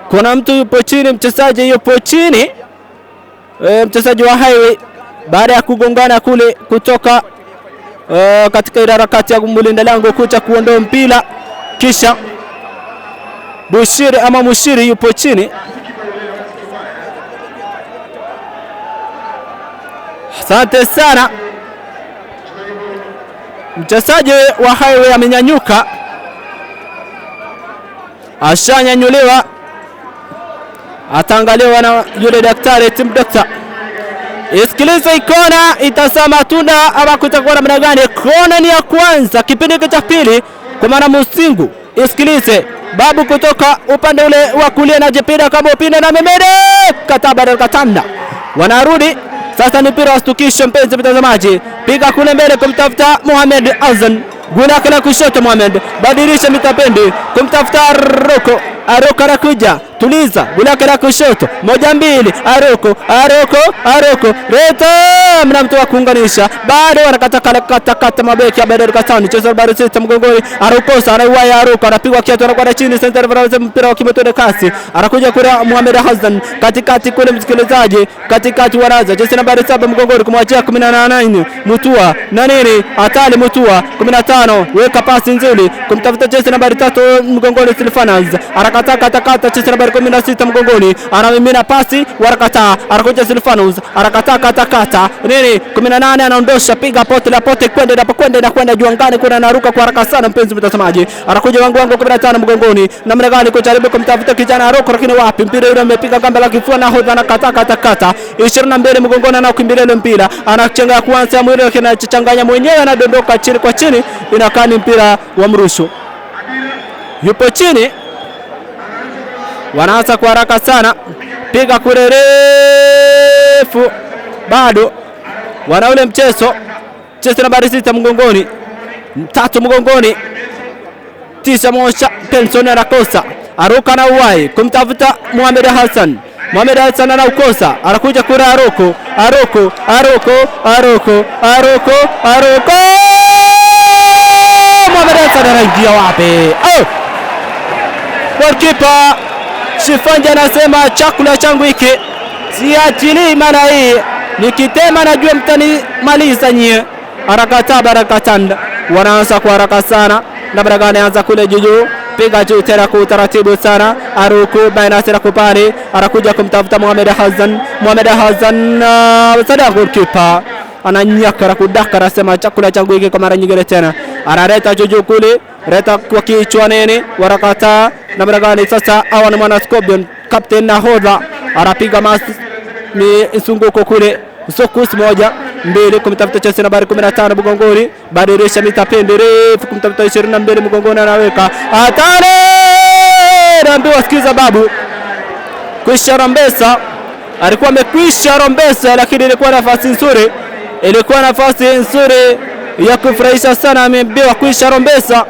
kuna mtu yupo chini, mchezaji yupo chini, mchezaji wa Highway baada ya kugongana kule kutoka katika ile harakati ya mlinda lango kucha kuondoa mpira, kisha Bushiri ama Mushiri yupo chini. Asante sana. Mchezaji wa Highway amenyanyuka, ashanyanyuliwa, ataangaliwa na yule daktari, team doctor. Isikilize ikona itasema tunda ama kutakuwa namna gani. Kona ni ya kwanza kipindi cha pili kwa maana Musingu. Isikilize babu kutoka upande ule wa kulia na jipinda kama upinde na memede kataba na katanda, wanarudi sasa. Ni mpira wa stukisho, mpenzi mtazamaji, piga kule mbele kumtafuta Mohamed Azan, gula kule kushoto Mohamed, badilisha mitapendi kumtafuta Roko, Aroko anakuja, tuliza gulake la kushoto, moja mbili, Aroko, Aroko, Aroko, reta mna mtu wa kuunganisha, bado wanakata kata kata mabeki ya Badar Katani, cheza bado sita mgongoni, Arokosa anaiwaya Aroko, anapigwa kiatu, anakwenda chini, center referee mpira wa kimetone kasi, anakuja kule Mohamed Hassan katikati kule, msikilizaji, katikati wanaanza jezi nambari 7 mgongoni kumwachia 18 Mutua na nini Atali Mutua 15 weka pasi nzuri kumtafuta jezi nambari 3 mgongoni Silfanas, arakata kata kata jezi nambari 16 mgongoni anamimina pasi warakata, anakuja Silfanas arakata kata kata nini 18 anaondosha, piga pote la pote kwenda na kwenda na kwenda juangani kuna anaruka kwa haraka sana, mpenzi mtazamaji, anakuja wangu wangu 15 mgongoni namna gani kujaribu kumtafuta kijana Aroko, lakini wapi, mpira yule amepiga gamba la kifua na hodha anakata kata kata 22 mgongoni anaukimbilia ile mpira anachenga kwanza mwili wake anachanganya mwenyewe anadondoka chini kwa chini, inakaa ni mpira wa mrusho, yupo chini, wanaanza kwa haraka sana, piga kule refu, bado wana ule mchezo, mchezo nambari 6 mgongoni, 3 mgongoni, 9 moja, Benson anakosa, Aruka na uwai kumtafuta Mohamed Hassan, Mohamed Hassan anaukosa, anakuja kura Aroko, Aroko, Aroko, Aroko, Aroko, Aroko, Mohamed Hassan anaingia wapi? Oh! Goalkeeper Shifanja anasema chakula changu hiki siachilii, mara hii nikitema najua mtanimaliza nyie. Harakata barakatanda, wanaanza kwa haraka sana na baraka anaanza kule juju, piga juu tena kwa utaratibu sana, Aruku baina tena kupani, anakuja kumtafuta Mohamed Hassan, Mohamed Hassan sada goalkeeper ananyaka na kudaka, anasema chakula changu hiki kwa mara nyingine tena, analeta juju kule, leta kwa kichwa nini, warakata namna gani sasa? Hawa ni mwana Scorpion, captain nahodha anapiga mizunguko kule Sokus 1 2 kumtafuta Chelsea nambari 15 mgongoni, badilisha mitapende refu kumtafuta 22 mgongoni, anaweka hatari, naambiwa sikiza babu, kwisha rombesa, alikuwa amekwisha rombesa, lakini ilikuwa nafasi nzuri, ilikuwa nafasi nzuri ya kufurahisha sana, ameambiwa kwisha rombesa,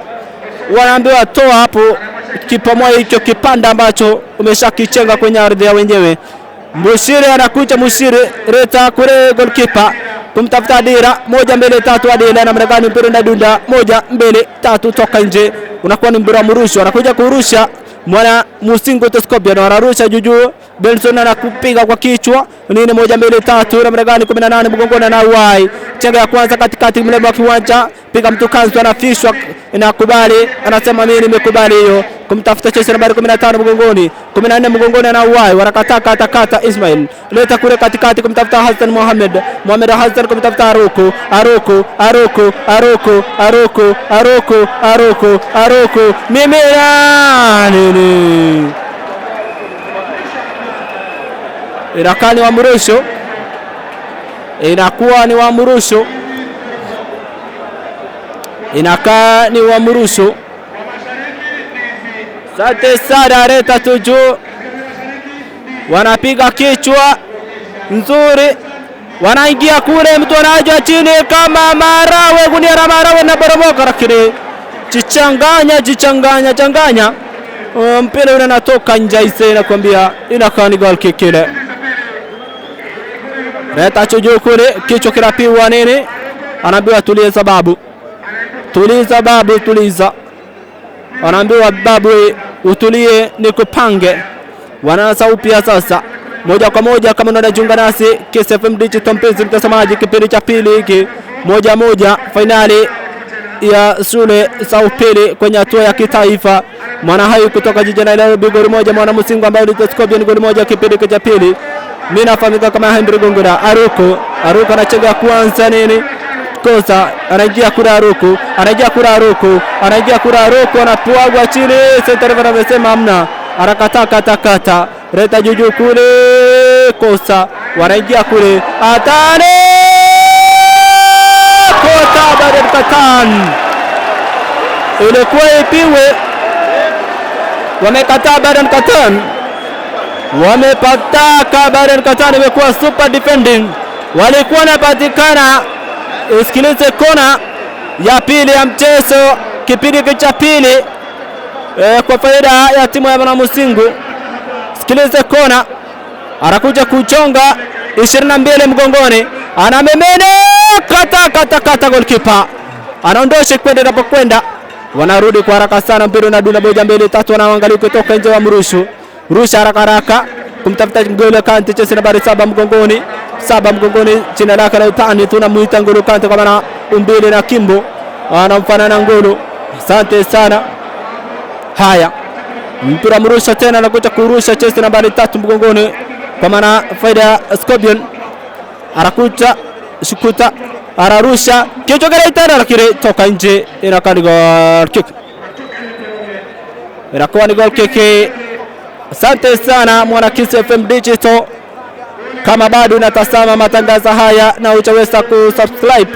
wanaambiwa toa hapo kipamoa hicho kipanda ambacho umeshakichenga kwenye ardhi ya wenyewe. Mushiri anakuja, Mushiri reta kule goalkeeper kumtafuta Adira, 1 2 3, Adira namna gani mpira unadunda, 1 2 3, toka nje, unakuwa ni mpira mrusho, anakuja kurusha mwana Musingo Scorpion, anarusha juju, Benson anakupiga kwa kichwa nini, 1 2 3, namna gani 18 mgongoni na uwai, chenga ya kwanza katikati mlemo wa kiwanja, piga mtu kanzu, anafishwa, inakubali, anasema mimi nimekubali hiyo, kumtafuta Chelsea nambari 15 mgongoni, 14 mgongoni ana uwai, wanakataa kata kata, Ismail leta kule katikati kumtafuta Hassan Mohamed, Mohamed Hassan kumtafuta Aroko, Aroko, Aroko, Aroko, Aroko, Aroko, Aroko, Aroko, mimi nini, inakaa ni wa mrusho, inakuwa ni wa mrusho, inakaa ni wa mrusho. Sante sana reta tuju, wanapiga kichwa nzuri, wanaingia kule, mtu anaja chini kama marawe, gunia la marawe na boromoka, lakini jichanganya jichanganya changanya, mpira ule unatoka nje, ise inakwambia inakaa ni goal kick ile. Reta tuju kule, kichwa kinapigwa nini, anaambiwa tuliza babu, tuliza babu, tuliza, wanaambiwa babu utulie nikupange. Wanaanza upya sasa moja kwa moja. Kama unajiunga nasi Kiss FM Digital, mpenzi mtazamaji, kipindi cha pili hiki 1-1 finali ya shule za upili kwenye hatua ya kitaifa. Mwana Hai kutoka jiji la Nairobi goli 1, Mwana Musingo ambaye ni Scorpion goli 1 kipindi cha pili. Mimi nafahamika kama Henry Gongora. Aruko, Aruko anacheza kwanza nini kosa, anaingia kura Aruko, anaingia kura Aruko, anaingia kura Aruko, anapwagwa chini, center referee amesema hamna, anakataa kata kata, reta juju kule, kosa, wanaingia kule, atane kota Badar Katan, ilikuwa ipiwe, wamekataa Badar Katan, wamepataka Badar Katan, imekuwa super defending, walikuwa wanapatikana. Isikilize kona ya pili ya mchezo, kipindi cha pili. kwa faida ya timu ya Banamusingu. Sikilize kona, anakuja kuchonga 22 mgongoni, anamemene kata kata kata, goalkeeper anaondosha kwenda inapokwenda, wanarudi kwa haraka sana, mpira unadunda moja mbili tatu, wanaangalia kutoka nje wa mrushu rusha haraka haraka kumtafuta Ngolo Kante, chesi nambari 7 mgongoni, 7 mgongoni, jina lake la utani tunamuita Ngolo Kante kwa maana umbile na kimbo anamfanana Ngolo. Asante sana. Haya, mpira mrusha tena, anakuja kurusha chesi nambari 3 mgongoni kwa maana faida ya Scorpion, anakuja shukuta, ararusha kichwa kile tena, lakini toka nje, inakuwa ni goal kick, inakuwa ni goal kick. Asante sana mwana Kiss FM Digital, kama bado unatazama matangazo haya na hujaweza kusubscribe,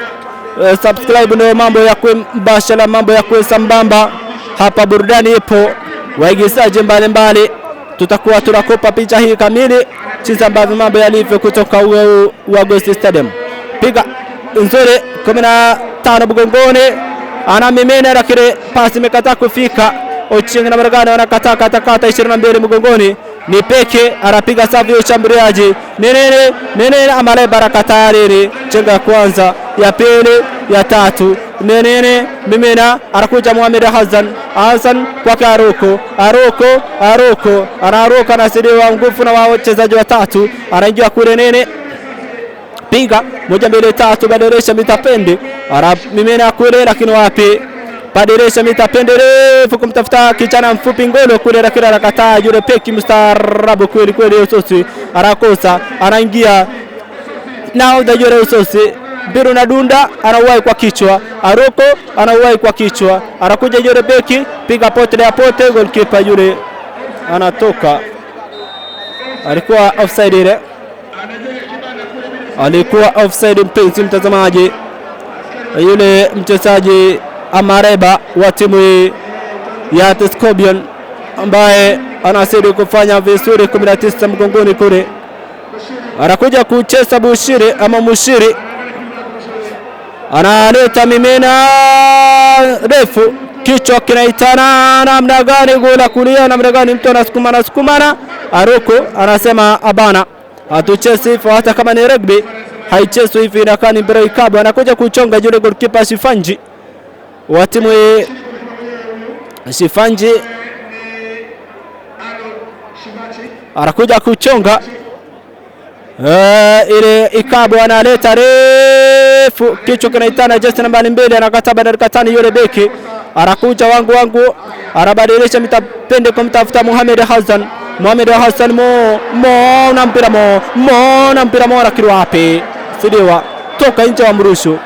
subscribe ndio mambo ya mbashala, mambo ya sambamba hapa. Burudani ipo, waigizaji mbalimbali, tutakuwa tunakupa picha hii kamili jinsi ambavyo mambo yalivyo kutoka Agosti Stadium. Piga nzuri 15 mgongoni, anamimina lakini pasi imekataa kufika. Ochieng na Maragana wanakataa kata kata, 22 mgongoni ni peke, anapiga safu ya ushambuliaji nini nini, amale baraka tayari, chenga ya kwanza, ya pili, ya tatu, nini mimina, anakuja Mohamed Hassan, Hassan kwake Aruko, Aruko, Aruko, anaruka anasiliwa nguvu na wachezaji watatu, anaingia kule nini, piga moja mbili tatu, badilisha mitapende, anamimina kule, lakini wapi, badilisha mitapende refu kumtafuta kijana mfupi Ngolo kule, lakini anakataa yule peki mstaarabu kweli kweli, Usosi anakosa, anaingia nahodha yule Usosi, mpira unadunda, anauwahi kwa kichwa, Aruko anauwahi kwa kichwa, anakuja yule beki, piga pote ya pote, goalkeeper yule anatoka, alikuwa offside ile, alikuwa offside mpenzi mtazamaji, yule mchezaji Amareba wa timu ya Scorpion ambaye anazidi kufanya vizuri, 19 mgongoni kule, anakuja kucheza Bushiri ama Mushiri, analeta mimina refu, kichwa kinaitana namna gani, gola kulia namna gani, mtu anasukumana sukumana, Aruko anasema abana, hatuchezi hivyo, hata kama ni rugby haichezwi hivi, inakaa ni mpira ikabu. Anakuja kuchonga yule goalkeeper Shifanji wa timu Shifanji anakuja kuchonga ile ikabu, analeta refu, kichwa kinaitana jezi nambari 2, anakata badala tano yule beki, anakuja wangu wangu, anabadilisha mitapende kumtafuta Mohamed Hassan, Mohamed Hassan mo mo na mpira mo mo na mpira mo, lakini wapi, sidiwa toka nje wa mrushu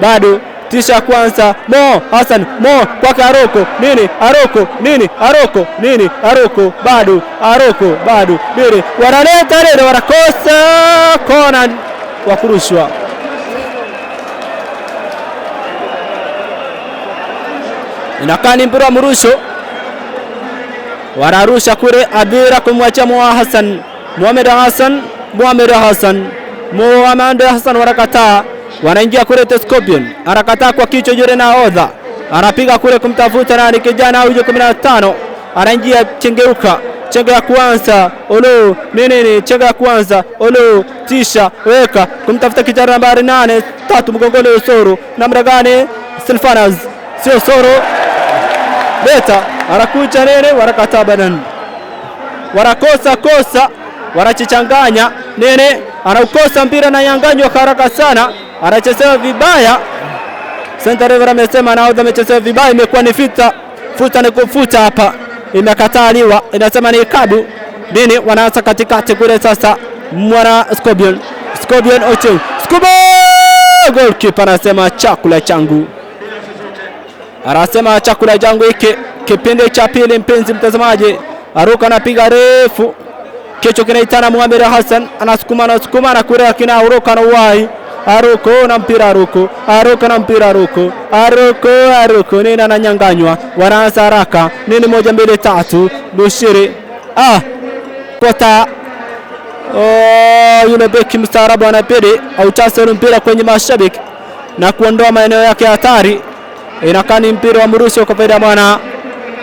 bado tisha kwanza Mo Hassan Mo kwake Aroko nini Aroko nini Aroko nini Aroko bado Aroko bado nini, wanaleta nini, wanakosa kona wa kurushwa. Inakaa ni mpira wa mrusho, wanarusha kule Abira kumwachia Mo Hassan, Mohamed Hassan, Mohamed Hassan, Mohamed Hassan, wanakataa, wanaingia kule Scorpion, anakataa kwa kichwa yule nahodha, anapiga kule kumtafuta nani, kijana huyo 15, anaingia chengeuka, chenga ya kwanza olo nini, chenga ya kwanza olo tisha weka kumtafuta kijana nambari 8 3 mgongoni Osoro, namna gani, Silfanas sio Soro beta, anakuja nene, wanakataa banan, wanakosa kosa, wanachichanganya nene, anaukosa mpira na yanganywa haraka sana, anachezewa vibaya. Center referee amesema nahodha amechezewa vibaya, imekuwa ni fita futa ni kufuta hapa, imekataliwa, inasema ni ikabu nini. Wanaanza katikati kule sasa, mwana Scorpion, Scorpion Ocho Scuba, goalkeeper anasema chakula changu, anasema chakula changu hiki. Kipindi cha pili, mpenzi mtazamaji, Aruka anapiga refu, kichwa kinaitana Mohamed Hassan, anasukuma anasukuma na kule kina Aruka na uwai Aruko na mpira Aruko, Aruko na mpira Aruko, Aruko Aruko nini, ananyanganywa, wanaanza haraka nini, 1 2 3 Bushiri kota yule beki mstaarabu anapidi auchase mpira kwenye mashabiki na kuondoa maeneo yake hatari. Inakaa ni mpira wa mrusho kwa faida mwana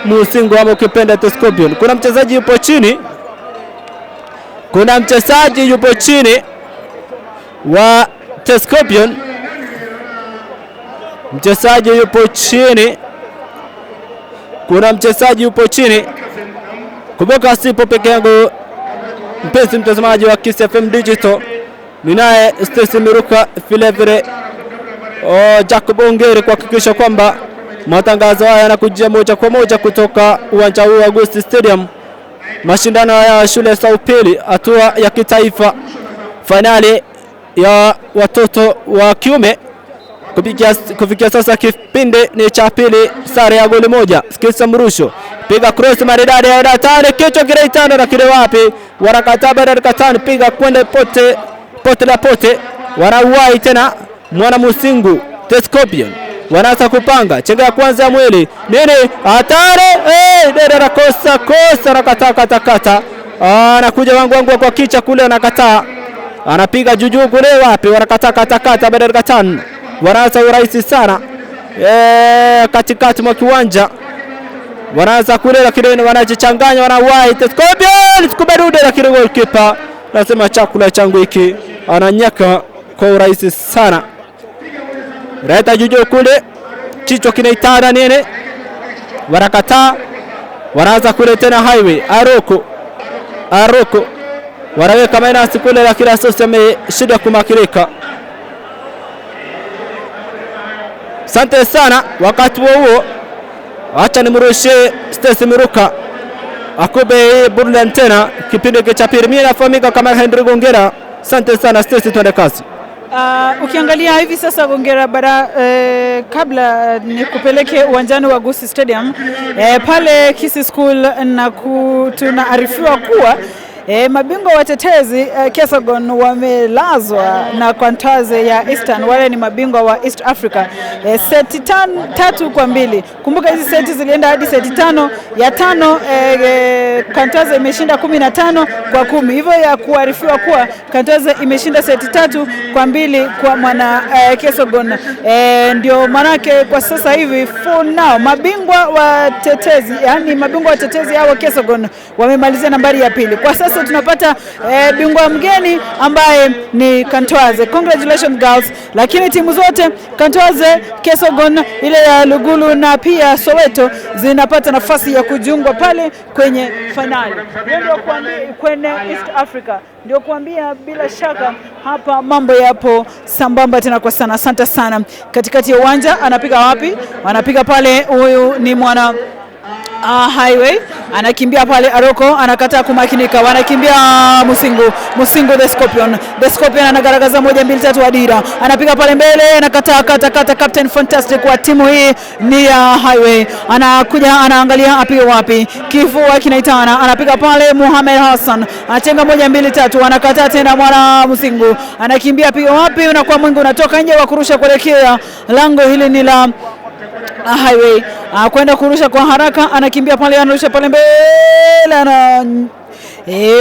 Musingu ama ukipenda The Scorpion. Kuna mchezaji yupo chini, kuna mchezaji yupo chini wa The Scorpion, mchezaji yupo chini, kuna mchezaji yupo chini. Kumbuka sipo peke yangu, mpenzi mtazamaji wa Kiss FM Digital, ninaye Stacy Miruka vilevile Jacob Ongeri kuhakikisha kwamba matangazo haya yanakujia moja kwa moja kutoka uwanja huu wa Agosti Stadium. Mashindano haya ya shule za upili hatua ya kitaifa, fainali ya watoto wa kiume. Kufikia sasa kipindi ni cha pili, sare ya goli moja. Sikiliza mrusho, piga cross maridadi ya hatari, kichwa kile na kile wapi, wanakataa baada ya tano, piga kwenda pote pote la pote, wanauai tena mwana Musingu The Scorpion wanaanza kupanga chenga ya kwanza ya mwili nini, hatari dada anakosa kosa, anakataa kata kata, anakuja wangu kwa kicha kule, anakataa, anapiga juujuu kule, wapi, wanakataa kata kata, baada ya tano wanaanza urahisi sana katikati mwa kiwanja wanaanza kule, lakini wanajichanganya, wanawai The Scorpion kubarude, lakini goalkeeper nasema chakula changu hiki, ananyaka kwa urahisi sana. Reta juju kule, kichwa kinaitana nini, wanakataa, wanaanza kule tena Highway Aroko wanaweka minus kule, lakini Asosi ameshindwa kumakirika. Asante sana. Wakati huo huo, acha nimrushe Stacy Miruka akube hii burudani tena kipindi cha pili. Mimi nafahamika kama Henry Gongera. Asante sana Stacy, twende kazi. Ukiangalia hivi sasa Gongera bara, kabla nikupeleke uwanjani wa Gusii Stadium, pale Kisii School na tunaarifiwa kuwa mabingwa watetezi Kesogon wamelazwa na Kwantaze ya Eastern, wale ni mabingwa wa East Africa, seti 3-2. Kumbuka hizi seti zilienda hadi seti 5 ya 5, Kwantaze imeshinda 15-10, hivyo ya kuarifiwa kuwa Kwantaze imeshinda seti 3-2 kwa mwana Kesogon. Ndio manake kwa sasa hivi for now mabingwa watetezi, yani mabingwa watetezi hao Kesogon wamemalizia nambari ya pili. Kwa sasa tunapata bingwa mgeni ambaye ni Kantwaze. Congratulations girls. Lakini timu zote Kantwaze, Kesogon, ile ya Lugulu na pia Soweto zinapata nafasi ya kujiunga pale kwenye finali. Ndio kuambia kwenye East Africa. Ndio kuambia bila shaka hapa mambo yapo sambamba tena kwa sana. Asante sana. Katikati ya uwanja anapiga wapi? Anapiga pale, huyu ni mwana Highway anakimbia pale, Aroko anakataa kumakinika, wanakimbia Musingu the Scorpion, the Scorpion anagaragaza 1 2 3 Adira anapiga pale mbele, anakataa kata kata. Captain Fantastic wa timu hii ni ya Highway anakuja, anaangalia apige wapi, kifua kinaitana, anapiga pale Muhammad Hassan anachenga 1 2 3, anakataa tena mwana Musingu anakimbia, apiga wapi, unakuwa mwingi unatoka nje wa kurusha kuelekea lango hili ni la Highway, kwenda kurusha kwa haraka, anakimbia pale, anarusha pale mbele, ana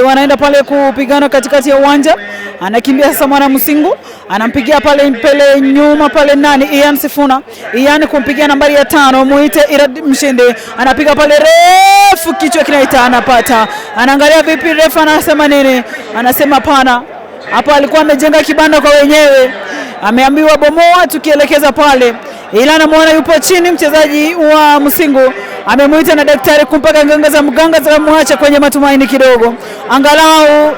wanaenda pale kupigana katikati ya uwanja, anakimbia sasa mwana Musingu anampigia pale mbele nyuma pale nani Ian Sifuna, Ian kumpigia nambari ya 5 muite Irad Mshindi, anapiga pale refu, kichwa kinaita, anapata, anaangalia vipi refa anasema nini, anasema pana. Hapo alikuwa amejenga kibanda kwa wenyewe, ameambiwa bomoa, tukielekeza pale, ila anamuona yupo chini mchezaji wa Musingu, amemuita na daktari kumpaka nganga za mganga za muacha kwenye matumaini kidogo, angalau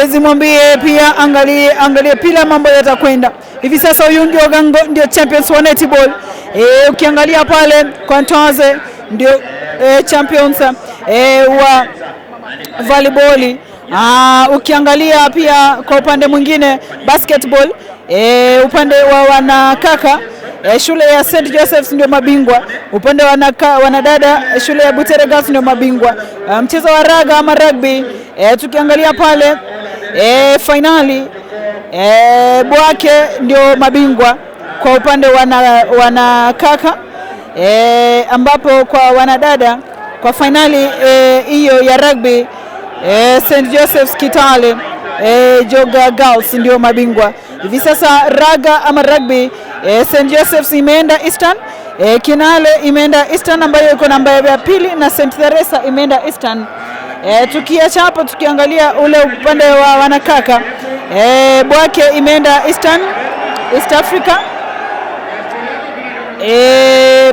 zimwambie pia angalie pila mambo yatakwenda. Hivi sasa huyu ndio Gango, ndio champions wa netball. Ukiangalia pale Kwantaze ndio champions wa volleyball. Ukiangalia pia kwa upande mwingine basketball, upande wa wanakaka shule ya St Joseph's ndio mabingwa, upande wa wanadada shule ya Butere Girls ndio mabingwa. Mchezo wa raga ama rugby, tukiangalia pale finali Bwake ndio mabingwa kwa upande wanakaka, ambapo kwa wanadada kwa finali hiyo ya rugby St Joseph's Kitale Joga Girls ndio mabingwa. Hivi sasa raga ama rugby St Joseph's imeenda Eastern, Kinale imeenda Eastern ambayo iko namba ya pili na St Theresa imeenda Eastern. Tukiacha hapo tukiangalia ule upande wa wanakaka, Bwake imeenda Eastern, East Africa.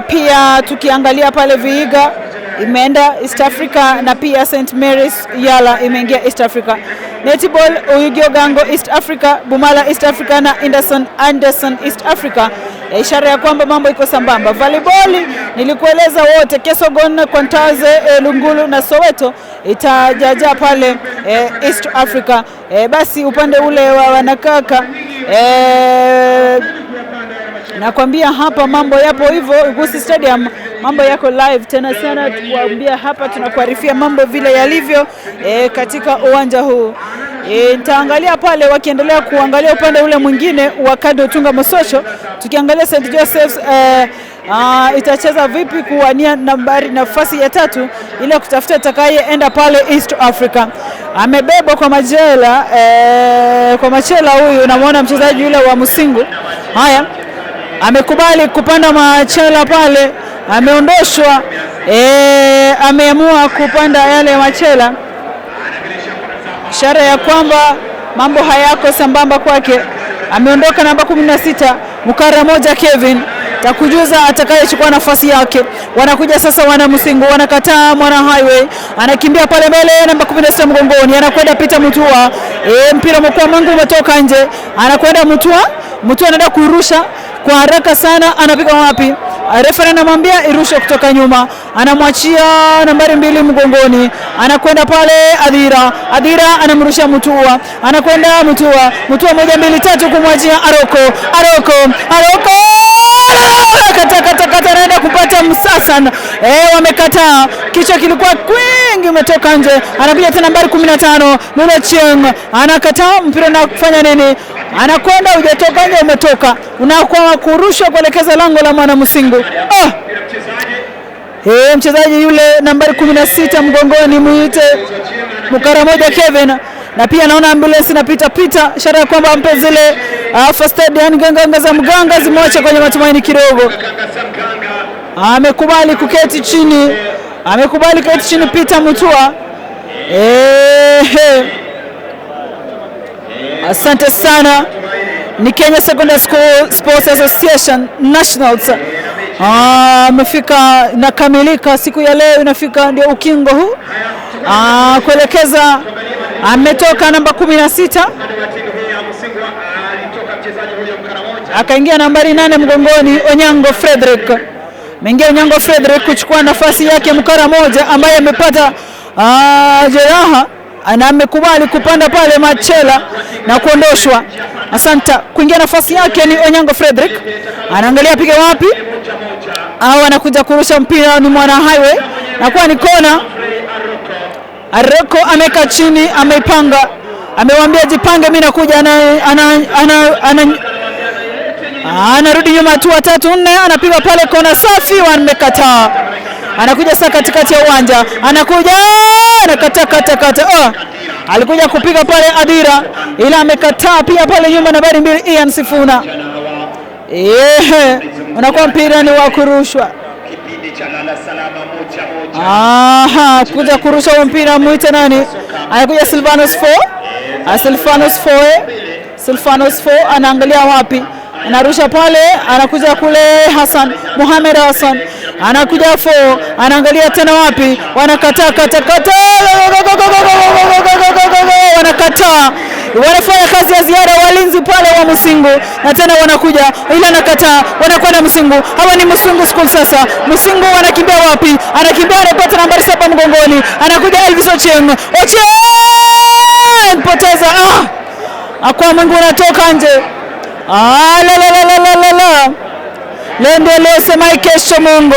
Pia tukiangalia pale Vihiga imeenda East Africa na pia St Mary's Yala imeingia East Africa. Netball Oyugio Gango East Africa, Bumala East Africa na Anderson East Africa. Ishara ya kwamba mambo iko sambamba. Volleyball nilikueleza wote Kesogon, Kwantaze, Lungulu na Soweto itajaja pale East Africa. Basi upande ule wa wanakaka nakwambia hapa mambo yapo hivyo Gusii Stadium, mambo yako live tena sana, tukuambia hapa, tunakuarifia mambo vile yalivyo katika uwanja huu. Nitaangalia pale wakiendelea kuangalia upande ule mwingine wa Kado Tunga Mososho, tukiangalia St Joseph's itacheza vipi kuwania nambari nafasi ya tatu ili kutafuta atakayeenda pale East Africa. Amebebwa kwa majela kwa machela huyu, namwona mchezaji yule wa Musingu. Haya, amekubali kupanda machela pale, ameondoshwa, ameamua kupanda yale machela, ishara ya kwamba mambo hayako sambamba kwake. Ameondoka namba 16 Mukara moja Kevin, takujuza atakayechukua nafasi yake. Wanakuja sasa wana Musingu, wanakataa mwana Highway, anakimbia pale mbele, namba 16 mgongoni, anakwenda Peter Mutua. Mpira umekuwa mwingi umetoka nje, anakwenda Mutua, Mutua anaenda kuirusha kwa haraka sana, anapiga wapi? Refa anamwambia irushe kutoka nyuma, anamwachia nambari 2 mgongoni, anakwenda pale Adhira, Adhira anamrusha Mutua, anakwenda Mutua, Mutua 1 2 3 kumwachia Aroko, Aroko, Aroko kata kata kata, anaenda kupata Msasan. Wamekataa, kichwa kilikuwa kwingi umetoka nje. Anakuja tena nambari 15 Lula Chieng, anakataa mpira na kufanya nini? Anakwenda hujatoka nje, umetoka, unakuwa kurushwa kuelekeza lango la mwana Musingu. Mchezaji yule nambari 16 mgongoni muite Mukara moja Kevin, na pia naona ambulance inapita pita, ishara ya kwamba ampe zile first aid, yani ganga za mganga zimwache kwenye matumaini kidogo. Amekubali kuketi chini, amekubali kuketi chini Peter Mutua. Asante sana. Ni Kenya Secondary School Sports Association Nationals. Amefika na kamilika siku ya leo, inafika ndio ukingo huu. Kuelekeza ametoka namba 16 akaingia nambari 8 mgongoni Onyango Frederick. Mengia Onyango Frederick kuchukua nafasi yake Mukara moja ambaye amepata jeraha na amekubali kupanda pale machela na kuondoshwa. Asante. Kuingia nafasi yake ni Onyango Frederick. Anaangalia piga wapi? Au anakuja kurusha mpira ni mwana Highway. Na kwa ni kona. Aroko ameka chini, ameipanga. Amewambia jipange, mimi nakuja. Anarudi nyuma hatua 3 4, anapiga pale kona safi, wamekataa. Anakuja sasa katikati ya uwanja, anakuja anakata kata kata. Alikuja kupiga pale Adira, ila amekataa pia pale nyuma nambari 2 Ian Sifuna. Unakuwa mpira ni wa kurushwa. Aha, kuja kurusha mpira muite nani? Anakuja Silvanus 4. Silvanus 4. Silvanus 4 anaangalia wapi? Anarusha pale, anakuja kule Hassan, Mohamed Hassan. Anakuja 4, anaangalia tena wapi? Wanakataa kata kata. Wanakataa. Wanafanya kazi ya ziada walinzi pale wa Musingu, na tena wanakuja ila anakataa, wanakwenda Musingu. Hawa ni Musingu School sasa. Musingu wanakimbia wapi? Anakimbia, anapata nambari 7 mgongoni. Anakuja Elvis Ochieng. Ochieng poteza. Akwa Mungu unatoka nje. La la la la la la. Leo ndio leo, sema kesho Mungu.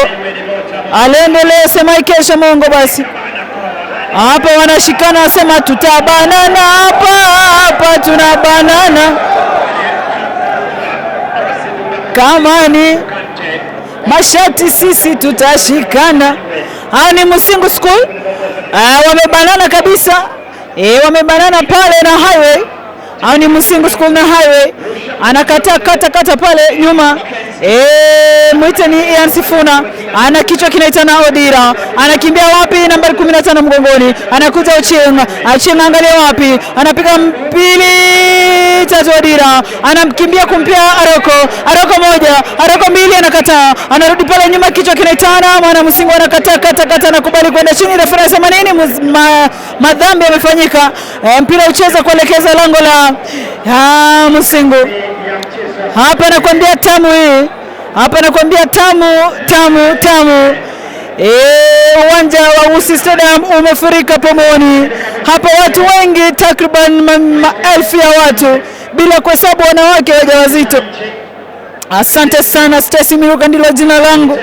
Leo ndio leo, sema kesho Mungu basi. Hapa wanashikana, wasema tutabanana hapa hapa, tunabanana kama ni mashati sisi tutashikana. Hao ni Musingu School. Wamebanana kabisa. Wamebanana pale na Highway. Hao ni Musingu School na Highway. Anakataa kata kata pale nyuma. Mwite ni Ian Sifuna, ana kichwa kinaitana Odira, anakimbia wapi? Nambari 15 mgongoni, anakuja Ochieng. Ochieng angalia wapi, anapiga mbili tatu, Odira anamkimbia kumpia Aroko, Aroko moja, Aroko mbili, anakataa, anarudi pale nyuma, kichwa kinaitana Mwana Musingu anakataa kata kata, anakubali kwenda chini. Refa anasema nini? Madhambi yamefanyika. Mpira ucheza kuelekeza lango la Musingu. Hapa nakwambia tamu hii, hapa nakwambia tamu tamu tamu. Uwanja wa Gusii Stadium umefurika pomoni hapa, watu wengi takriban maelfu ya watu bila kuhesabu wanawake wajawazito. Asante sana Stacy Miruka, ndilo jina langu,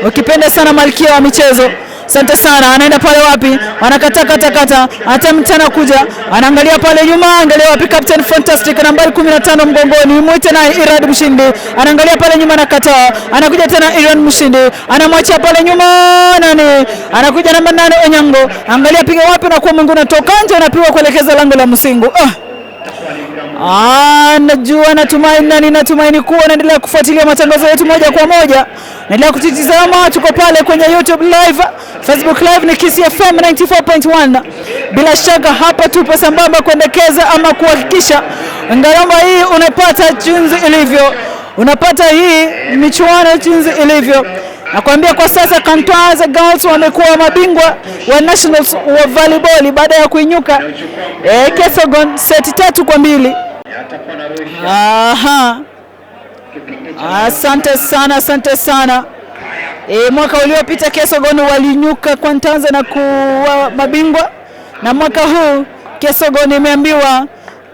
ukipenda sana malkia wa michezo. Asante sana. Anaenda pale wapi? Anakata kata kata, hata mchana kuja, anaangalia pale nyuma, angalia wapi? Captain Fantastic nambari 15 mgongoni, mwite naye Irad Mshindi, anaangalia pale nyuma, anakataa, anakuja tena Irad Mshindi, anamwachia pale nyuma nani, anakuja namba 8 Onyango, angalia piga wapi, na kwa mwingine unatoka nje, anapigwa kuelekeza lango la Musingu. Najua natumaini na ninatumaini kuwa naendelea kufuatilia matangazo yetu moja kwa moja. Naendelea kutitizama, tuko pale kwenye YouTube live, Facebook live ni Kisii FM 94.1. Bila shaka hapa tupo sambamba kuendekeza ama kuhakikisha ngarama hii unapata jinsi ilivyo, unapata hii michuano jinsi ilivyo. Nakwambia kwa sasa Kantwaza Girls wamekuwa mabingwa wa nationals wa volleyball baada ya kuinyuka Kesogon seti 3-2. Aha. Asante sana, asante sana. Mwaka uliopita Kesogon walinyuka Kwantanza na kuwa mabingwa, na mwaka huu Kesogon imeambiwa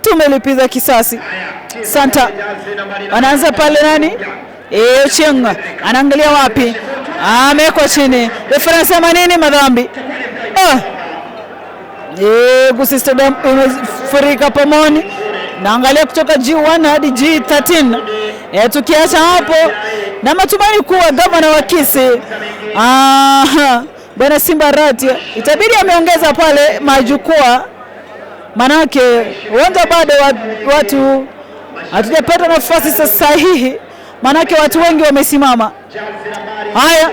tumelipiza kisasi. Santa anaanza pale nani? Ochieng anaangalia wapi? Amewekwa chini. Refa anasema nini? Madhambi. Gusii Stadium imefurika pomoni. Naangalia kutoka G1 hadi G13. Tukiacha hapo na matumaini kuwa gavana wa Kisii Bwana Simba Arati itabidi ameongeza pale majukwaa, manake uwanja bado watu hatujapata nafasi sahihi, manake watu wengi wamesimama. Haya,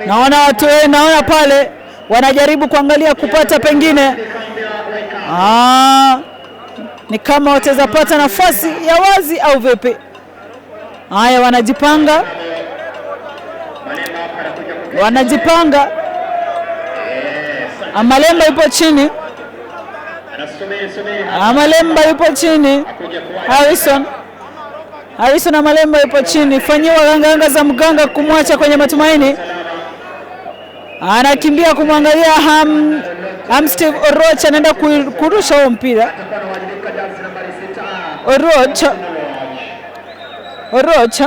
naona watu, naona pale wanajaribu kuangalia kupata pengine ni kama wataweza pata nafasi ya wazi au vipi. Haya, wanajipanga, wanajipanga. Amalemba yupo chini, Amalemba yupo chini, Harrison Amalemba yupo chini, fanyiwa ganganga za mganga kumwacha kwenye matumaini. Anakimbia kumwangalia Steve Oroch, anaenda kurusha huo mpira. Oroch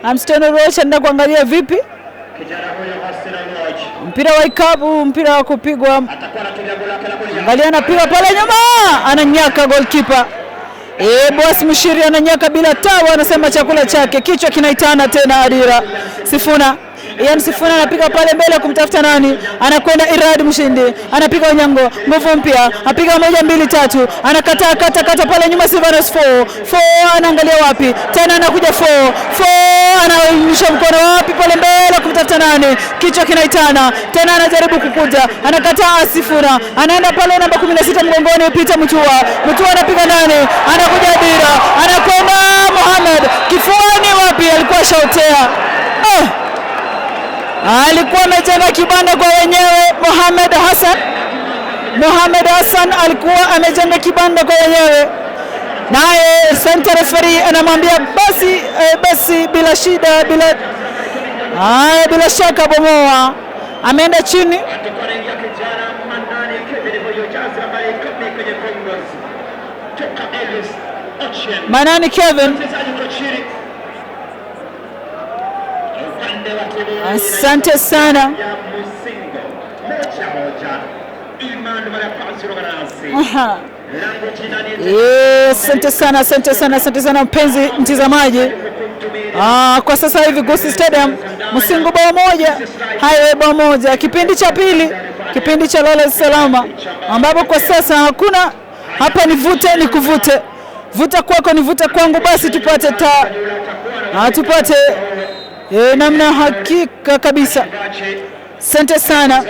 Amston Oroch anaenda kuangalia vipi mpira wa ikabu, mpira wa kupigwa. Angalia, anapiga pale nyuma, ananyaka goalkeeper. Boss Mshiri ananyaka bila tabu, anasema chakula chake, kichwa kinaitana tena. Adira Sifuna, Ian Sifuna anapiga pale mbele kumtafuta nani, anakwenda Irad Mshindi, anapiga Onyango, nguvu mpya, apiga 1 2 3, anakataa kata kata pale nyuma. Silvanus 4 4 anaangalia wapi tena, anakuja 4 4, anaonyesha mkono wapi pale mbele kumtafuta nani, kichwa kinaitana tena, anajaribu kukuja, anakataa Sifuna, anaenda pale namba 16 mgongoni, Peter Mutua. Mutua anapiga nani, anakuja Adira, anakwenda Mohamed kifuani, wapi alikuwa shautea. Alikuwa amejenga kibanda kwa wenyewe Mohamed Hassan. Mohamed Hassan alikuwa amejenga kibanda kwa wenyewe, naye center referee anamwambia basi, basi bila shida, bila shaka bomoa. Ameenda chini. Manani Kevin. Asante sana. Asante sana, asante sana, asante sana mpenzi mtizamaji. Kwa sasa hivi Gusii Stadium Musingu bao 1, Highway bao 1, kipindi cha pili, kipindi cha lala salama, ambapo kwa sasa hakuna hapa ni vute ni kuvute. Vuta kwako ni vuta kwangu, basi tupate tupate namna hakika kabisa. Asante sana.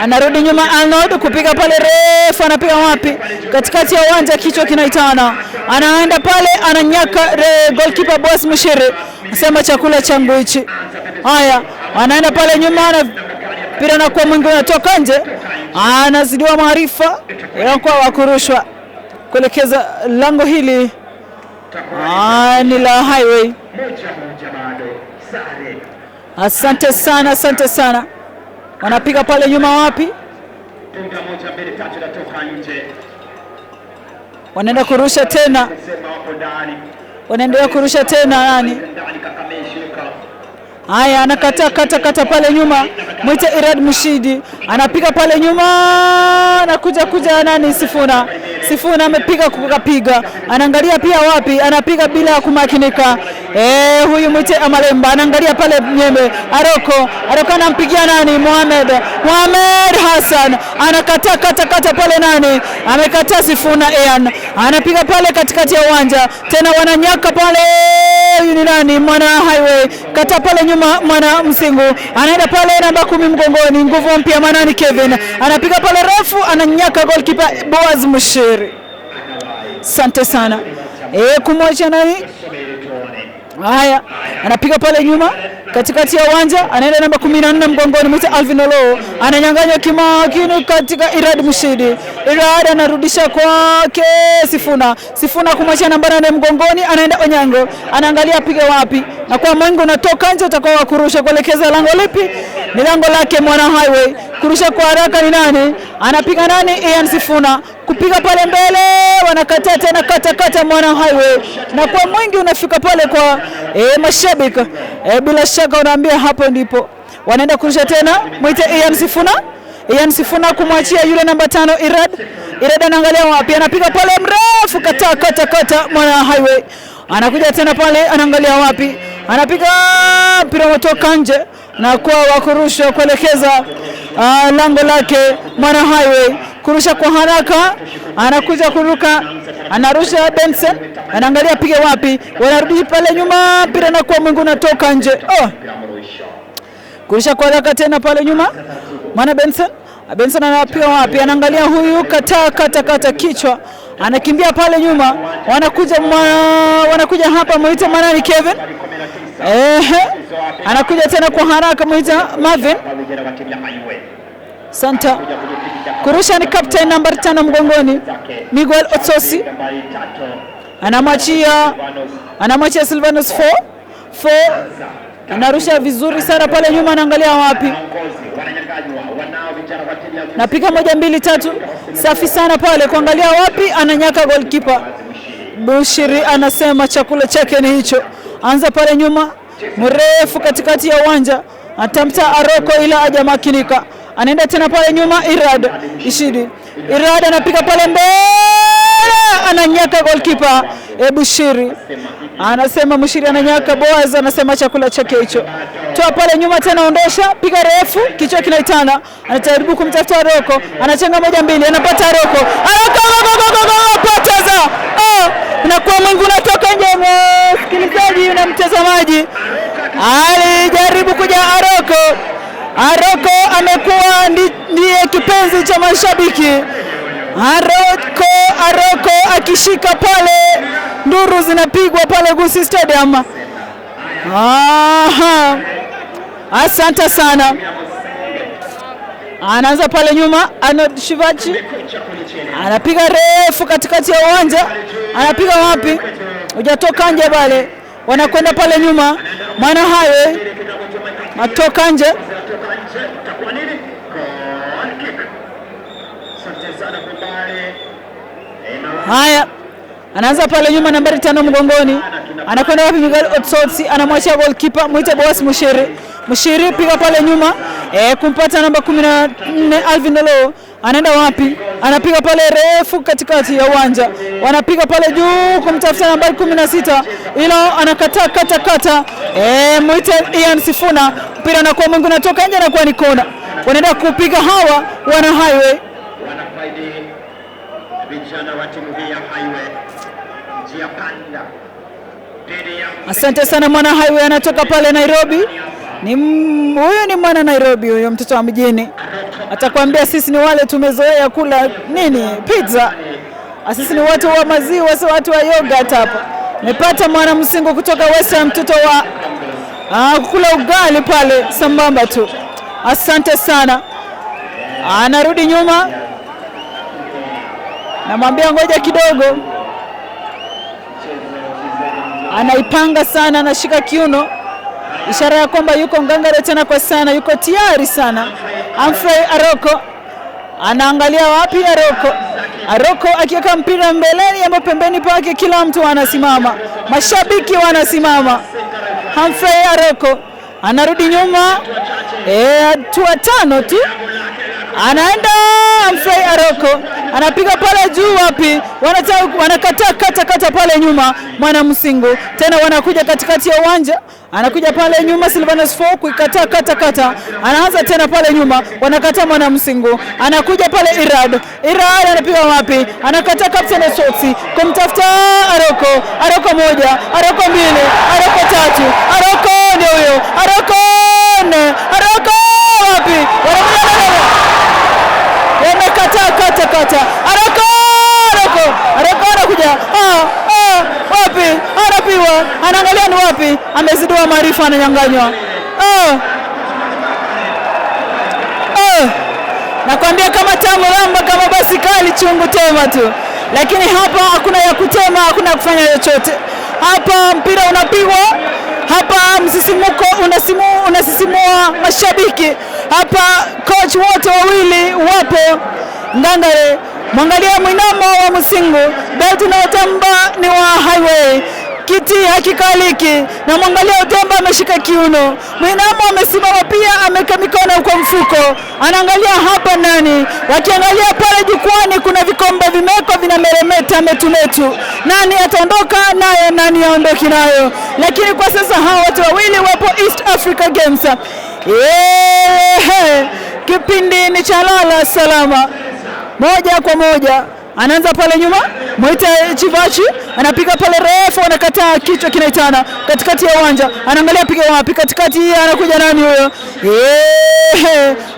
Anarudi nyuma Arnold kupiga pale refu, anapiga wapi? Katikati ya uwanja, kichwa kinaitana, anaenda pale, ananyaka goalkeeper Boss Mushiri, sema chakula changu hichi. Haya, anaenda pale nyuma, mpira na kwa mwingi unatoka nje, anazidiwa maarifa, inakuwa wakurushwa kuelekeza lango hili ni la Highway. Asante sana, asante sana. Wanapiga pale nyuma wapi? Wanaenda kurusha tena, wanaendelea kurusha tena nani? Haya, anakata kata kata pale nyuma, mwite Irad Mushidi anapiga pale nyuma, anakuja kuja nani? Sifuna. Sifuna amepiga kukapiga, anaangalia pia wapi, anapiga bila kumakinika. Huyu mwite Amalemba anaangalia pale nyembe, Aroko anampigia nani? Mohamed Hassan anakataa kata kata pale nani? Amekataa Sifuna Ian, anapiga pale katikati ya uwanja tena, wananyaka pale. Huyu ni nani? Mwana Highway kata pale nyuma, Mwana Msingu anaenda pale namba 10 mgongoni, nguvu mpya Manani Kevin anapiga pale refu, ananyaka goalkeeper Boaz Mushiri. Asante sana. Kumwacha nani? Haya, anapiga pale nyuma katikati ya uwanja, anaenda namba 14 mgongoni, mwite Alvin Olo, ananyang'anywa kimakini katika Irad Mushidi. Irad anarudisha kwake Sifuna. Sifuna kumwachia namba 8 mgongoni, anaenda Onyango, anaangalia apige wapi, na kwa mwingi unatoka nje, utakuwa wa kurusha kuelekeza lango lipi? Ni lango lake Mwana Highway. Kurusha kwa haraka ni nani? Anapiga nani? Ian Sifuna kupiga pale mbele, wanakataa tena, kata kata Mwana Highway, na kwa mwingi unafika pale kwa mashabiki bila shaka unaambia hapo ndipo wanaenda kurusha tena, mwite Ian Sifuna. Ian Sifuna kumwachia yule namba 5 Irad. Irad anaangalia wapi, anapiga pale mrefu, kata kata kata Mwana Highway anakuja tena pale, anaangalia wapi, anapiga mpira unatoka nje na kwa wakurusha kuelekeza lango lake Mwana Highway. Kurusha kwa haraka, anakuja kuruka, anarusha Benson, anaangalia pige wapi, wanarudi pale nyuma, mpira na kwa mwingi unatoka nje. Kurusha kwa haraka tena pale nyuma, Mwana Benson. Benson anapiga wapi, anaangalia huyu, kata kata kata kichwa, anakimbia pale nyuma, wanakuja hapa, muite Manani Kevin. Anakuja tena kwa haraka, muita Marvin Santa. Kurusha ni captain namba 5 mgongoni, Miguel Otsosi anamwachia Silvanus 4 anarusha vizuri sana pale nyuma, anaangalia wapi, napiga 1 2 3, safi sana pale kuangalia wapi, ananyaka goalkeeper Bushiri anasema chakula chake ni hicho. Anza pale nyuma mrefu katikati ya uwanja, atamta Aroko ila hajamakinika. Anaenda tena pale nyuma Irad Ishidi. Irad anapiga pale mbele, ananyaka goalkeeper Bushiri. Anasema Mushiri ananyaka, Boaz anasema chakula chake hicho. Toa pale nyuma tena, ondosha, piga refu, kichwa kinaitana. Anajaribu kumtafuta Aroko, anachenga 1 2, anapata Aroko. Aroko poteza. Na kwa mwingi unatoka nje, msikilizaji na mtazamaji. Alijaribu kuja Aroko. Aroko amekuwa ndiye kipenzi cha mashabiki. Aroko akishika pale, nduru zinapigwa pale Gusii Stadium. Aha. Asante sana. Anaanza pale nyuma Arnold Shivachi. Anapiga refu katikati ya uwanja. Anapiga wapi? Hujatoka nje pale. Wanakwenda pale nyuma. Mwana Highway atoka nje. Haya, anaanza pale nyuma nambari 5 mgongoni. Anakwenda wapi? Miguel Otsotsi anamwachia goalkeeper mwite Boas Mushiri. Mushiri piga pale nyuma kumpata namba 14 Alvin Olo. Anaenda wapi? Anapiga pale refu katikati ya uwanja. Wanapiga pale juu kumtafuta nambari 16 ila anakataa kata kata. Mwite Ian Sifuna. Mpira unakuwa mwingi unatoka nje na kuwa ni kona. Wanaenda kupiga hawa wana Highway. Asante sana mwana Highway, anatoka pale Nairobi. Ni huyu ni mwana Nairobi huyo, mtoto wa mjini. Atakwambia sisi ni wale tumezoea kula nini, pizza. Sisi ni watu wa maziwa, sio watu wa yogurt hapa. Nimepata mwana Msingo kutoka Western, mtoto wa kula ugali pale sambamba tu. Asante sana. Anarudi nyuma, namwambia ngoja kidogo. Anaipanga sana, anashika kiuno, ishara ya kwamba yuko ngangare tena kwa sana, yuko tayari sana. Humphrey Aroko anaangalia wapi Aroko. Aroko akiweka mpira mbeleni ama pembeni pake, kila mtu anasimama, mashabiki wanasimama. Humphrey Aroko anarudi nyuma, hatua 5 tu anaenda. Humphrey Aroko anapiga pale juu, wapi? Wanakataa kata kata pale nyuma, mwana Msingu tena wanakuja katikati ya uwanja, anakuja pale nyuma Silvanus 4 kuikataa kata kata, anaanza tena pale nyuma, wanakataa mwana Msingu, anakuja pale Irad. Irad anapiga wapi? Anakataa Captain Sotsi kumtafuta Aroko. Aroko 1, Aroko 2, Aroko 3, Aroko ndio huyo, Aroko 4, Aroko wapi? Wamekataa kata kata. Aroko, Aroko, Aroko anakuja. Wapi? Anapiwa. Anaangalia ni wapi? Amezidiwa maarifa, ananyang'anywa. Nakwambia kama tamu ramba, kama basi kali chungu tema tu. Lakini hapa hakuna ya kutema, hakuna kufanya chochote. Hapa mpira unapigwa. Hapa msisimuko unasisimua mashabiki. Hapa coach wote wawili wapo ngangare. Mwangalia mwinamo wa Msingu, belt na Otemba ni wa Highway. Kiti hakikaliki, na mwangalia Otemba ameshika kiuno. Mwinamo amesimama pia, ameweka mikono kwa mfuko, anaangalia hapa nani. Wakiangalia pale jukwani kuna vikombe vimewekwa vinameremeta metumetu. Nani ataondoka nayo, nani aondoki nayo? Lakini kwa sasa hawa watu wawili wapo East Africa Games. Kipindi ni cha lala salama, moja kwa moja. Anaanza pale nyuma, Mwita Chivachi anapiga pale refu, anakataa, kichwa kinaitana katikati ya uwanja, anaangalia piga wapi, katikati anakuja nani huyo?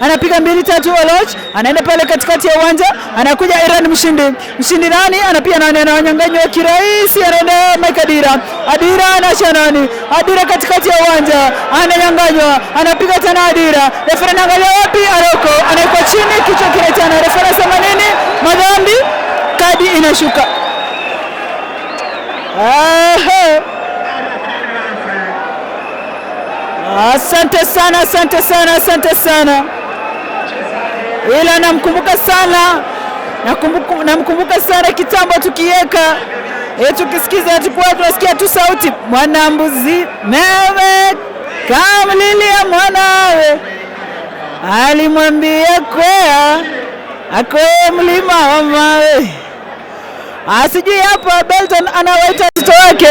Anapiga 2 3 Oloch, anaenda pale katikati ya uwanja, anakuja Iran Mshindi. Mshindi nani? Anapiga nani? Anawanyang'anywa kirahisi, anaenda Mike Adira. Adira anaacha nani? Adira katikati ya uwanja, ananyang'anywa, anapiga tena Adira. Refa anaangalia wapi? Aroko anaikwa chini, kichwa kinaitana. Refa anasema nini? Madhambi, kadi inashuka. Asante sana, asante sana, asante sana. Ila namkumbuka sana, namkumbuka sana kitambo tukieka, tukisikiza tulikuwa tunasikia tu sauti mwanambuzi mewe kamlilia mwanawe, alimwambia kwea akwee mlima wa mawe. Asijui hapa Belton anawaita watoto wake,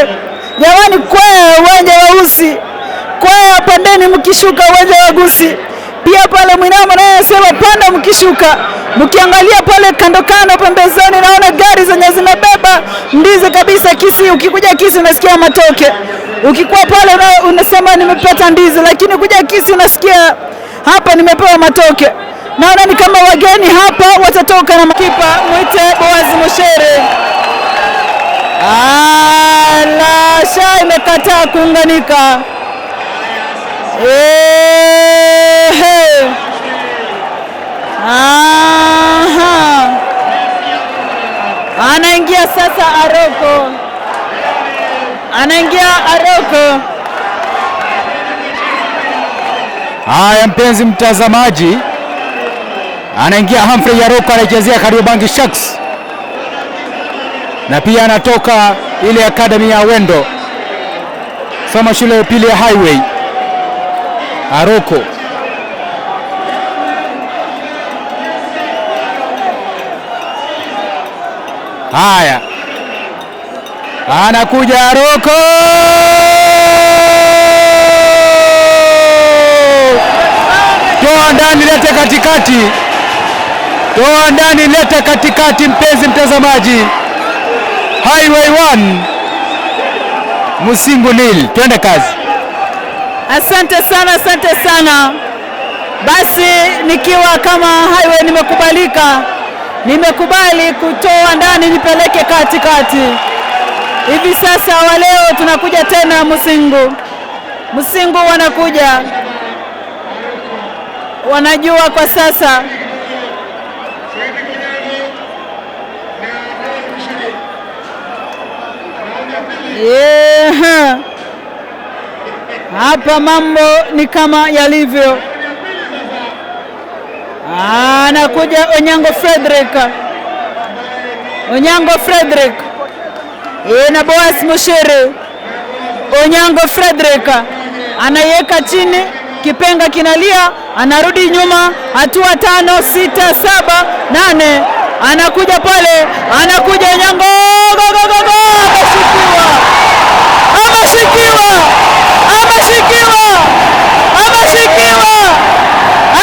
jamani, kwea uwanja wa Usi, kwea pandeni mkishuka uwanja wa Gusi. Pia pale Mwinamo naye anasema panda mkishuka. Mkiangalia pale kando kando pembezoni, naona gari zenye zimebeba ndizi kabisa. Kisii, ukikuja Kisii unasikia matoke. Ukikuwa pale unasema nimepata ndizi, lakini kuja Kisii unasikia hapa nimepewa matoke. Naona ni kama wageni hapa watatoka na kipa mwite Boaz Mushere. Alasha imekataa kuunganika. Aha. Anaingia sasa Aroko. Anaingia Aroko. Haya mpenzi mtazamaji, anaingia Humphrey Aroko, anachezea Kariobangi Sharks na pia anatoka ile academy ya Wendo, soma shule ya pili ya Highway. Aroko haya, anakuja Aroko, toa ndani lete katikati, toa ndani lete katikati. Mpenzi mtazamaji, Highway 1 Musingu nil. Twende kazi. Asante sana, asante sana. Basi nikiwa kama Highway nimekubalika, nimekubali kutoa ndani nipeleke katikati. Hivi sasa wa leo tunakuja tena Musingu. Musingu wanakuja, wanajua kwa sasa yeah. Hapa mambo ni kama yalivyo. Anakuja Onyango Frederick. Onyango Frederick na Boaz Mushiri. Onyango Frederick anaiweka chini, kipenga kinalia, anarudi nyuma hatua 5 6 7 8, anakuja pale, anakuja Onyango, go go go go, ameshikiwa, ameshikiwa, ameshikiwa, ameshikiwa,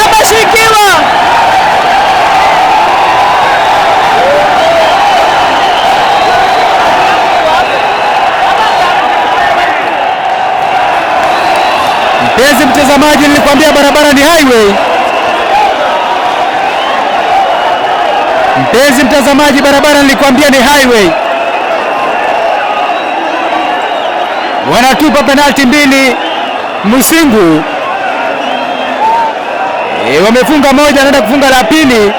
ameshikiwa. Mpenzi mtazamaji, nilikwambia barabara ni highway. Mpenzi mtazamaji, barabara nilikwambia ni highway. Wanatupa penalti 2 Musingu. Wamefunga moja, anaenda kufunga la pili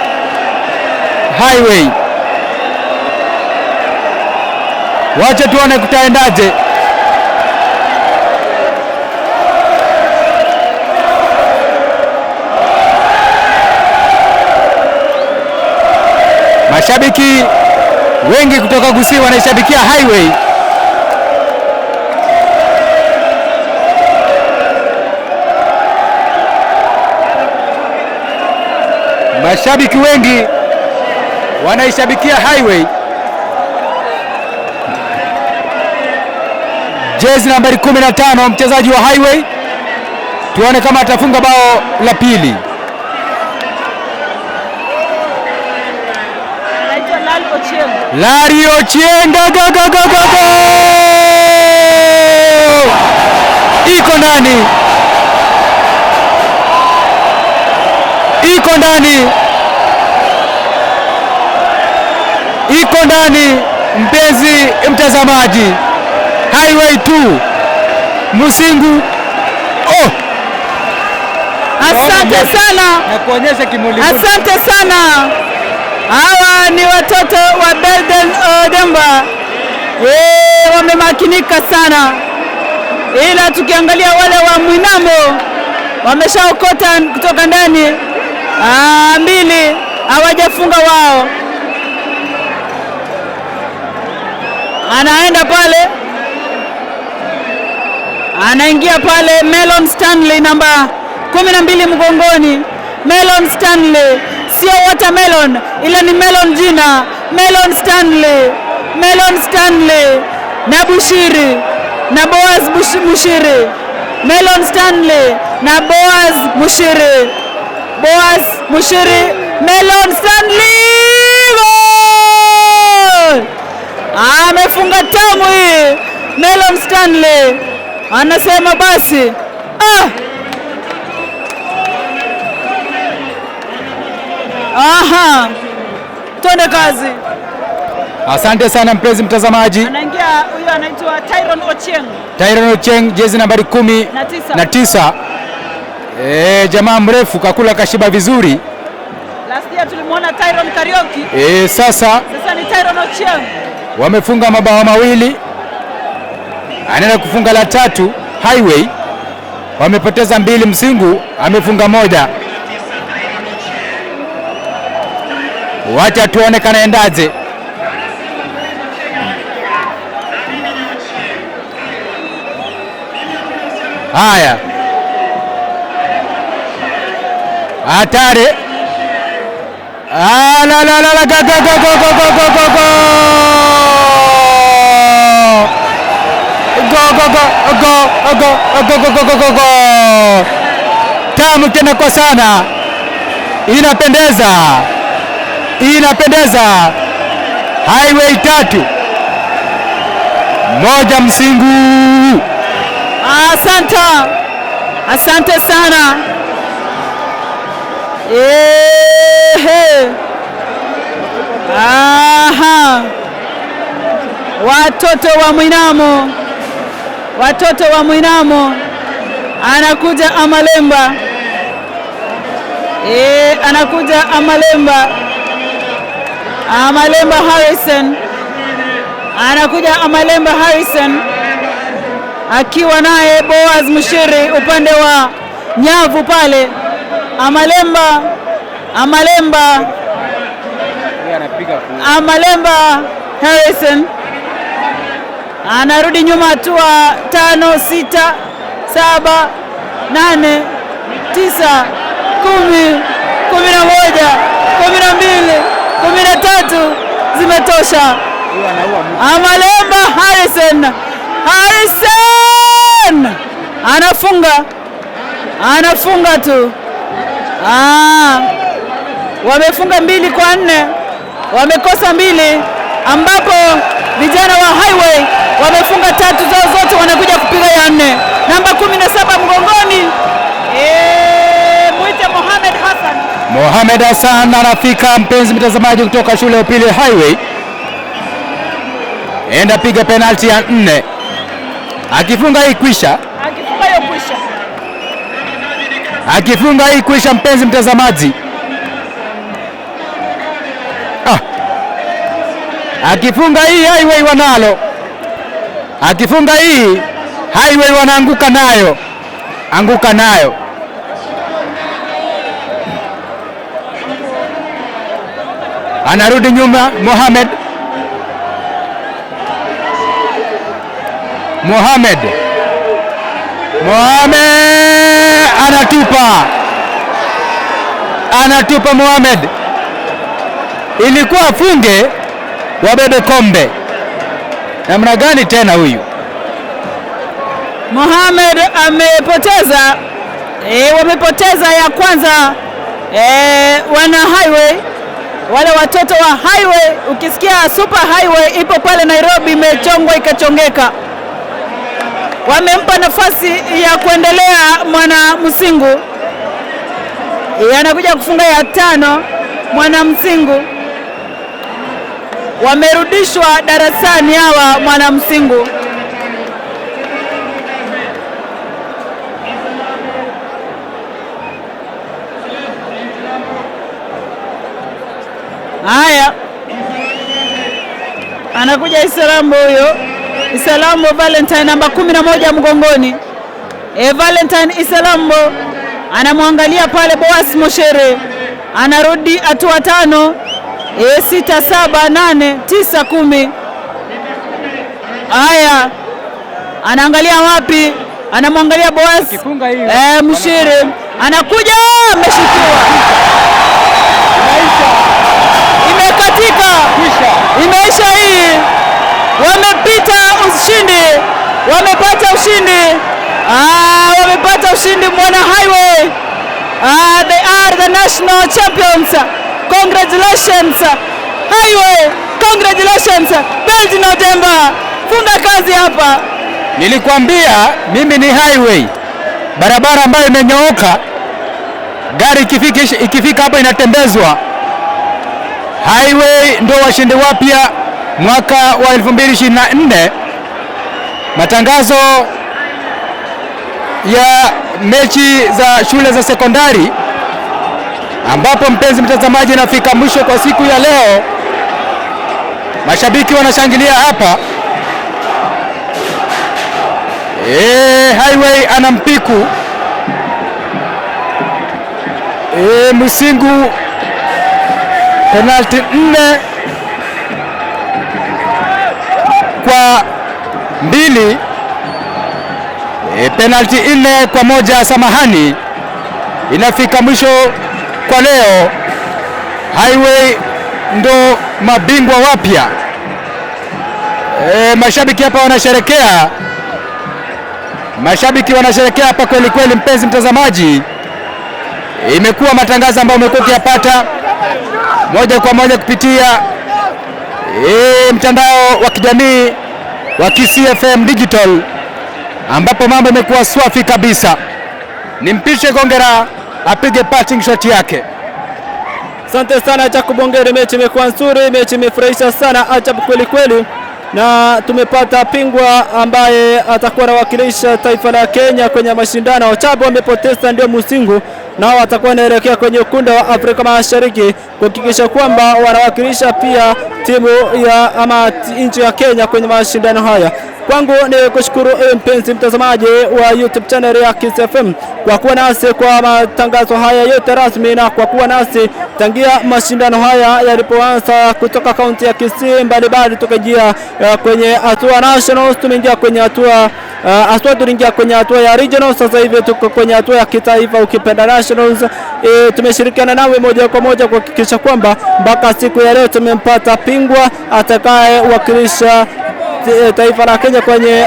Highway. Wacha tuone kutaendaje. Mashabiki wengi kutoka Gusii wanaishabikia Highway. Mashabiki wengi wanaishabikia Highway. Jezi nambari 15 mchezaji wa Highway. Tuone kama atafunga bao la pili. Larry Ochieng, go go go go go. Iko ndani. Iko ndani. Iko ndani mpenzi mtazamaji. Highway 2 Musingu. Oh. Asante sana. Na kuonyesha kimuli. Asante sana. Hawa ni watoto wa Belden Odemba. Wamemakinika sana. Ila tukiangalia wale wa Mwinamo wameshaokota kutoka ndani. 2 hawajafunga wao. Anaenda pale, anaingia pale Melon Stanley namba 12 mgongoni. Melon Stanley, sio watermelon ila ni melon jina. Melon Stanley, Melon Stanley na Bushiri na Boaz Mushiri. Melon Stanley na Boaz Mushiri. Boaz Mushiri, Melon Stanley, goal! Amefunga tamu hii Melon Stanley. Anasema basi. Aha. Twende kazi. Asante sana mpenzi mtazamaji. Anaingia huyu anaitwa Tyron Ochieng. Tyron Ochieng, jezi nambari 19. Jamaa mrefu kakula kashiba vizuri. Last year tulimuona Tyron Karaoke. Sasa ni Tyron Ochieng. Wamefunga mabao mawili. Anaenda kufunga la tatu Highway. Wamepoteza 2 Msingu amefunga 1. Wacha tuone kanaendaje. Haya. Hatari. La la la la, go go go go go go go go. Go go go go go go go go go go. Tamu tena kwa sana. Inapendeza. Inapendeza. Highway 3. 1 Musingu. Asante, asante sana. Ehe. Aha. Watoto wa Mwinamo, watoto wa Mwinamo, anakuja Amalemba. Anakuja Amalemba, Amalemba Harrison, anakuja Amalemba Harrison akiwa naye Boaz Mushiri upande wa nyavu pale. Amalemba, Amalemba, Amalemba Harrison anarudi nyuma hatua 5, 6, 7, 8, 9, 10, 11, 12, 13, zimetosha. Amalemba Harrison, Harrison anafunga, anafunga tu. Wamefunga 2-4, wamekosa 2, ambapo vijana wa Highway wamefunga 3 zao zote, wanakuja kupiga ya 4. Namba 17 mgongoni, muite Mohamed Hassan. Mohamed Hassan anafika, mpenzi mtazamaji, kutoka shule ya upili Highway. Enda piga penalti ya 4. Akifunga hii kwisha. Akifunga hiyo kwisha. Akifunga hii kwisha, mpenzi mtazamaji. Akifunga hii Highway wanalo. Akifunga hii Highway wanaanguka nayo. Anguka nayo. Anarudi nyuma Mohamed. Mohamed. Mohamed anatupa. Anatupa Mohamed. Ilikuwa afunge wabebe kombe. Namna gani tena huyu? Mohamed amepoteza. Wamepoteza ya kwanza. Wana Highway, wale watoto wa Highway. Ukisikia Super Highway ipo pale Nairobi, imechongwa ikachongeka. Wamempa nafasi ya kuendelea Mwana Musingu. Anakuja kufunga ya 5 Mwana Musingu. Wamerudishwa darasani hawa Mwana Musingu. Haya, anakuja Isalambo huyo. Isalambo Valentine, namba 11 mgongoni. Valentine Isalambo anamwangalia pale Boaz Moshere. Anarudi hatua 5, 6, 7, 8, 9, 10. Haya, anaangalia wapi? Anamwangalia Boaz Mshere. Anakuja, ameshikiwa. Imekatika. Imeisha hii. Wamepita ushindi. Wamepata ushindi. Wamepata ushindi Mwana Highway. They are the national champions. Congratulations Highway. Congratulations Beldin Odemba. Funga kazi hapa. Nilikwambia mimi ni Highway. Barabara ambayo imenyooka, gari ikifika hapa inatembezwa. Highway ndio washindi wapya mwaka wa 2024. Matangazo ya mechi za shule za sekondari, ambapo mpenzi mtazamaji nafika mwisho kwa siku ya leo. Mashabiki wanashangilia hapa. Highway ana mpiku. Musingu penalti 4-2. Penalti 4-1, samahani. Inafika mwisho kwa leo. Highway ndo mabingwa wapya. Mashabiki hapa wanasherekea. Mashabiki wanasherekea hapa kweli kweli, mpenzi mtazamaji. Imekuwa matangazo ambayo umekuwa ukiyapata moja kwa moja kupitia mtandao wa kijamii wa Kisii FM Digital, ambapo mambo yamekuwa swafi kabisa. Nimpishe Gongera apige parting shot yake. Asante sana Jacob Ongere, mechi imekuwa nzuri, mechi imefurahisha sana ajabu kweli kweli, na tumepata bingwa ambaye atakuwa anawakilisha taifa la Kenya kwenye mashindano. Chabu wamepoteza ndio Musingu, nao watakuwa wanaelekea kwenye ukunda wa Afrika Mashariki kuhakikisha kwamba wanawakilisha pia timu ya ama nchi ya Kenya kwenye mashindano haya. Kwangu ni kushukuru mpenzi mtazamaji wa YouTube channel ya Kiss FM kwa kuwa nasi kwa matangazo haya yote rasmi na kwa kuwa nasi tangia mashindano haya yalipoanza kutoka kaunti ya Kisii mbalimbali, tukajia kwenye hatua nationals, tumeingia kwenye hatua hatua tuliingia kwenye hatua ya regional, sasa hivi tuko kwenye hatua ya kitaifa ukipenda nationals. Tumeshirikiana nawe moja kwa moja kuhakikisha kwamba mpaka siku ya leo tumempata bingwa atakayewakilisha taifa la Kenya kwenye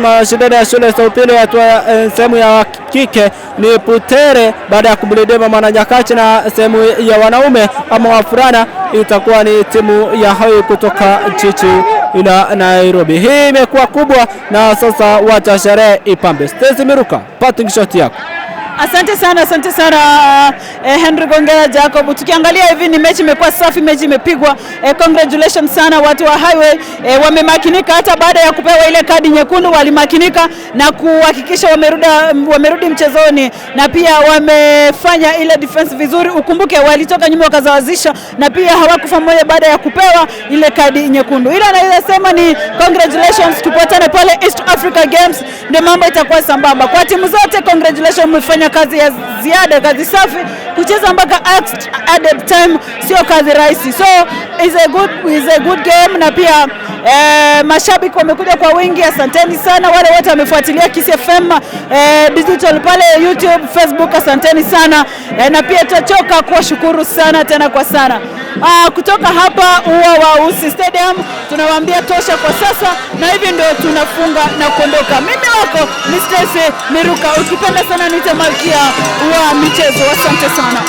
mashindano ya shule za upili hatua sehemu ya kike ni Putere baada ya kumlidema Mwananyakachi, na sehemu ya wanaume ama wavulana itakuwa ni timu ya Hoi kutoka jiji la Nairobi. Hii imekuwa kubwa na sasa wacha sherehe ipambe. Stacy Miruka, parting shot yako. Asante sana Henry Gongera Jacob. Tukiangalia hivi ni mechi imekuwa safi, mechi imepigwa. Congratulations sana watu wa Highway, wamemakinika hata baada ya kupewa ile kadi nyekundu walimakinika na kuhakikisha wamerudi mchezoni na pia wamefanya ile defense vizuri. Ukumbuke walitoka nyuma wakazawazisha na pia hawakufa moyo baada ya kupewa ile kadi nyekundu. Ila naweza sema ni congratulations, tupatane pale East Africa Games, ndio mambo itakuwa sambamba kwa timu zote. Congratulations, mmefanya kazi ya ziada, kazi safi. Kucheza mpaka added time sio kazi rahisi, so is a good game na pia mashabiki wamekuja kwa wingi, asanteni sana wale wote wamefuatilia Kisii FM digital pale YouTube, Facebook, asanteni sana na pia tutachoka kuwashukuru sana tena kwa sana. Kutoka hapa ua wa Usi Stadium tunawaambia tosha kwa sasa, na hivi ndio tunafunga na kuondoka. Mimi wako ni Stacy Miruka, ukipenda sana niite malkia wa michezo. Asante sana.